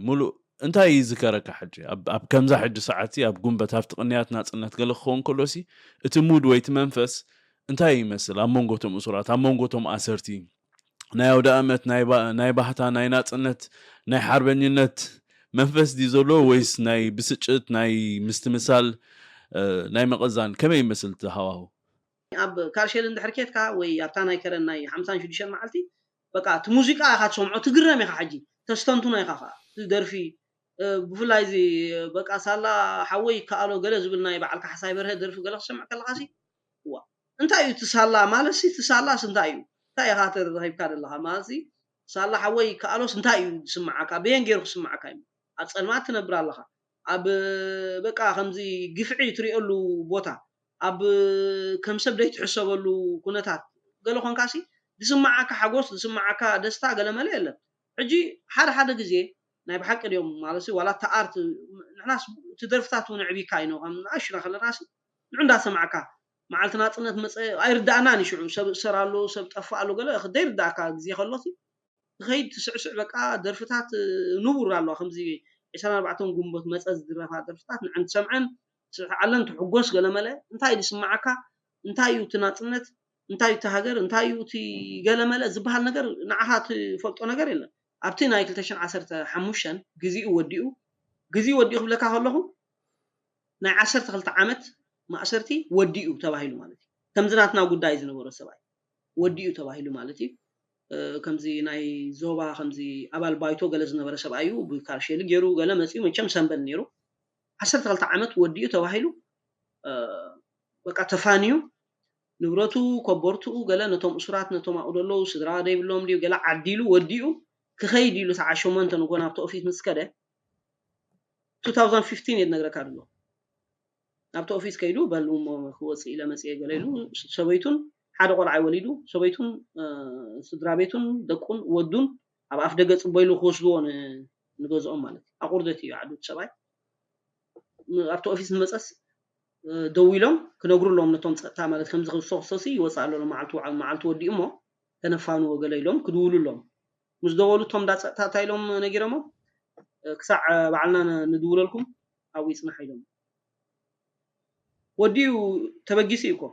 ሙሉእ እንታይ ይዝከረካ ሕጂ? ኣብ ኣብ ከምዛ ሕጂ ሰዓት ኣብ ጉንበት ኣብቲ ቅንያት ናጽነት ገለ ክኸውን ከሎ ሲ እቲ ሙድ ወይ እቲ መንፈስ እንታይ ይመስል? ኣብ መንጎ እቶም እሱራት፣ ኣብ መንጎ እቶም ኣሰርቲ ናይ ኣውደ ኣመት ናይ ባ- ናይ ባህታ ናይ ናጽነት ናይ ሓርበኝነት መንፈስ ድዩ ዘሎ ወይስ ናይ ብስጭት ናይ ምስትምሳል እ፣ ናይ መቐዛን ከመይ ይመስል እቲ ሃዋሁ? ኣብ ካርሸል እንድሕር ኬድካ ወይ ኣብታ ናይ ከረን ናይ ሓምሳን ሽዱሽተን መዓልቲ በቃ እቲ ሙዚቃ ኢኻ ትሰምዖ ትግረም ኢኻ። ሕጂ ተስተንትኖ ኢኻ ከዓ እቲ ደርፊ እ፣ ብፍላይ እዚ በቃ ሳላ ሓወይ ይከኣሎ ገለ ዝብል ናይ በዓል ካሕሳይ በርሀ ደርፊ ገለ ክሰምዕ ከለኻ ሲ ዋ እንታይ እዩ እቲ ሳላ ማለት ሲ እቲ ሳላስ እንታይ እዩ እንታይ ኢኻ ተረኺብካ ዘለኻ ማለት ሲ ሳላ ሓወይ ይከኣሎስ እንታይ እዩ ዝስምዓካ በየን ገይሩ ክስምዓካ እዩ ኣብ ጸልማት ትነብር ኣለኻ ኣብ በቃ ከምዚ ግፍዒ ትሪኦሉ ቦታ ኣብ ከም ሰብ ደይትሕሰበሉ ኩነታት ገለ ኮንካሲ ዝስምዓካ ሓጎስ ዝስምዓካ ደስታ ገለ መለ የለን ሕጂ ሓደ ሓደ ግዜ ናይ ብሓቂ ድዮም ማለት ዋላ እታ ኣርት ንሕናስ እቲ ደርፍታት እውን ኣዕቢካ እዩ ከም ንኣሽና ከለናስ ንዑ እንዳሰማዕካ መዓልቲ ናፅነት መፀ ኣይርዳእናን እዩ ሽዑ ሰብ እሰር ኣሎ ሰብ ጠፋ ኣሎ ገለ ዘይርዳእካ ግዜ ከሎሲ ትኸይድ ትስዕስዕ በቃ ደርፍታት ንቡር ኣለዋ ከምዚ ዕስራን ኣርባዕተን ጉንቦት መፀ ዝድረፋ ደርፍታት ንዐን ትሰምዐን ትስዕዓለን ትሕጎስ ገለመለ እንታይ ድስማዓካ እንታይ እዩ እቲ ናፅነት እንታይ እዩ እቲ ሃገር እንታይ እዩ እቲ ገለመለ ዝበሃል ነገር ንዓኻ ትፈልጦ ነገር የለን ኣብቲ ናይ ክልተ ሽሕን ዓሰርተ ሓሙሽተን ግዚኡ ወዲኡ ግዚኡ ወዲኡ ክብለካ ከለኹ ናይ ዓሰርተ ክልተ ዓመት ማእሰርቲ ወዲኡ ተባሂሉ ማለት እዩ ከምዚ ናትና ጉዳይ ዝነበሮ ሰብኣይ ወዲኡ ተባሂሉ ማለት እዩ ከምዚ ናይ ዞባ ከምዚ ኣባል ባይቶ ገለ ዝነበረ ሰብኣይ እዩ ብካርሼሊ ገይሩ ገለ መፅኡ መቸም ሰንበል ነይሩ ዓሰርተ ክልተ ዓመት ወዲኡ ተባሂሉ በቃ ተፋንዩ ንብረቱ ኮቦርትኡ ገለ ነቶም እሱራት ነቶም ኣብኡ ዘለዉ ስድራ ዘይብሎም ድዩ ገለ ዓዲሉ ወዲኡ ክኸይድ ኢሉ ሰዓት ሸሞንተ ንጎ ናብቲ ኦፊስ ምስ ከደ two thousand fifteen እየ ዝነግረካ ድሎ ናብቲ ኦፊስ ከይዱ በል እሞ ክወፅእ ኢለ መፅየ ገለ ኢሉ ሰበይቱን ሓደ ቆልዓ ወሊዱ ሰበይቱን ስድራ ቤቱን ደቁን ወዱን ኣብ ኣፍ ደገ ፅቦ ኢሉ ክወስድዎ ንገዝኦም ማለት ኣቁርደት እዩ ዓዱ ሰብኣይ ኣብቲ ኦፊስ ንመፀስ ደው ኢሎም ክነግሩ ኣለዎም ነቶም ፀጥታ ማለት ከምዚ ክሶክሶሲ ይወፅእ ኣሎ መዓልቱ መዓልቱ ወዲኡ እሞ ተነፋንዎ ገለ ኢሎም ክድውሉ ኣለዎም ምስ ደወሉ እቶም እንዳ ፀጥታ እንታይ ኢሎም ነጊሮሞ ክሳዕ ባዕልና ንድውለልኩም ኣብኡ ይፅናሕ ኢሎም ወዲኡ ተበጊሱ እዩ እኮ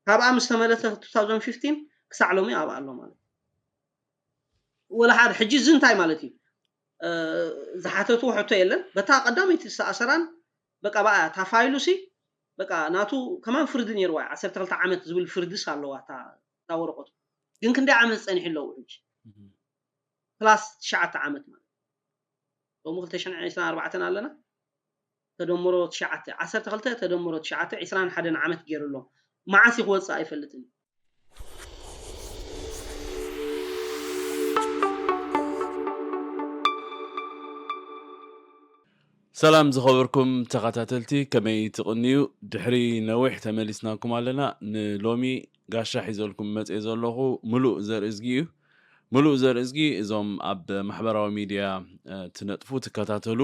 ካብኣ ምስ ተመለሰ two thousand fifteen ክሳዕ ሎሚ ኣብኣ ኣሎ ማለት ወላ ሓደ ሕጂ እዚ እንታይ ማለት እዩ ዝሓተትዎ ሕቶ የለን በታ ቀዳመይቲ ዝተኣሰራን በቃ ብኣ እታ ፋይሉ ሲ በቃ ናቱ ከማን ፍርዲ ነይርዋ ዓሰርተ ክልተ ዓመት ዝብል ፍርድስ ኣለዋ እታ ወረቀቱ ግን ክንደይ ዓመት ዝፀኒሑ ኣለዉ ሕጂ ፕላስ ትሽዓተ ዓመት ማለት ሎሚ ክልተ ሽሕን ዕስራን ኣርባዕተን ኣለና ተደምሮ ትሽዓተ ዓሰርተ ክልተ ተደምሮ ትሽዓተ ዕስራን ሓደን ዓመት ገይሩ ኣሎ መዓስ ክወፅእ ኣይፈልጥን ሰላም ዝኸበርኩም ተኸታተልቲ ከመይ ትቕንዩ ድሕሪ ነዊሕ ተመሊስናኩም ኣለና ንሎሚ ጋሻ ሒዘልኩም መፅእ ዘለኹ ምሉእ ዘርእዝጊ እዩ ምሉእ ዘርእዝጊ እዞም ኣብ ማሕበራዊ ሚድያ ትነጥፉ ትከታተሉ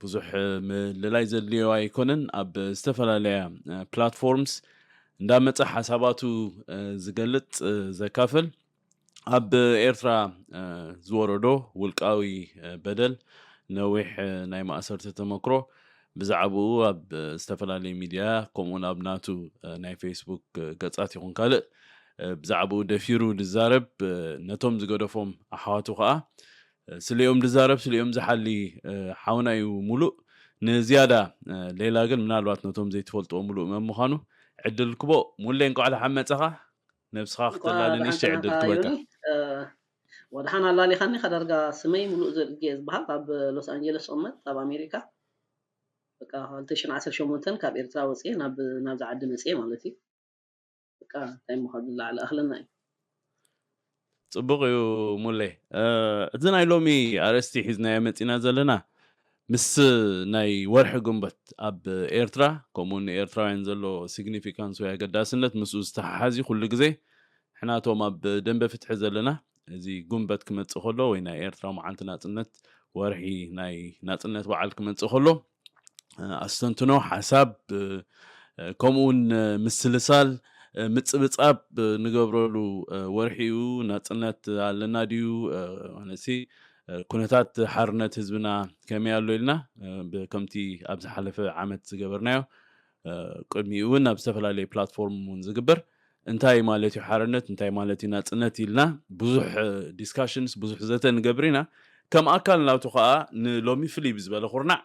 ብዙሕ ምልላይ ዘድልዮ ኣይኮነን ኣብ ዝተፈላለያ ፕላትፎርምስ እንዳመፀ ሓሳባቱ ዝገልፅ ዘካፍል ኣብ ኤርትራ ዝወረዶ ውልቃዊ በደል ነዊሕ ናይ ማእሰርቲ ተመክሮ ብዛዕባኡ ኣብ ዝተፈላለየ ሚድያ ከምኡውን ኣብ ናቱ ናይ ፌስቡክ ገጻት ይኹን ካልእ ብዛዕባኡ ደፊሩ ዝዛረብ ነቶም ዝገደፎም ኣሕዋቱ ከዓ ስሊኦም ዝዛረብ ስሊኦም ዝሓሊ ሓውና እዩ ሙሉእ ንዝያዳ ሌላ ግን ምናልባት ነቶም ዘይትፈልጥዎ ሙሉእ መን ምዃኑ ዕድል ክቦ ሙሌ እንኳዕ ደሓን መፀኻ ነብስኻ ክትላ ንእሽተይ ዕድል ክበካ ወድሓን ኣላሊኻኒ ከዳርጋ ስመይ ሙሉእ ዘርጌ ዝበሃል ኣብ ሎስ ኣንጀለስ ዝቕመጥ ኣብ ኣሜሪካ በቃ ክልተ ሽሕን ዓሰርተ ሸሞንተን ካብ ኤርትራ ወፅየ ናብ ናብዚ ዓዲ መፅየ ማለት እዩ በቃ እንታይ ምዃኑ ዝለዓለ ኣኽለና እዩ ፅቡቅ እዩ ሙሌ እቲ ናይ ሎሚ ኣርእስቲ ሒዝናዮ መፂና ዘለና ምስ ናይ ወርሒ ግንቦት ኣብ ኤርትራ ከምኡ ንኤርትራውያን ዘሎ ሲግኒፊካንስ ወይ ኣገዳስነት ምስኡ ዝተሓሓዝ እዩ ኩሉ ግዜ ንሕናቶም ኣብ ደንበ ፍትሒ ዘለና እዚ ግንቦት ክመፅእ ከሎ ወይ ናይ ኤርትራ መዓልቲ ናፅነት ወርሒ ናይ ናፅነት በዓል ክመፅእ ከሎ ኣስተንትኖ ሓሳብ ከምኡ እውን ምስልሳል ምፅብፃብ ንገብረሉ ወርሒ እዩ ናፅነት ኣለና ድዩ ነሲ ኩነታት ሓርነት ህዝብና ከመይ ኣሎ ኢልና ከምቲ ኣብ ዝሓለፈ ዓመት ዝገበርናዮ ቅድሚኡ እውን ኣብ ዝተፈላለየ ፕላትፎርም እውን ዝግበር እንታይ ማለት እዩ ሓርነት እንታይ ማለት እዩ ናፅነት ኢልና ብዙሕ ዲስካሽንስ ብዙሕ ዘተ ንገብር ኢና። ከም ኣካል ናቱ ከዓ ንሎሚ ፍልይ ብዝበለ ኩርናዕ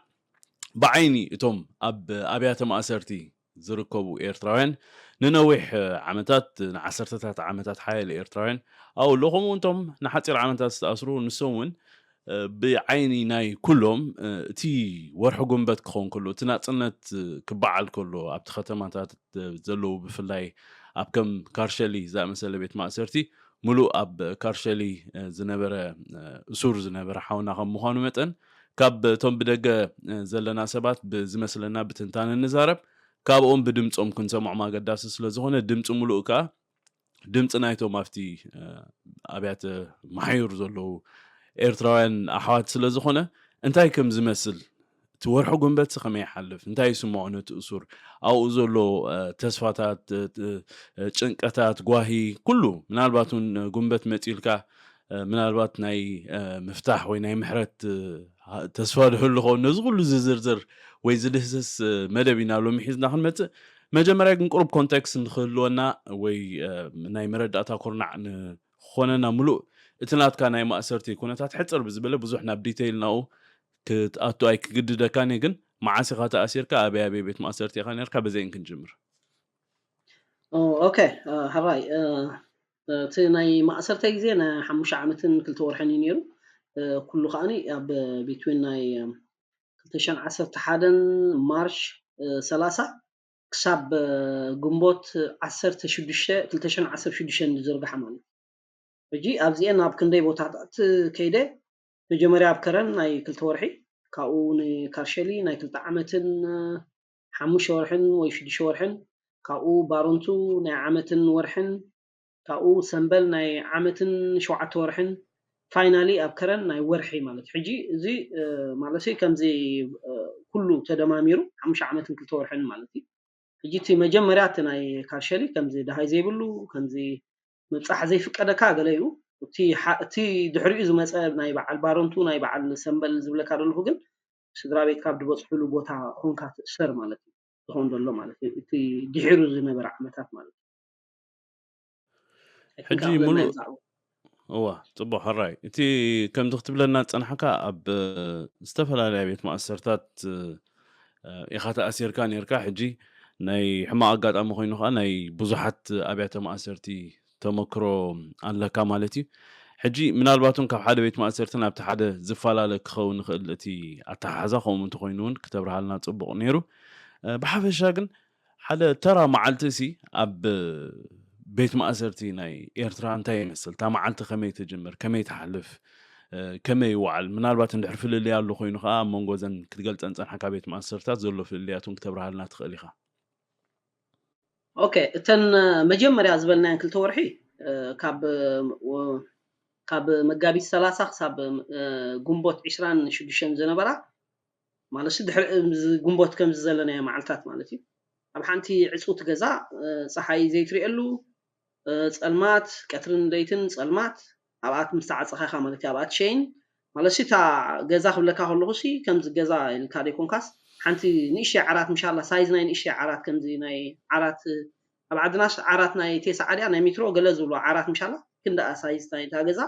ብዓይኒ እቶም ኣብ ኣብያተ ማእሰርቲ ዝርከቡ ኤርትራውያን ንነዊሕ ዓመታት ንዓሰርተታት ዓመታት ሓያለ ኤርትራውያን ኣብኡ ኣለዉ ከምኡ እንቶም ንሓፂር ዓመታት ዝተኣስሩ ንሶም እውን ብዓይኒ ናይ ኩሎም እቲ ወርሒ ጉንበት ክኸውን ከሎ እቲ ናፅነት ክበዓል ከሎ ኣብቲ ከተማታት ዘለዉ ብፍላይ ኣብ ከም ካርሸሊ ዝኣመሰለ ቤት ማእሰርቲ ሙሉእ ኣብ ካርሸሊ ዝነበረ እሱር ዝነበረ ሓውና ከም ምዃኑ መጠን ካብ እቶም ብደገ ዘለና ሰባት ብዝመስለና ብትንታነ ንዛረብ ካብኦም ብድምፆም ክንሰምዖም ኣገዳሲ ስለዝኾነ ድምፂ ሙሉእ ከዓ ድምፂ ናይቶም ኣብቲ ኣብያተ ማሕዩር ዘለዉ ኤርትራውያን ኣሕዋት ስለዝኾነ እንታይ ከም ዝመስል እቲ ወርሒ ጉንበት ከመይ ይሓልፍ እንታይ ይስምዖ ነቲ እሱር ኣብኡ ዘሎ ተስፋታት ጭንቀታት ጓሂ ኩሉ ምናልባት እውን ጉንበት መፂልካ ምናልባት ናይ ምፍታሕ ወይ ናይ ምሕረት ተስፋ ድህሉ ኸውን ነዚ ኩሉ ዝዝርዝር ወይ ዝድህስስ መደብ ኢና ሎሚ ሒዝና ክንመፅእ መጀመርያ ግን ቁሩብ ኮንቴክስት ንክህልወና ወይ ናይ መረዳእታ ኩርናዕ ንክኾነና ሙሉእ እቲ ናትካ ናይ ማእሰርቲ ኩነታት ሕፅር ብዝበለ ብዙሕ ናብ ዲቴይል ናኡ ክትኣቱ ኣይክግድደካን እየ ግን መዓስ ኢኻ ተኣሲርካ ኣበይ ኣበይ ቤት ማእሰርቲ ኢኻ ነርካ በዘይን ክንጅምር ኦኬ ሕራይ እቲ ናይ ማእሰርተይ ግዜ ናይ ሓሙሽተ ዓመትን ክልተ ወርሕን እዩ ነይሩ ኩሉ ከዓኒ ኣብ ቢትዊን ናይ ክልተ ሽሕን ዓሰርተ ሓደን ማርች ሰላሳ ክሳብ ግንቦት ዓሰርተ ሽዱሽተ ክልተ ሽሕን ዓሰርተ ሽዱሽተን ዝዝርጋሓ ማለት ሕጂ ኣብዚኤን ናብ ክንደይ ቦታታት ከይደ መጀመርያ ኣብ ከረን ናይ ክልተ ወርሒ ካብኡ ንካርሸሊ ናይ ክልተ ዓመትን ሓሙሽተ ወርሕን ወይ ሽዱሽተ ወርሕን ካብኡ ባሮንቱ ናይ ዓመትን ወርሕን ካብኡ ሰንበል ናይ ዓመትን ሸውዓተ ወርሕን ፋይናሊ ኣብ ከረን ናይ ወርሒ ማለት ሕጂ እዚ ማለት ከምዚ ኩሉ ተደማሚሩ ሓሙሽተ ዓመትን ክልተ ወርሕን ማለት እዩ ሕጂ እቲ መጀመርያ እቲ ናይ ካርሸሊ ከምዚ ደሃይ ዘይብሉ ከምዚ ምብፃሕ ዘይፍቀደካ ገለ እዩ እቲ ድሕሪኡ ዝመፀ ናይ በዓል ባረንቱ ናይ በዓል ሰንበል ዝብለካ ዘለኹ ግን ስድራ ቤት ካብ ዝበፅሕሉ ቦታ ኮንካ ትእሰር ማለት እዩ ዝኸውን ዘሎ ማለት እዩ እቲ ድሒሩ ዝነበረ ዓመታት ማለት እዩ ሕጂ ሙሉእ እዋ ፅቡቅ ሕራይ እቲ ከምዚ ክትብለና ዝፀናሕካ ኣብ ዝተፈላለያ ቤት ማእሰርታት ኢኻ ተኣሲርካ ነርካ ሕጂ ናይ ሕማቕ ኣጋጣሚ ኮይኑ ከዓ ናይ ብዙሓት ኣብያተ ማእሰርቲ ተመክሮ ኣለካ ማለት እዩ ሕጂ ምናልባት እውን ካብ ሓደ ቤት ማእሰርቲ ናብቲ ሓደ ዝፈላለ ክኸውን ይኽእል እቲ ኣተሓሕዛ ከምኡ እንተኮይኑ እውን ክተብርሃልና ፅቡቕ ነይሩ ብሓፈሻ ግን ሓደ ተራ መዓልቲ ሲ ኣብ ቤት ማእሰርቲ ናይ ኤርትራ እንታይ ይመስል እታ መዓልቲ ከመይ ትጅምር ከመይ ትሓልፍ ከመይ ይወዓል ምናልባት እንድሕር ፍልልይ ኣሎ ኮይኑ ከዓ ኣብ መንጎ ዘን ክትገልፀን ፀንሓካ ቤት ማእሰርታት ዘሎ ፍልልያት እውን ክተብርሃልና ትኽእል ኢኻ ኦኬ እተን መጀመርያ ዝበልናየን ክልተ ወርሒ ካብ ካብ መጋቢት ሰላሳ ክሳብ ግንቦት ዕስራን ሽዱሽተን ዝነበራ ማለት ድሕሪ ግንቦት ከምዚ ዘለናዮ መዓልታት ማለት እዩ ኣብ ሓንቲ ዕፁት ገዛ ፀሓይ ዘይትሪኤሉ ፀልማት ቀትርን ለይትን ፀልማት ኣብኣት ምስ ተዓፀኻ ኢኻ ማለት እዩ ኣብኣት ሸይን ማለት እታ ገዛ ክብለካ ከለኹ ሲ ከምዚ ገዛ ኢልካ ዘይኮንካስ ሓንቲ ንእሽተይ ዓራት ምሻላ ሳይዝ ናይ ንእሽተይ ዓራት ከምዚ ናይ ዓራት ኣብ ዓድናስ ዓራት ናይ ቴስዓ ድያ ናይ ሚትሮ ገለ ዝብሎ ዓራት ምሻላ ክንደኣ ሳይዝ ናይታ ገዛ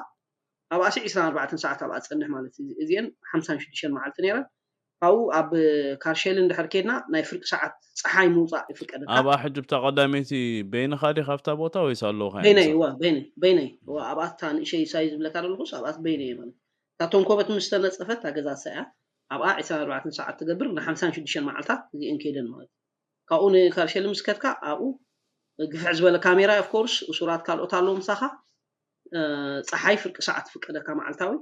ኣብኣሲ ዕስራን ኣርባዕተን ሰዓት ኣብኣ ትፀንሕ ማለት እዩ እዚአን ሓምሳን ሽዱሽተን መዓልቲ ነይረን ካብኡ ኣብ ካርሸሊ እንድሕር ከድና ናይ ፍርቂ ሰዓት ፀሓይ ምውፃእ ይፍቀደካ ኣብኣ ሕጂ ብታ ቀዳመይቲ በይንኻ ዲኻ ኣብታ ቦታ ወይስ ኣለውኻ በይነይ እዋ በይነይ በይነይ እዋ ኣብኣታ ንእሸይ ሳይ ዝብለካ ዘለኹስ ኣብኣት በይነይ ማለት እታ ተንኮበት ምስ ተነፀፈት እታ ገዛ ሳያ ኣብኣ ዕስራን ኣርባዕተን ሰዓት ትገብር ንሓምሳን ሽዱሽተን መዓልታት እዚአን ከይደን ማለት ካብኡ ንካርሸሊ ምስ ከድካ ኣብኡ ግፍሕ ዝበለ ካሜራ ኦፍኮርስ እሱራት ካልኦት ኣለዉ ምሳኻ ፀሓይ ፍርቂ ሰዓት ትፍቀደካ መዓልታዊ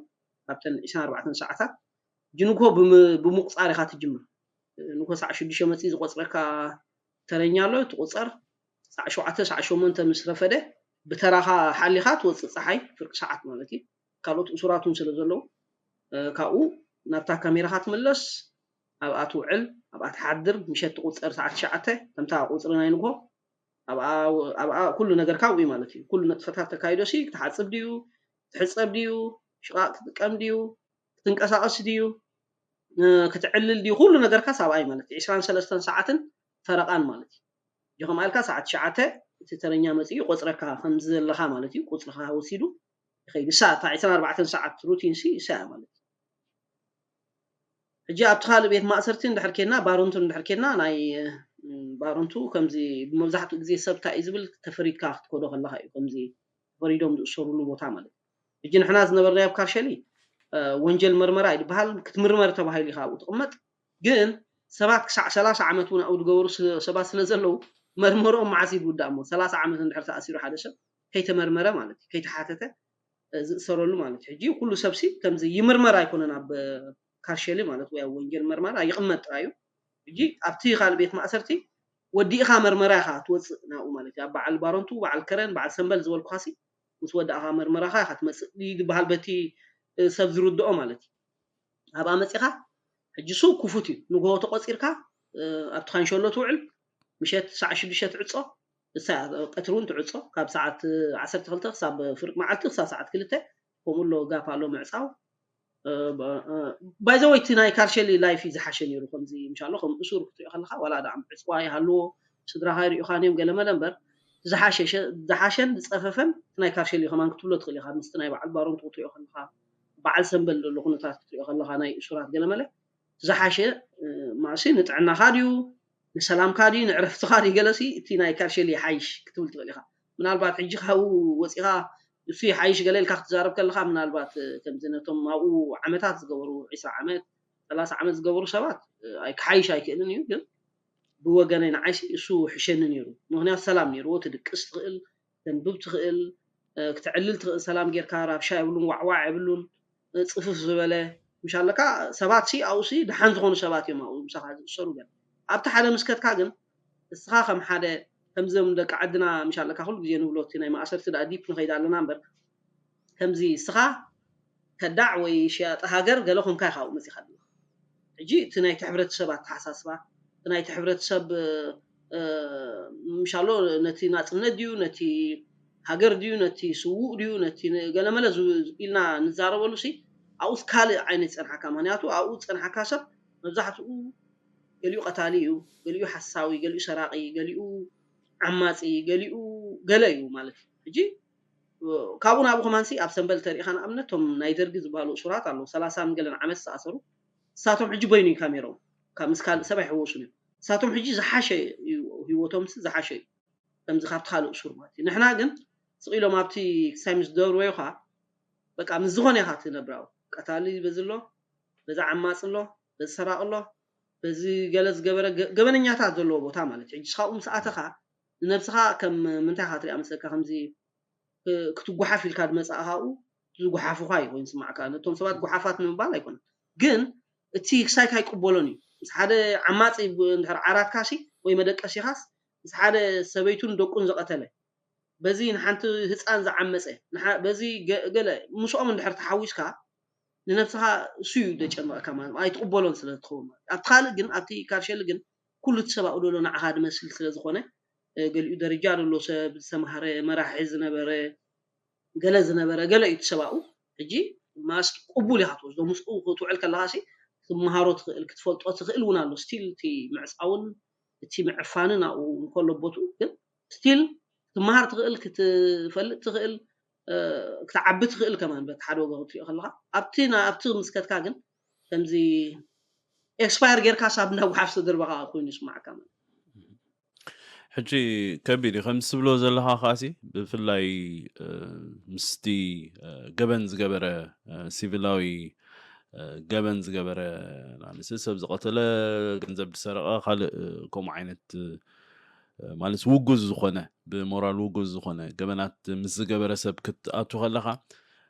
ኣብተን ዕስራን ኣርባዕተን ሰዓታት ሕጂ ንግሆ ብምቁፃር ኢኻ ትጅምር ንግሆ ሳዕ ሽዱሽተ መፅኢ ዝቆፅረካ ተረኛ ኣሎ ትቁፀር ሳዕ ሸውዓተ ሳዕ ሸሞንተ ምስ ረፈደ ብተራኻ ሓሊኻ ትወፅእ ፀሓይ ፍርቂ ሰዓት ማለት እዩ ካልኦት እሱራት እውን ስለ ዘለዉ ካብኡ ናብታ ካሜራኻ ትምለስ ኣብኣ ትውዕል ኣብኣ ትሓድር ምሸት ትቁፀር ሰዓት ትሽዓተ ከምታ ቁፅሪ ናይ ንግሆ ኣብኣ ኩሉ ነገርካ ኣብኡ ማለት እዩ ኩሉ ነጥፈታት ተካይዶ ሲ ክትሓፅብ ድዩ ትሕፀብ ድዩ ሽቓቕ ክጥቀም ድዩ፣ ክትንቀሳቐስ ድዩ፣ ክትዕልል ድዩ፣ ኩሉ ነገርካ ሳብኣይ ማለት እዩ። ዕስራን ሰለስተን ሰዓትን ፈረቓን ማለት እዩ። ጀኸማ ኢልካ ሰዓት ትሽዓተ እቲ ተረኛ መፅኡ ይቆፅረካ ከምዚ ዘለኻ ማለት እዩ። ቁፅርካ ወሲዱ ይኸይድ። እሳ እታ ዕስራን ኣርባዕተን ሰዓት ሩቲን ሲ እሳ እያ ማለት እዩ። ሕጂ ኣብቲ ካልእ ቤት ማእሰርቲ እንድሕር ኬድና፣ ባሮንቱ እንድሕር ኬድና፣ ናይ ባሮንቱ ከምዚ ብመብዛሕትኡ ግዜ ሰብ እንታይ እዩ ዝብል፣ ተፈሪድካ ክትከዶ ከለኻ እዩ ከምዚ ተፈሪዶም ዝእሰሩሉ ቦታ ማለት እዩ። ሕጂ ንሕና ዝነበርናዮ ኣብ ካርሸሊ ወንጀል መርመራ እዩ ዝበሃል፣ ክትምርመር ተባሂሉ ኢኻ ኣብኡ ትቕመጥ። ግን ሰባት ክሳዕ ሰላሳ ዓመት እውን ኣብኡ ዝገበሩ ሰባት ስለ ዘለዉ መርመርኦም መዓስ እዩ ዝውዳእ እሞ፣ ሰላሳ ዓመት እንድሕር ተኣሲሩ ሓደ ሰብ ከይተመርመረ ማለት እዩ፣ ከይተሓተተ ዝእሰረሉ ማለት እዩ። ሕጂ ኩሉ ሰብሲ ከምዚ ይምርመር ኣይኮነን ኣብ ካርሸሊ ማለት ወይ ኣብ ወንጀል መርመራ ይቕመጥ ጥራይ እዩ። ሕጂ ኣብቲ ካልእ ቤት ማእሰርቲ ወዲእኻ መርመራ ኢኻ ትወፅእ ናብኡ ማለት እዩ። ኣብ በዓል ባሮንቱ፣ በዓል ከረን፣ በዓል ሰንበል ዝበልኩኻሲ ምስ ወዳእኻ መርመራኻ ኢኻ ትመፅእ ዝበሃል በቲ ሰብ ዝርድኦ ማለት እዩ። ኣብኣ መፂኻ ሕጂ ሱ ክፉት እዩ። ንግሆ ተቆፂርካ ኣብቲ ካንሸሎ ትውዕል፣ ምሸት ሳዕ ሽዱሽተ ትዕፆ፣ እሳ ቀትሪ እውን ትዕፆ ካብ ሰዓት ዓሰርተ ክልተ ክሳብ ፍርቂ መዓልቲ ክሳብ ሰዓት ክልተ ከምኡ ኣሎ ጋፕ ኣሎ ምዕፃው። ባይዘወይ እቲ ናይ ካርሸሊ ላይፍ እዩ ዝሓሸ ነይሩ። ከምዚ ምሻሎ ከም እሱር ክትሪኦ ከለካ ዋላ ዳ ዕፅዋ ይሃልዎ ስድራኻ ይሪኡኻን እዮም ገለመለ እምበር ዝሓሸ ዝሓሸን ዝፀፈፈን እቲ ናይ ካርሸሊ ከማን ክትብሎ ትኽእል ኢኻ። ምስቲ ናይ በዓል ባሮንቱ ክትሪኦ ከለካ በዓል ሰንበል ዘሎ ኩነታት ክትሪኦ ከለካ ናይ እሱራት ገለመለ ዝሓሸ ማሲ ንጥዕናኻ ድዩ ንሰላምካ ድዩ ንዕረፍትኻ ድዩ ገለሲ እቲ ናይ ካርሸሊ ይሓይሽ ክትብል ትኽእል ኢኻ። ምናልባት ሕጂ ካብኡ ወፂኻ እሱ ይሓይሽ ገለ ኢልካ ክትዛረብ ከለካ ምናልባት ከምዚ ነቶም ኣብኡ ዓመታት ዝገበሩ ዒስራ ዓመት ሰላሳ ዓመት ዝገበሩ ሰባት ኣይክሓይሽ ኣይክእልን እዩ። ግን ብወገነይ ንዓይሲ እሱ ሕሸኒ ነይሩ። ምክንያቱ ሰላም ነይርዎ፣ ትድቅስ ትኽእል፣ ተንብብ ትኽእል፣ ክትዕልል ትኽእል፣ ሰላም ጌርካ ራብሻ የብሉን፣ ዋዕዋዕ የብሉን፣ ፅፍፍ ዝበለ ምሽ ኣለካ። ሰባት ሲ ኣብኡ ሲ ደሓን ዝኾኑ ሰባት እዮም ኣብኡ ምሳኻ ዝእሰሩ። ገለ ኣብቲ ሓደ ምስ ከድካ ግን እስኻ ከም ሓደ ከምዞም ደቂ ዓድና ምሽ ኣለካ ኩሉ ግዜ ንብሎ እቲ ናይ ማእሰርቲ ደኣ ዲፕ ንኸይድ ኣለና እምበር ከምዚ እስኻ ከዳዕ ወይ ሸያጢ ሃገር ገለ ኮንካ ኢኻ ኣብኡ መፂኻ ኣለኻ። ሕጂ እቲ ናይቲ ሕብረተሰብ ኣተሓሳስባ እቲ ናይቲ ሕብረተሰብ ምሻሎ ነቲ ናፅነት ድዩ ነቲ ሃገር ድዩ ነቲ ስዉእ ድዩ ነቲ ገለመለ ኢልና ንዛረበሉ ሲ ኣብኡስ ካልእ ዓይነት ይፀንሓካ። ምክንያቱ ኣብኡ ዝፀንሓካ ሰብ መብዛሕትኡ ገሊኡ ቀታሊ እዩ፣ ገሊኡ ሓሳዊ፣ ገሊኡ ሰራቂ፣ ገሊኡ ዓማፂ፣ ገሊኡ ገለ እዩ ማለት እዩ። ሕጂ ካብኡ ናብኡ ከማንሲ ኣብ ሰንበል ተሪኢኻ ንኣብነት እቶም ናይ ደርጊ ዝበሃሉ እሱራት ኣለዉ ሰላሳን ገለን ዓመት ዝተኣሰሩ እሳቶም ሕጂ በይኑ እዩ ካሜርኦም ካብ ምስ ካልእ ሰብ ኣይሕወሱን እዮም። እሳቶም ሕጂ ዝሓሸ እዩ ህይወቶም ዝሓሸ እዩ ከምዚ ካብቲ ካልእ እሱር ማለት እዩ። ንሕና ግን ስቕ ኢሎም ኣብቲ ክሳይ ምስ ደርበዩኻ በቃ ምስ ዝኾነ ኢኻ ትነብር ኣብኡ ቀታሊ በዚ ኣሎ በዚ ዓማፂ ኣሎ በዚ ሰራቂ ኣሎ በዚ ገለ ዝገበረ ገበነኛታት ዘለዎ ቦታ ማለት እዩ። ሕጂ ስኻብኡ ምስ ኣተኻ ንነብስኻ ከም ምንታይ ኢኻ ትሪኣ መስለካ ከምዚ ክትጓሓፍ ኢልካ ዝመፃእኻ ኣብኡ ዝጉሓፉኻ እዩ ኮይኑ ስማዕካ። ነቶም ሰባት ጉሓፋት ንምባል ኣይኮነን ግን እቲ ክሳይካ ኣይቅበሎን እዩ። ምስ ሓደ ዓማፂ እንድሕር ዓራትካሲ ወይ መደቀሲኻስ ምስ ሓደ ሰበይቱን ደቁን ዝቐተለ በዚ ንሓንቲ ህፃን ዝዓመፀ በዚ ገለ ምስኦም እንድሕር ተሓዊስካ ንነብስኻ እሱ እዩ ደጨንቐካ ማለት ኣይትቕበሎን ስለ ትኸውን ማለት ኣብቲ ካልእ ግን ኣብቲ ካርሸሊ ግን ኩሉ እቲ ሰብ ኣብኡ ደሎ ንዓኻ ድመስል ስለ ዝኾነ ገሊኡ ደረጃ ደሎ ሰብ ዝተማሃረ መራሒ ዝነበረ ገለ ዝነበረ ገለ እዩ እቲ ሰብ ኣብኡ ሕጂ ማስክ ቅቡል ኢኻ ትወስዶ ምስኡ ክትውዕል ከለኻ ሲ ክትመሃሮ ትኽእል ክትፈልጦ ትኽእል እውን ኣሎ ስቲል እቲ ምዕፃውን እቲ ምዕፋንን ኣብኡ እንከሎ ቦትኡ ግን ስቲል ክትመሃር ትኽእል ክትፈልጥ ትኽእል ክትዓቢ ትኽእል ከማን በቲ ሓደ ወገ ክትሪኦ ከለካ ኣብቲ ኣብቲ ምስከትካ ግን ከምዚ ኤክስፓየር ጌርካ ሳብ እንዳ ጉሓፍ ዝተደርበኻ ኮይኑ ይስማዓካ ማለት ሕጂ ከቢድ እዩ ከምዚ ትብሎ ዘለኻ ከዓሲ ብፍላይ ምስቲ ገበን ዝገበረ ሲቪላዊ ገበን ዝገበረ ንኣንስ ሰብ ዝቐተለ ገንዘብ ዝሰረቐ ካልእ ከምኡ ዓይነት ማለት ውጉዝ ዝኾነ ብሞራል ውጉዝ ዝኾነ ገበናት ምስ ዝገበረ ሰብ ክትኣቱ ከለኻ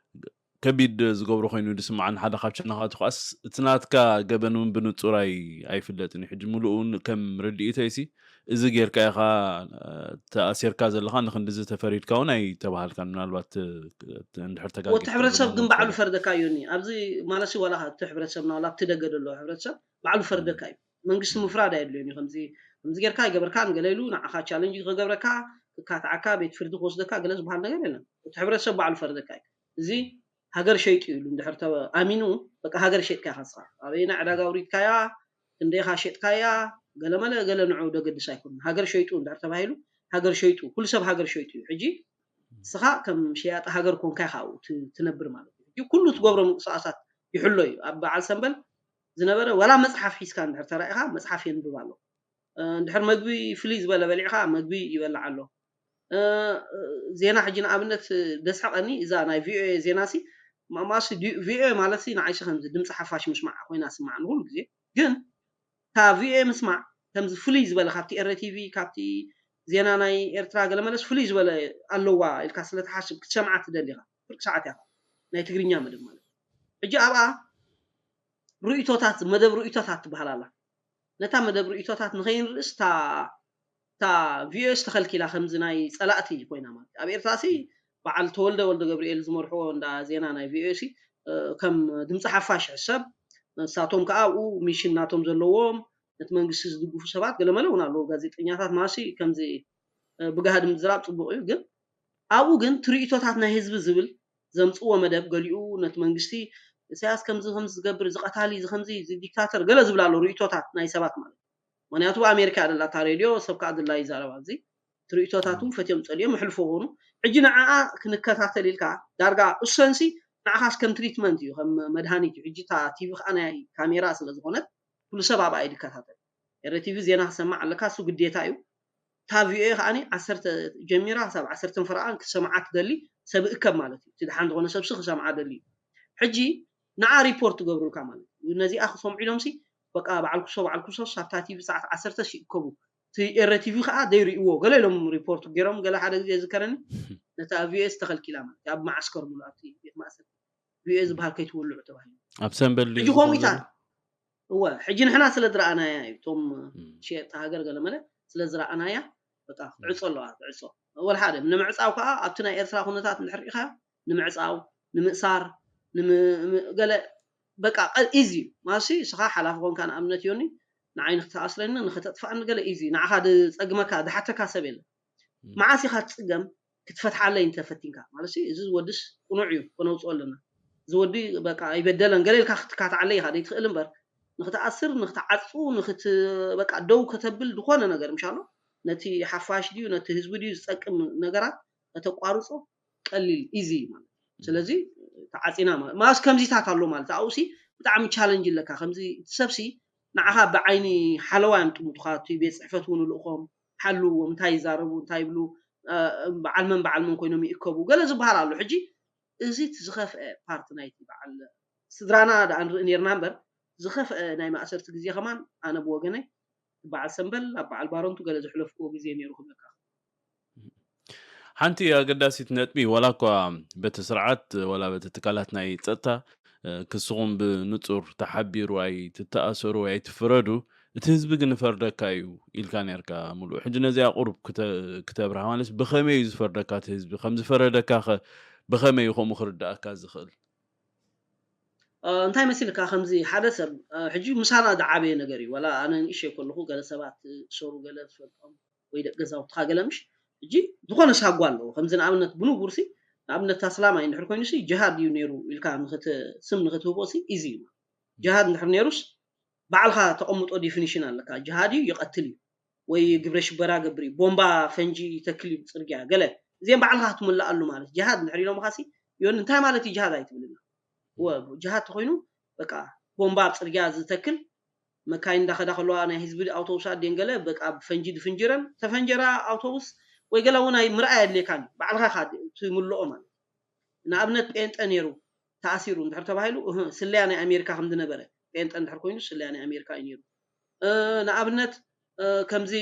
ከቢድ ዝገብሮ ኮይኑ ዝስምዓኒ ሓደ ካብ ሸነኻ ትኳስ እቲ ናትካ ገበን እውን ብንጹር ኣይ ኣይፍለጥን እዩ ሕጂ ምሉኡ ከም ርድኢተይሲ እዚ ጌርካ ኢኻ ተኣሲርካ ዘለኻ ንክንድዚ ተፈሪድካ እውን ኣይተባሃልካን ምናልባት እንድሕር ተጋጊ ወቲ ሕብረተሰብ ግን ባዕሉ ፈርደካ እዩ ኒ ኣብዚ ማለት ዋላ እቲ ሕብረተሰብ ናላ ኣብቲ ደገ ዘሎ ሕብረተሰብ ባዕሉ ፈርደካ እዩ መንግስቲ ምፍራድ ኣየድልዮን እዩ ከምዚ ከምዚ ጌርካ ይገበርካ ንገለ ኢሉ ንዓኻ ቻለንጅ ክገብረካ ክካትዓካ ቤት ፍርዲ ክወስደካ ገለ ዝበሃል ነገር የለን እቲ ሕብረተሰብ ባዕሉ ፈርደካ እዩ እዚ ሃገር ሸይጡ ኢሉ እንድሕር ኣሚኑ በቃ ሃገር ሸጥካ ኢኻ ንስኻ። ኣበየናይ ዕዳጋ ኣውሪድካያ፣ ክንደይኻ ሸጥካያ፣ ገለመለ ገለ ንዑ ደገድስ ኣይኮኑን። ሃገር ሸይጡ እንድሕር ተባሂሉ ሃገር ሸይጡ፣ ኩሉ ሰብ ሃገር ሸይጡ እዩ። ሕጂ ንስኻ ከም ሸያጢ ሃገር ኮንካ ኢኻ ኣብኡ ት- ትነብር ማለት እዩ። ሕጂ ኩሉ ትገብሮ ምንቅስቃሳት ይሕሎ እዩ። ኣብ በዓል ሰንበል ዝነበረ ዋላ መፅሓፍ ሒዝካ እንድሕር ተራኢኻ መፅሓፍ የንብብ ኣሎ። እንድሕር መግቢ ፍልይ ዝበለ በሊዕካ መግቢ ይበልዕ ኣሎ። ዜና ሕጂ ንኣብነት ደስሕቐኒ እዛ ናይ ቪኦኤ ዜና ሲ ማማሲ ቪኦኤ ማለት ሲ ንዓይሲ ከምዚ ድምፂ ሓፋሽ ምስማዕ ኮይና ስማዕ ንኩሉ ግዜ ግን እታ ቪኦኤ ምስማዕ ከምዚ ፍልይ ዝበለ ካብቲ ኤረ ቲቪ ካብቲ ዜና ናይ ኤርትራ ገለ መለስ ፍልይ ዝበለ ኣለዋ ኢልካ ስለ ትሓስብ ክትሰምዓ ትደሊ ኢኻ። ፍርቂ ሰዓት ኢኻ ናይ ትግርኛ መደብ ማለት ሕጂ ኣብኣ ርእይቶታት መደብ ርእይቶታት ትበሃል ኣላ። ነታ መደብ ርእይቶታት ንኸይንርእስ እታ እታ ቪኦኤስ ተኸልኪላ ከምዚ ናይ ጸላእቲ ኮይና ማለት ኣብ ኤርትራ ሲ በዓል ተወልደ ወልደ ገብርኤል ዝመርሕዎ እንዳ ዜና ናይ ቪኦኤ ሲ ከም ድምፂ ሓፋሽ ሕሰብ ንሳቶም ከዓ ኣብኡ ሚሽን ናቶም ዘለዎም ነቲ መንግስቲ ዝድግፉ ሰባት ገለመለ እውን ኣለዉ ጋዜጠኛታት ማሲ ከምዚ ብጋህዲ ምዝራብ ፅቡቅ እዩ ግን ኣብኡ ግን ትርኢቶታት ናይ ህዝቢ ዝብል ዘምፅዎ መደብ ገሊኡ ነቲ መንግስቲ ኢሳያስ ከምዚ ከምዚ ዝገብር እዚ ቀታሊ እዚ ከምዚ እዚ ዲክታተር ገለ ዝብል ኣሎ ርእቶታት ናይ ሰባት ማለት ምክንያቱ ኣሜሪካ ደላ እታ ሬድዮ ሰብ ከዓ ድላ ይዛረብ ኣብዚ ትርኢቶታት እውን ፈትዮም ፀልዮም ይሕልፎ ኾኑ ሕጂ ንዓኣ ክንከታተል ኢልካ ዳርጋ እሰንሲ ንዓኻስ ከም ትሪትመንት እዩ ከም መድሃኒት እዩ ሕጂ እታ ቲቪ ከዓ ናይ ካሜራ ስለ ዝኾነት ኩሉ ሰብ ኣብኣ እዩ ዝከታተል ኤረ ቲቪ ዜና ክሰማዕ ኣለካ እሱ ግዴታ እዩ እታ ቪኦኤ ከዓኒ ዓሰርተ ጀሚራ ክሳብ ዓሰርተን ፈረቓን ክሰምዓ ትደሊ ሰብ እከብ ማለት እዩ እቲ ደሓን ዝኾነ ሰብሲ ክሰምዓ ደሊ እዩ ሕጂ ንዓ ሪፖርት ትገብሩልካ ማለት እዩ ነዚኣ ክሰምዑ ኢሎም ሲ በቃ በዓል ኩሶ በዓል ኩሶ ሳብታ ቲቪ ሰዓት ዓሰርተ ሲ ይእከቡ እቲ ኤረ ቲቪ ከዓ ደይርእዎ ገለ ኢሎም ሪፖርት ገይሮም ገለ ሓደ ግዜ ዝከረኒ ነታ ቪኦኤ ዝተኸልኪላ ማለት ኣብ ማዓስከር ሙሉ ኣብቲ ቤት ማእሰር ቪኦኤ ዝበሃል ከይትወልዑ ተባሂሉ ኣብ ሰንበል ሕጂ ከምኡ ኢታ እወ ሕጂ ንሕና ስለ ዝረኣናያ እዩ እቶም ሸየጥቲ ሃገር ገለ መለ ስለ ዝረኣናያ በቃ ትዕፆ ኣለዋ ትዕፆ ወላ ሓደ ንምዕፃው ከዓ ኣብቲ ናይ ኤርትራ ኩነታት እንድሕር ሪኢኻዮ ንምዕፃው ንምእሳር ገለ በቃ ኢዚ እዩ ማሲ ስኻ ሓላፊ ኮንካ ንኣብነት ዮኒ ንዓይ ንክትኣስረኒ ንክተጥፋእኒ ገለ ኢዚ ንዓኻ ዝፀግመካ ዝሓተካ ሰብ የለን መዓስ ኢኻ ትፅገም ክትፈትሓለይ እንተፈቲንካ ማለት እዚ ወድስ ቁኑዕ እዩ ከነውፅኦ ኣለና እዚ ወዲ በቃ ይበደለን ገለ ኢልካ ክትካትዓለይ ኢኻ ዘይትኽእል እምበር ንክትኣስር ንክትዓፁ ንክት በቃ ደው ከተብል ዝኾነ ነገር ምሻሎ ነቲ ሓፋሽ ድዩ ነቲ ህዝቢ ድዩ ዝጠቅም ነገራት ከተቋርፆ ቀሊል ኢዚ ማለት ስለዚ ተዓፂና ማለት ማስ ከምዚታት ኣሎ ማለት ኣብኡሲ ብጣዕሚ ቻለንጅ ኣለካ ከምዚ እቲ ሰብሲ ንዓኻ ብዓይኒ ሓለዋ እዮም ጥምቱኻ እቲ ቤት ፅሕፈት እውን ልእኾም ሓልዎም እንታይ ይዛረቡ እንታይ ይብሉ በዓል መን በዓል መን ኮይኖም ይእከቡ ገለ ዝበሃል ኣሎ ሕጂ እዚ ዝኸፍአ ፓርቲ ናይቲ በዓል ስድራና ደኣ ንርኢ ነርና እምበር ዝኸፍአ ናይ ማእሰርቲ ግዜ ከማን ኣነ ብወገነይ በዓል ሰንበል ኣብ በዓል ባረንቱ ገለ ዝሕለፍክዎ ግዜ ነይሩ ክብለካ ሓንቲ ኣገዳሲት ነጥቢ ዋላ እኳ በቲ ስርዓት ዋላ በቲ ትካላት ናይ ፀጥታ ክስኹም ብንፁር ተሓቢሩ ኣይትተኣሰሩ ወይ ኣይትፍረዱ እቲ ህዝቢ ግን ይፈርደካ እዩ ኢልካ ነርካ ሙሉእ ሕጂ ነዚኣ ቁሩብ ክተብርሃ ማለት ብኸመይ እዩ ዝፈርደካ እቲ ህዝቢ ከም ዝፈረደካ ኸ ብኸመይ እዩ ከምኡ ክርድኣካ ዝኽእል እንታይ መሲልካ ከምዚ ሓደ ሰብ ሕጂ ምሳና ዝዓበየ ነገር እዩ ዋላ ኣነ ንእሸ ከለኹ ገለ ሰባት ሰሩ ገለ ዝፈልጦም ወይ ደቂ ገዛውትኻ ገለ ምሽ ሕጂ ዝኾነ ሳጓ ኣለዎ ከምዚ ንኣብነት ብንቡርሲ ንኣብነት ኣስላማይ እንድሕር ኮይኑሲ ጅሃድ እዩ ነይሩ ኢልካ ስም ንክትህቦ ሲ ኢዚ እዩ ጅሃድ እንድሕር ነይሩስ ባዕልኻ ተቐምጦ ዲፊኒሽን ኣለካ ጅሃድ እዩ ይቐትል እዩ ወይ ግብረ ሽበራ ገብር እዩ ቦምባ ፈንጂ ይተክል እዩ ፅርግያ ገለ እዚኦም ባዕልኻ ክትምልኣሉ ማለት ጅሃድ እንድሕር ኢሎምኻሲ ዮኒ እንታይ ማለት እዩ ጅሃድ ኣይትብልና ጅሃድ ተኮይኑ በቃ ቦምባ ኣብ ፅርግያ ዝተክል መካይን እንዳኸዳ ከለዋ ናይ ህዝቢ ኣውቶቡሳት ድየን ገለ በቃ ብፈንጂ ድፍንጅረን ተፈንጀራ ኣውቶቡስ ወይ ገለ እውን ኣይ ምርኣይ ኣድልየካን ባዕልኻ ኢኻ ትምልኦ ማለት ንኣብነት ጴንጠ ነይሩ ተኣሲሩ እንድሕር ተባሂሉ እህ ስለያ ናይ ኣሜሪካ ከም ዝነበረ ጴንጠ እንድሕር ኮይኑ ስለያ ናይ ኣሜሪካ እዩ ነይሩ ንኣብነት ከምዚ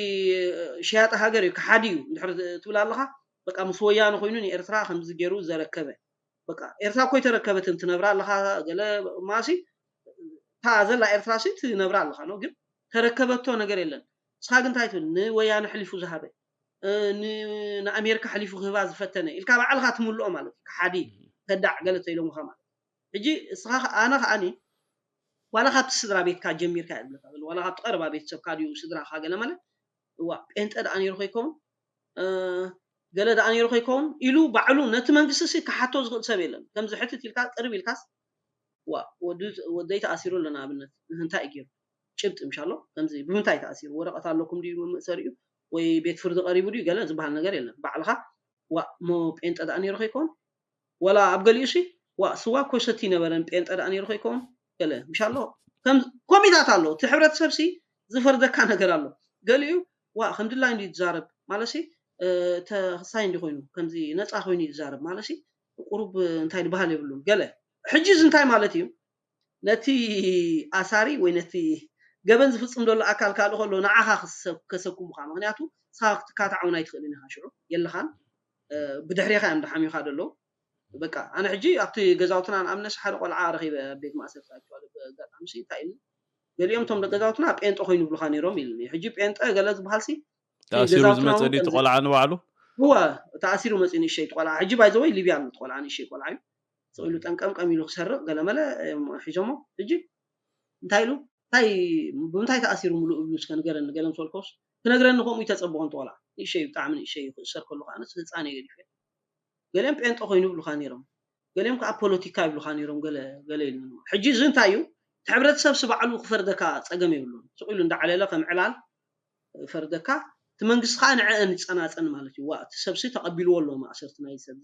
ሸያጢ ሃገር እዩ ክሓዲ እዩ እንድሕር ትብል ኣለኻ በቃ ምስ ወያነ ኮይኑ ንኤርትራ ከምዚ ገይሩ ዘረከበ በቃ ኤርትራ እኮ ኣይተረከበትን ትነብራ ኣለኻ ገለ ማሲ እታ ዘላ ኤርትራ ሲ ትነብራ ኣለኻ ነው ግን ተረከበቶ ነገር የለን ንስኻ ግን እንታይ ትብል ንወያነ ሕሊፉ ዝሃበ ንኣሜሪካ ሕሊፉ ክህባ ዝፈተነ ኢልካ ባዕልኻ ትምልኦ ማለት እዩ ሓዲ ከዳዕ ገለ ተኢሎምኻ ማለት ሕጂ እስኻ ኣነ ከዓኒ ዋላ ካብቲ ስድራ ቤትካ ጀሚርካ ይብለካ ዘሎ ዋላ ካብቲ ቀረባ ቤተሰብካ ድዩ ስድራካ ገለ ማለት እዋ ጴንጠ ደኣ ነይሩ ከይከውን ገለ ደኣ ነይሩ ከይከውን ኢሉ ባዕሉ ነቲ መንግስቲ ሲ ክሓቶ ዝኽእል ሰብ የለን። ከምዚ ሕትት ኢልካ ቅርብ ኢልካስ ዋ ወዲ ወደይ ተኣሲሩ ኣሎ ንኣብነት እንታይ እዩ ገይሩ ጭብጢ ምሻሎ ከምዚ ብምንታይ ተኣሲሩ ወረቐት ኣለኩም ድዩ መእሰሪኡ ወይ ቤት ፍርዲ ቀሪቡ ድዩ ገለ ዝበሃል ነገር የለን። ባዕልኻ ዋ እሞ ጴንጠ ደኣ ነይሩ ከይከውን ወላ ኣብ ገሊኡ ሲ ዋ ስዋ እኮ ይሰቲ ነበረን ጴንጠ ደኣ ነይሩ ከይከውን ገለ ምሻሎ ከምኢታት ኣሎ እቲ ሕብረተሰብ ሲ ዝፈርደካ ነገር ኣሎ። ገሊኡ ዋ ከም ድላይ እንዲ ዝዛረብ ማለት ሲ ተኽሳይ እንዲ ኮይኑ ከምዚ ነፃ ኮይኑ እዩ ዝዛረብ ማለት ሲ ቁሩብ እንታይ ዝበሃል የብሉን ገለ። ሕጂ እዚ እንታይ ማለት እዩ? ነቲ ኣሳሪ ወይ ነቲ ገበን ዝፍፅም ዘሎ ኣካል ካልእ ከሎ ንዓኻ ክሰ- ከሰክሙኻ። ምክንያቱ ንስኻ ክትካታዕ እውን ኣይትኽእልን ኢኻ። ሽዑ የለኻን እ፣ ብድሕሬኻ እዮም ደሓሚኻ ዘለዉ። በቃ ኣነ ሕጂ ኣብቲ ገዛውትና ንኣብነት ሓደ ቆልዓ ረኺበ ኣብ ቤት ማእሰርቲ ኣኪባሉ ብኣጋጣሚ ሲ እንታይ ኢሉ ገሊኦም እቶም ገዛውትና ጴንጠ ኮይኑ ይብሉኻ ነይሮም ኢሉኒ። ሕጂ ጴንጠ ገለ ዝበሃል ሲ እቲ ተኣሲሩ ገዛውትና ዝመፀ እውን ድዩ እቲ ከምዚ ቆልዓ ንባዕሉ? እወ ተኣሲሩ መፂኡ ንእሸይ ቆልዓ ሕጂ ባይዘወይ ሊብያ ኣሎ ቆልዓ ንእሸይ ቆልዓ እዩ ስቕ ኢሉ ጠንቀምቀም ኢሉ ክሰርቕ ገለመለ እዮም ሒዞሞ። ሕጂ እንታይ ኢሉ እንታይ ብምንታይ ተኣሲሩ ምሉእ እዩ እስከ ንገረኒ ገለ ምስ በልኮስ ክነግረኒ ከምኡ ይተፀበኹ እንተ ቆልዓ ንእሸይ እዩ ብጣዕሚ ንእሸይ እዩ ክእሰር ከሎ ከዓ ኣነስ ህፃን እየ ገዲፈ ገሊኦም ጴንጠ ኮይኑ ይብሉካ ነይሮም ገሊኦም ከዓ ፖለቲካ ይብሉካ ነይሮም ገለ ገለ ኢሉ ሕጂ እዚ እንታይ እዩ እቲ ሕብረተሰብ ሲ ባዕሉ ክፈርደካ ፀገም የብሉን ስቕ ኢሉ እንዳዓለለ ከም ዕላል ፈርደካ እቲ መንግስቲ ከዓ ንዐአን ይፀናፀን ማለት እዩ ዋ እቲ ሰብሲ ተቐቢልዎ ኣለዎ ማእሰርቲ ናይ ሰብዚ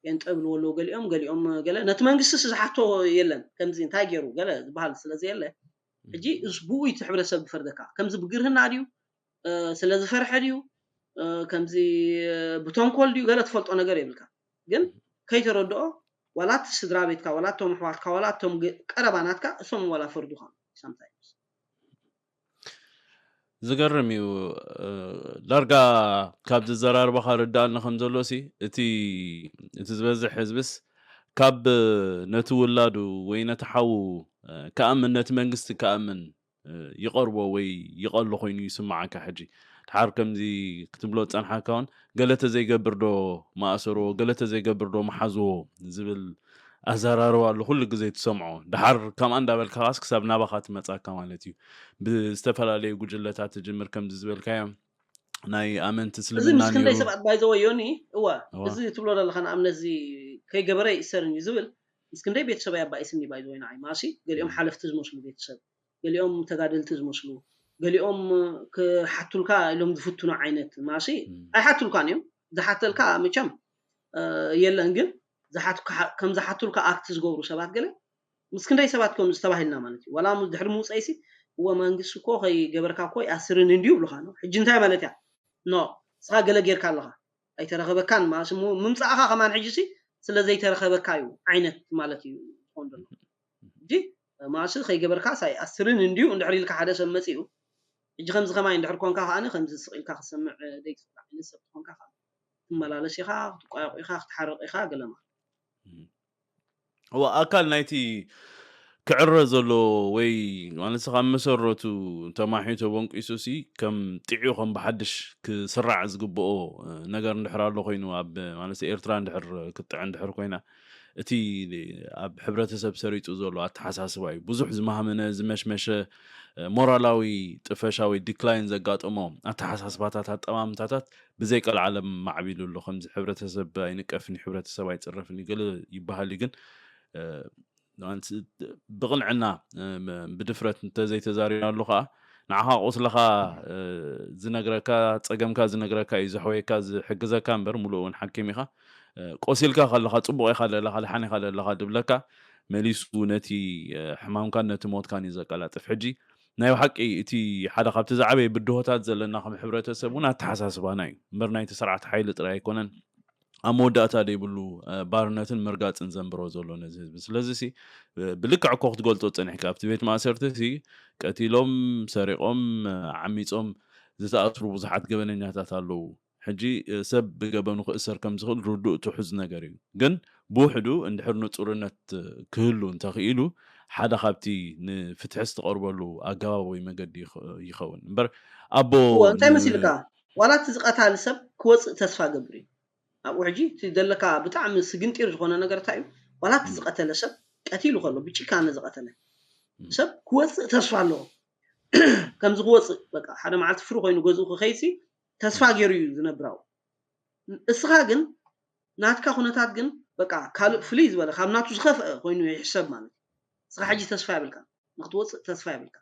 ጴንጠ ይብልዎ ኣለዉ ገሊኦም ገሊኦም ገለ ነቲ መንግስቲ ሲ ዝሓቶ የለን ከምዚ እንታይ ገይሩ ገለ ዝበሃል ስለዘየለ ሕጂ እስ ብኡ እቲ ሕብረተሰብ ዝፈርደካ ከምዚ ብግርህና ድዩ እ፣ ስለ ዝፈርሐ ድዩ እ፣ ከምዚ እ፣ ብተንኮል ድዩ ገለ ትፈልጦ ነገር የብልካ ግን ከይተረድኦ ዋላ እቲ ስድራ ቤትካ ዋላ እቶም ኣሕዋትካ ዋላ እቶም ግ- ቀረባ ናትካ እሶም ዋላ ፈርዱኻ sometimes ዝገርም እዩ። እ፣ ዳርጋ ካብ ዝዘራርባኻ ርዳኣኒ ከም ዘሎ ሲ እቲ እቲ ዝበዝሕ ህዝብስ ካብ ነቲ ውላዱ ወይ ነቲ ሓዉ እ፣ ክኣምን ነቲ መንግስቲ ክኣምን እ፣ ይቐርቦ ወይ ይቐሎ ኮይኑ ይስምዓካ። ሕጂ ድሓር ከምዚ ክትብሎ ዝጸንሓካ እውን ገለ ተዘይገብር ዶ መኣሰርዎ፣ ገለ ተዘይገብር ዶ መሓዝዎ ዝብል ኣዘራርባ ኣሎ ኩሉ ግዜ ትሰምዖ። ድሓር ከምኣ እንዳበልካ ኻስ ክሳብ ናባኻ ትመጻካ ማለት እዩ። ብዝተፈላለዩ ጉጅለታት ትጅምር ከምዚ ዝበልካዮ ናይ ኣመንቲ እዚ እስልምና ምስ ክንደይ ነይሩ። ሰባት ባይዘወ ዮኒ እወ እዋ። እዚ ትብሎ ዘለኻ ንኣብነት እዚ ከይገበረ ይእሰርን እዩ ዝብል ምስ ክንደይ ቤተሰብ ኣባኢስኒ ባይዘወይ ንዓይ ማሲ ገሊኦም ሓለፍቲ ዝመስሉ ቤተሰብ ገሊኦም ተጋደልቲ ዝመስሉ ገሊኦም ክሓቱልካ ኢሎም ዝፍትኑ ዓይነት ማሲ እም። ኣይሓቱልካን እዮም ዝሓተልካ መቸም እ፣ የለን ግን ዝሓትካ- ከም ዝሓቱልካ ኣክት ዝገብሩ ሰባት ገለ ምስ ክንደይ ሰባት ከም ዝተባሂልና ማለት እዩ ዋላ ሙ- ድሕሪ ምውፀይሲ እወ መንግስቲ እኮ ከይገበርካ እኮ ይኣስርን እንድዩ ይብሉካ ነው ሕጂ እንታይ ማለት እያ ኖ ንስኻ ገለ ጌርካ ኣለኻ ኣይተረኸበካን ማለት እሞ ምምፃእኻ ከማን ሕጂ ሲ ስለ ዘይተረኸበካ እዩ ዓይነት ማለት እዩ ዝኾን ዘሎ ሕጂ ማለት ከይገበርካ ሳይ ኣስርን እንድዩ እንድሕር ኢልካ ሓደ ሰብ መፂኡ ሕጂ ከምዚ ከማይ እንድሕር ኮንካ ከዓኒ ከምዚ ስቕ ኢልካ ክሰምዕ ደይትኽእል ዓይነት ሰብ ትኾንካ ከዓ ትመላለስ ኢኻ ክትቋየቑ ኢኻ ክትሓርቕ ኢኻ ገለ ማለት እዋ ኣካል ናይቲ ክዕረ ዘሎ ወይ ማለት ካብ መሰረቱ ተማሒቶ በንቂሱ ሲ ከም ጥዕዩ ከም ብሓድሽ ክስራዕ ዝግብኦ እ፣ ነገር እንድሕር ኣሎ ኮይኑ ኣብ ማለት ኤርትራ እንድሕር ክትጥዕ እንድሕር ኮይና እቲ ኣብ ሕብረተሰብ ሰሪጡ ዘሎ ኣተሓሳስባ እዩ ብዙሕ ዝማህመነ ዝመሽመሸ እ፣ ሞራላዊ ጥፈሻዊ ዲክላይን ዘጋጠሞ ኣተሓሳስባታት ኣጠማምታታት ብዘይ ቀልዓለም ማዕቢሉ ኣሎ ከምዚ ሕብረተሰብ ኣይንቀፍን እዩ ሕብረተሰብ ኣይፅረፍን እዩ ገለ ይበሃል እዩ ግን እ፣ ማለት ብቕንዕና እ፣ ም- ብድፍረት እንተዘይተዛሪብናሉ ከዓ ንዓኻ ቁስልኻ እ፣ ዝነግረካ ፀገምካ ዝነግረካ እዩ ዘሕወየካ ዝሕግዘካ እምበር ሙሉእ እውን ሓኪም ኢኻ እ፣ ቆሲልካ ከለኻ ፅቡቕ ኢኻ ዘለኻ ድሓን ኢኻ ዘለኻ ድብለካ መሊሱ ነቲ እ፣ ሕማምካን ነቲ ሞትካን እዩ ዘቀላጥፍ ሕጂ ናይ ብሓቂ እቲ ሓደ ካብቲ ዝዓበየ ብድሆታት ዘለና ከም ሕብረተሰብ እውን ኣተሓሳስባና እዩ እምበር ናይቲ ስርዓት ሓይሊ ጥራይ ኣይኮነን ኣብ መወዳእታ ዘይብሉ እ፣ ባርነትን ምርጋፅን ዘንብሮ ዘሎ ነዚ ህዝቢ ስለዚ ሲ እ፣ ብልክዕ እኮ ክትገልፆ ፀኒሕካ ኣብቲ ቤት ማእሰርቲ ሲ ቀቲሎም ሰሪቖም እ፣ ዓሚፆም ዝተኣስሩ ብዙሓት ገበነኛታት ኣለዉ ሕጂ እ፣ ሰብ ብገበኑ ክእሰር ከም ዝኽእል ርዱእ ትሑዝ ነገር እዩ ግን ብውሕዱ እንድሕር ንፁርነት እ፣ ክህሉ እንተኽኢሉ ሓደ ካብቲ ንፍትሒ ዝተቐርበሉ ኣገባብ ወይ መገዲ ይኸ- ይኸውን እምበር ኣቦ እወ እንታይ ን- መሲልካ ዋላ እቲ ዝቐታሊ ሰብ ክወፅእ ተስፋ ገብር እዩ ኣብኡ ሕጂ እቲ ዘለካ ብጣዕሚ ስግንጢር ዝኾነ ነገር እንታይ እዩ ዋላ እቲ ዝቐተለ ሰብ ቀቲሉ ከሎ ብጭካነ ዝቐተለ ሰብ ክወፅእ ተስፋ ኣለዎ ከምዚ ክወፅእ በቃ ሓደ መዓልቲ ፍሪ ኮይኑ ገዝኡ ክኸይድሲ ተስፋ ገይሩ እዩ ዝነብር ኣብኡ እስኻ ግን ናትካ ኩነታት ግን በቃ ካልእ ፍልይ ዝበለ ካብ ናቱ ዝኸፍአ ኮይኑ ይሕሰብ ማለት እዩ። እስኻ ሕጂ ተስፋ የብልካ፣ ንክትወፅእ ተስፋ የብልካ።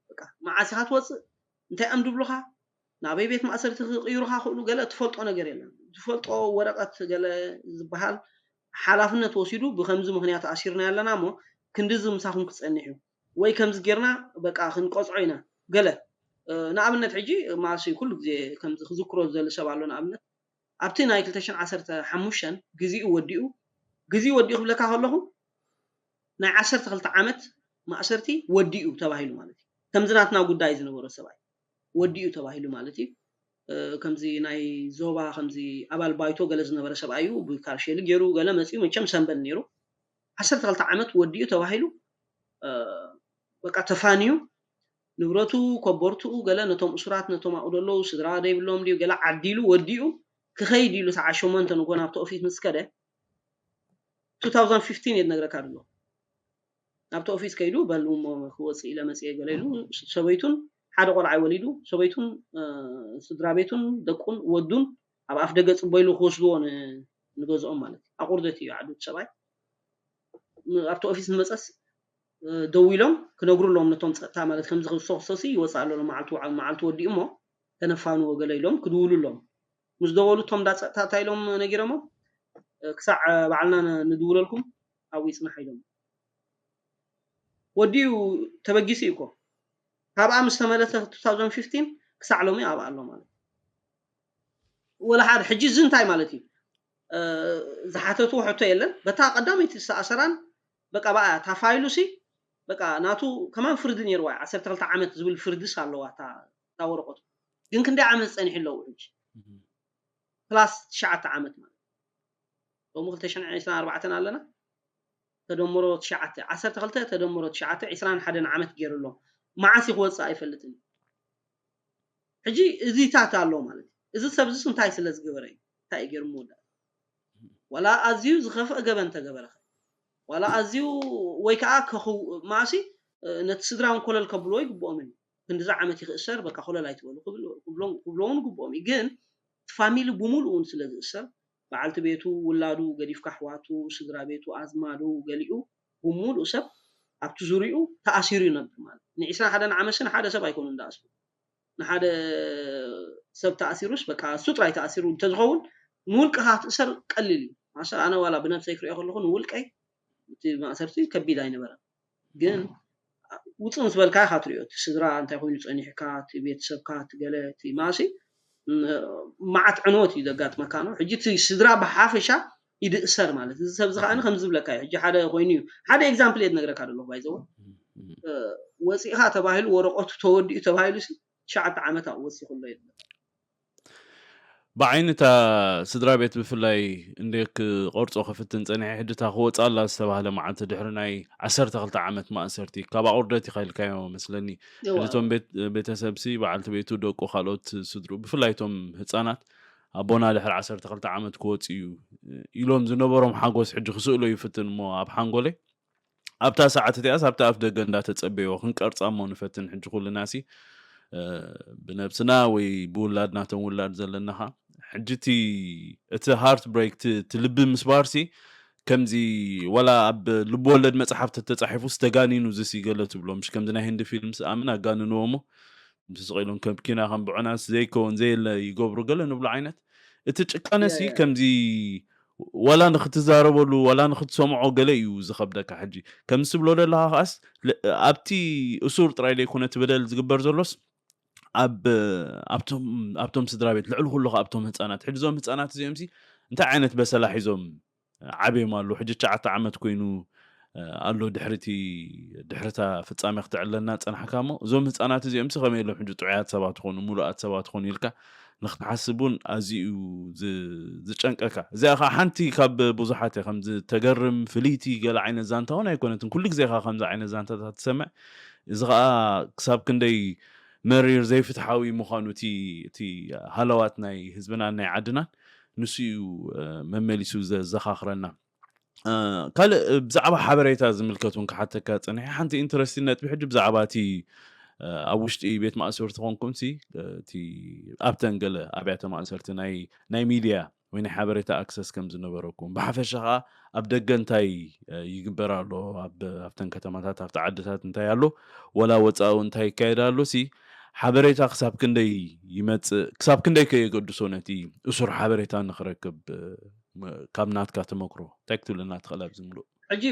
በቃ መዓስ ኢኻ ትወፅእ፣ እንታይ እዮም ድብሉኻ፣ ናበይ ቤት ማእሰርቲ ክቕይሩኻ ክእሉ ገለ ትፈልጦ ነገር የለን። ዝፈልጦ ወረቐት ገለ ዝበሃል ሓላፍነት ወሲዱ ብከምዚ ምክንያት ኣሲርና ኣለና እሞ ክንድዚ ምሳኹም ክፀንሕ እዩ ወይ ከምዚ ጌርና በቃ ክንቀፅዖ ኢና ገለ ንኣብነት ሕጂ ማሲ ኩሉ ግዜ ከምዚ ክዝክሮ ዝደሊ ሰብ ኣሎ። ንኣብነት ኣብቲ ናይ ክልተ ሽሕን ዓሰርተ ሓሙሽተን ግዚኡ ወዲኡ፣ ግዚኡ ወዲኡ ክብለካ ከለኹ ናይ ዓሰርተ ክልተ ዓመት ማእሰርቲ ወዲኡ ተባሂሉ ማለት እዩ። ከምዚ ናትና ጉዳይ ዝነበሮ ሰብኣይ ወዲኡ ተባሂሉ ማለት እዩ። ከምዚ ናይ ዞባ ከምዚ ኣባል ባይቶ ገለ ዝነበረ ሰብኣይ እዩ። ብካርሼሊ ገይሩ ገለ መፂኡ መቸም ሰንበል ነይሩ። ዓሰርተ ክልተ ዓመት ወዲኡ ተባሂሉ በቃ ተፋንዩ ንብረቱ ኮቦርትኡ ገለ ነቶም እሱራት ነቶም ኣብኡ ዘለዉ ስድራ ዘይብሎም ድዩ ገለ ዓዲሉ ወዲኡ ክኸይድ ኢሉ ሰዓት ሸሞንተ ንጎ ናብቲ ኦፊስ ምስ ከደ two thousand fifteen እየ ዝነግረካ ድሎ ናብቲ ኦፊስ ከይዱ በል እሞ ክወፅእ ኢለ መፅየ ገለ ኢሉ ሰበይቱን ሓደ ቆልዓ ወሊዱ ሰበይቱን ስድራ ቤቱን ደቁን ወዱን ኣብ ኣፍ ደገ ፅቦ ኢሉ ክወስድዎ ንገዝኦም ማለት ኣቁርደት እዩ ዓዱ ሰብኣይ ኣብቲ ኦፊስ ንመፀስ ደው ኢሎም ክነግሩ ኣለዎም ነቶም ፀጥታ ማለት ከምዚ ክሰክሰሲ ይወፅእ ኣሎ መዓልቲ ወዲኡ እሞ ተነፋንዎ ገለ ኢሎም ክድውሉ ኣለዎም ምስ ደወሉ እቶም እንዳ ፀጥታ እንታይ ኢሎም ነጊሮሞ ክሳዕ ባዕልና ንድውለልኩም ኣብኡ ይፅናሕ ኢሎም ወዲኡ ተበጊሱ እዩ እኮ ካብኣ ምስ ተመለሰ two thousand fifteen ክሳዕ ሎሚ ኣብኣ ኣሎ ማለት ወላ ሓደ ሕጂ እዚ እንታይ ማለት እዩ ዝሓተትዎ ሕቶ የለን በታ ቀዳመይቲ ዝተኣሰራን በቃ ብኣ እታ ፋይሉ ሲ በቃ ናቱ ከማን ፍርዲ ነይርዋ ዓሰርተ ክልተ ዓመት ዝብል ፍርድስ ኣለዋ እታ ወረቀቱ ግን ክንደይ ዓመት ፀኒሑ ኣለዉ ሕጂ ፕላስ ትሽዓተ ዓመት ማለት ሎሚ ክልተ ሽሕን ዕስራን ኣርባዕተን ኣለና ተደምሮ ትሽዓተ ዓሰርተ ክልተ ተደምሮ ትሽዓተ ዕስራን ሓደን ዓመት ገይሩ ኣሎ መዓስ ክወፅእ ኣይፈልጥን ሕጂ እዚታት ኣሎ ማለት እዩ እዚ ሰብ ዝስ እንታይ ስለ ዝገበረ እዩ እንታይ ገይሩ ምወዳእ ዋላ ኣዝዩ ዝኸፍአ ገበን ተገበረ ዋላ ኣዝዩ ወይ ከዓ ከኽው ማእሲ ነቲ ስድራ እውን ኮለል ከብልዎ ይግብኦም እዩ ክንድዚ ዓመት ይክእሰር በቃ ኮለል ኣይትበሉ ክብልዎ እውን ግብኦም እዩ ግን እቲ ፋሚሊ ብሙሉእ እውን ስለ ዝእሰር በዓልቲ ቤቱ ውላዱ ገዲፍካ ኣሕዋቱ ስድራ ቤቱ ኣዝማዱ ገሊኡ ብሙሉእ ሰብ ኣብቲ ዙሪኡ ተኣሲሩ ይነብር ማለት ንዒስራ ሓደን ዓመት ስን ሓደ ሰብ ኣይኮኑ እንዳኣስሩ ንሓደ ሰብ ተኣሲሩስ በቃ እሱ ጥራይ ተኣሲሩ እንተዝኸውን ንውልቅኻ ትእሰር ቀሊል እዩ ማሰ ኣነ ዋላ ብነብሰይ ክሪኦ ከለኹ ንውልቀይ እቲ ማእሰርቲ ከቢድ ኣይነበረን ግን ውፅእ ምስ በልካ ኢኻ ትሪኦ እቲ ስድራ እንታይ ኮይኑ ፀኒሕካ እቲ ቤተሰብካ እቲ ገለ እቲ ማእሲ መዓት ዕንወት እዩ ዘጋጥመካ ነው ሕጂ እቲ ስድራ ብሓፈሻ ይድእሰር ማለት እዚ ሰብ ዝኸኣነ ከም ዝብለካ እዩ ሕጂ ሓደ ኮይኑ እዩ ሓደ ኤግዛምፕል እየ ትነግረካ ደለኹ ባይዘወ ወፂእኻ ተባሂሉ ወረቀቱ ተወዲኡ ተባሂሉ ትሽዓተ ዓመት ኣብኡ ወሲኹ ኣሎ የለ ብዓይኒ እታ ስድራ ቤት ብፍላይ እንደ ክቆርጾ ክፍትን ጸኒሐ ሕጂ እታ ክወጽኣላ ዝተባህለ መዓልቲ ድሕሪ ናይ ዓሰርተ ክልተ ዓመት ማእሰርቲ ካብ ኣቑርደት ኢኻ ኢልካዮ መስለኒ ሕጂ እቶም ቤተሰብሲ በዓልቲ ቤቱ ደቁ ካልኦት ስድሩ ብፍላይ እቶም ህጻናት ኣቦና ድሕሪ ዓሰርተ ክልተ ዓመት ክወጽእ እዩ ኢሎም ዝነበሮም ሓጎስ ሕጂ ክስእሎ ይፍትን እሞ ኣብ ሓንጎለይ ኣብታ ሰዓት እቲኣስ ኣብቲ ኣፍ ደገ እንዳተጸበይዎ ክንቀርጻ እሞ ንፈትን ሕጂ ኩልና ሲ ብነብስና ወይ ብውላድና ተን ውላድ ዘለናኻ ሕጂ እቲ እቲ ሃርት ብሬክ እቲ ልቢ ምስባር ሲ ከምዚ ወላ ኣብ ልብወለድ መጽሓፍ ተተጻሒፉ ዝተጋኒኑ ዝሲ ገለ ትብሎ ምሽ ከምዚ ናይ ህንዲ ፊልም ስኣምን ኣጋንንዎ እሞ ምስ ስቕ ኢሎም ከም ኪና ከም ብዑናስ ዘይከውን ዘየለ ይገብሩ ገለ ንብሎ ዓይነት እቲ ጭካነ ሲ ከምዚ ዋላ ንክትዛረበሉ ዋላ ንክትሰምዖ ገለ እዩ ዝኸብደካ ሕጂ ከምዚ ትብሎ ዘለካ ከዓስ ኣብቲ እሱር ጥራይ ዘይኮነ እቲ በደል ዝግበር ዘሎስ ኣብ ኣብቶም ኣብቶም ስድራ ቤት ልዕሊ ኩሉ ኣብቶም ህፃናት ሕጂ እዞም ህፃናት እዚኦም ሲ እንታይ ዓይነት በሰላ ሒዞም ዓብዮም ኣለዉ ሕጂ ትሽዓተ ዓመት ኮይኑ ኣሎ ድሕሪቲ ድሕርታ ፍጻሜ ክትዕለና ጸናሕካ እሞ እዞም ህፃናት እዚኦም ከመይ ኢሎም ሕጂ ጥዑያት ሰባት ኾኑ ሙሉኣት ሰባት ኾኑ ኢልካ ንክትሓስብ እውን ኣዝዩ ዝጨንቀካ እዚኣ ከዓ ሓንቲ ካብ ብዙሓት እያ ከም ዝተገርም ፍልይቲ ገለ ዓይነት ዛንታ እውን ኣይኮነትን ኩሉ ግዜ ከዓ ከምዚ ዓይነት ዛንታታት ትሰምዕ እዚ ከዓ ክሳብ ክንደይ መሪር ዘይፍትሓዊ ምዃኑ እቲ ሃለዋት ናይ ህዝብናን ናይ ዓድናን ንሱ እዩ መመሊሱ ዘዘኻኽረና ካልእ ብዛዕባ ሓበሬታ ዝምልከት እውን ክሓተካ ፀኒሐ ሓንቲ ኢንትረስቲን ነጥቢ ሕጂ ብዛዕባ እቲ ኣብ ውሽጢ ቤት ማእሰርቲ ኮንኩም ሲ እቲ ኣብተን ገለ ኣብያተ ማእሰርቲ ናይ ሚድያ ወይ ናይ ሓበሬታ ኣክሰስ ከም ዝነበረኩም፣ ብሓፈሻ ከዓ ኣብ ደገ እንታይ ይግበር ኣሎ፣ ኣብተን ከተማታት ኣብቲ ዓድታት እንታይ ኣሎ፣ ወላ ወፃኡ እንታይ ይካየድ ኣሎ ሲ ሓበሬታ ክሳብ ክንደይ ይመፅእ፣ ክሳብ ክንደይ ከየገድሶ ነቲ እሱር ሓበሬታ ንክረክብ፣ ካብ ናትካ ተመክሮ እንታይ ክትብለና ትኽእል ኣብዚ ምሉእ? ሕጂ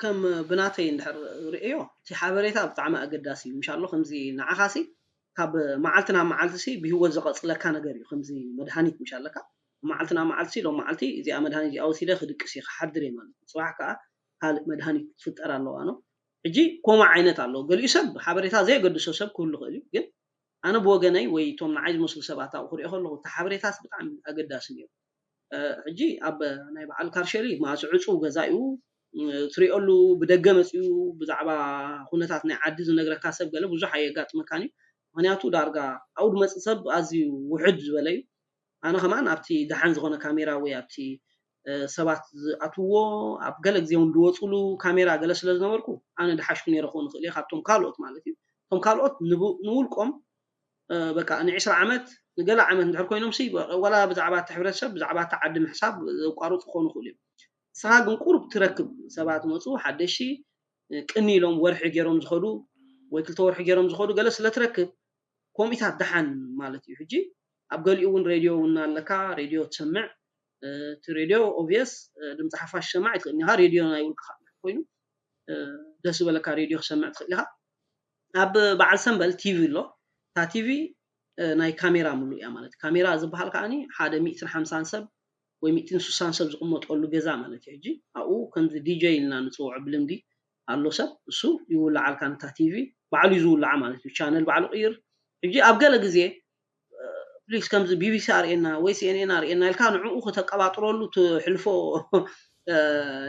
ከም ብናተይ እንድሕር ርእዮ፣ እቲ ሓበሬታ ብጣዕሚ ኣገዳሲ እዩ። ምሻሎ ከምዚ ንዓኻሲ ካብ መዓልቲ ናብ መዓልቲ ሲ ብህይወት ዘቐፅለካ ነገር እዩ። ከምዚ መድሃኒት ምሻለካ መዓልቲ ናብ መዓልቲ ሲ ሎም መዓልቲ እዚኣ መድሃኒት እዚኣ ወሲደ ክድቅስ እየ ክሓድር እየ ማለት እዩ። ፅባሕ ከዓ ካልእ መድሃኒት ክትፍጠር ኣለዋ ነው። ሕጂ ኮማ ዓይነት ኣሎ። ገሊኡ ሰብ ሓበሬታ ዘየገድሶ ሰብ ክህሉ ይኽእል እዩ። ግን ኣነ ብወገነይ ወይ እቶም ንዓይ ዝመስሉ ሰባት ኣብኡ ክሪኦ ከለኹ እቲ ሓበሬታስ ብጣዕሚ ኣገዳሲ ነይሩ። ሕጂ ኣብ ናይ በዓል ካርሸሊ ማእሱ ዕፁው ገዛ እዩ ትሪኦሉ ብደገ መፅኡ ብዛዕባ ኩነታት ናይ ዓዲ ዝነግረካ ሰብ ገለ ብዙሕ ኣየጋጥመካን እዩ። ምክንያቱ ዳርጋ ኣብኡ ድመፅእ ሰብ ኣዝዩ ውሕድ ዝበለ እዩ። ኣነ ከማን ኣብቲ ደሓን ዝኾነ ካሜራ ወይ ኣብቲ ሰባት ዝኣትውዎ ኣብ ገለ ግዜ እውን ዝወፅሉ ካሜራ ገለ ስለ ዝነበርኩ ኣነ ድሓሽኩ ነይረ ክኸውን ይኽእል እየ ካብቶም ካልኦት ማለት እዩ። እቶም ካልኦት ንውልቆም በቃ ንዕስራ ዓመት ንገለ ዓመት እንድሕር ኮይኖም ሲ ዋላ ብዛዕባ እቲ ሕብረተሰብ ብዛዕባ እቲ ዓዲ ምሕሳብ ዘቋርፁ ክኾኑ ይኽእሉ እዮም። ንስኻ ግን ቁሩብ ትረክብ ሰባት መፁ ሓደሽቲ ቅኒ ኢሎም ወርሒ ገይሮም ዝኸዱ ወይ ክልተ ወርሒ ገይሮም ዝኸዱ ገለ ስለ ትረክብ ኮሚታት ደሓን ማለት እዩ። ሕጂ ኣብ ገሊኡ እውን ሬድዮ እውን ኣለካ፣ ሬድዮ ትሰምዕ። እቲ ሬድዮ ኦብቪየስ ድምፂ ሓፋሽ ሰማዕ ኣይትኽእልን ኢኻ። ሬድዮ ናይ ውልቅኻ ኮይኑ ደስ ዝበለካ ሬድዮ ክሰምዕ ትኽእል ኢኻ። ኣብ በዓል ሰንበል ቲቪ ኣሎ። እታ ቲቪ ናይ ካሜራ ምሉእ እያ ማለት እዩ። ካሜራ ዝበሃል ከዓኒ ሓደ ሚእትን ሓምሳን ሰብ ወይ ሚእትን ሱሳን ሰብ ዝቕመጠሉ ገዛ ማለት እዩ። ሕጂ ኣብኡ ከምዚ ዲጀይ ኢልና ንፅውዖ ብልምዲ ኣሎ ሰብ እሱ ይውልዓልካ ነታ ቲቪ ባዕሉ እዩ ዝውልዓ ማለት እዩ። ቻነል ባዕሉ ቅይር። ሕጂ ኣብ ገለ ግዜ ፕሊስ ከምዚ ቢቢሲ ኣርእየና ወይ ሲኤንኤን ኣርእየና ኢልካ ንዕኡ ከተቀባጥረሉ ትሕልፎ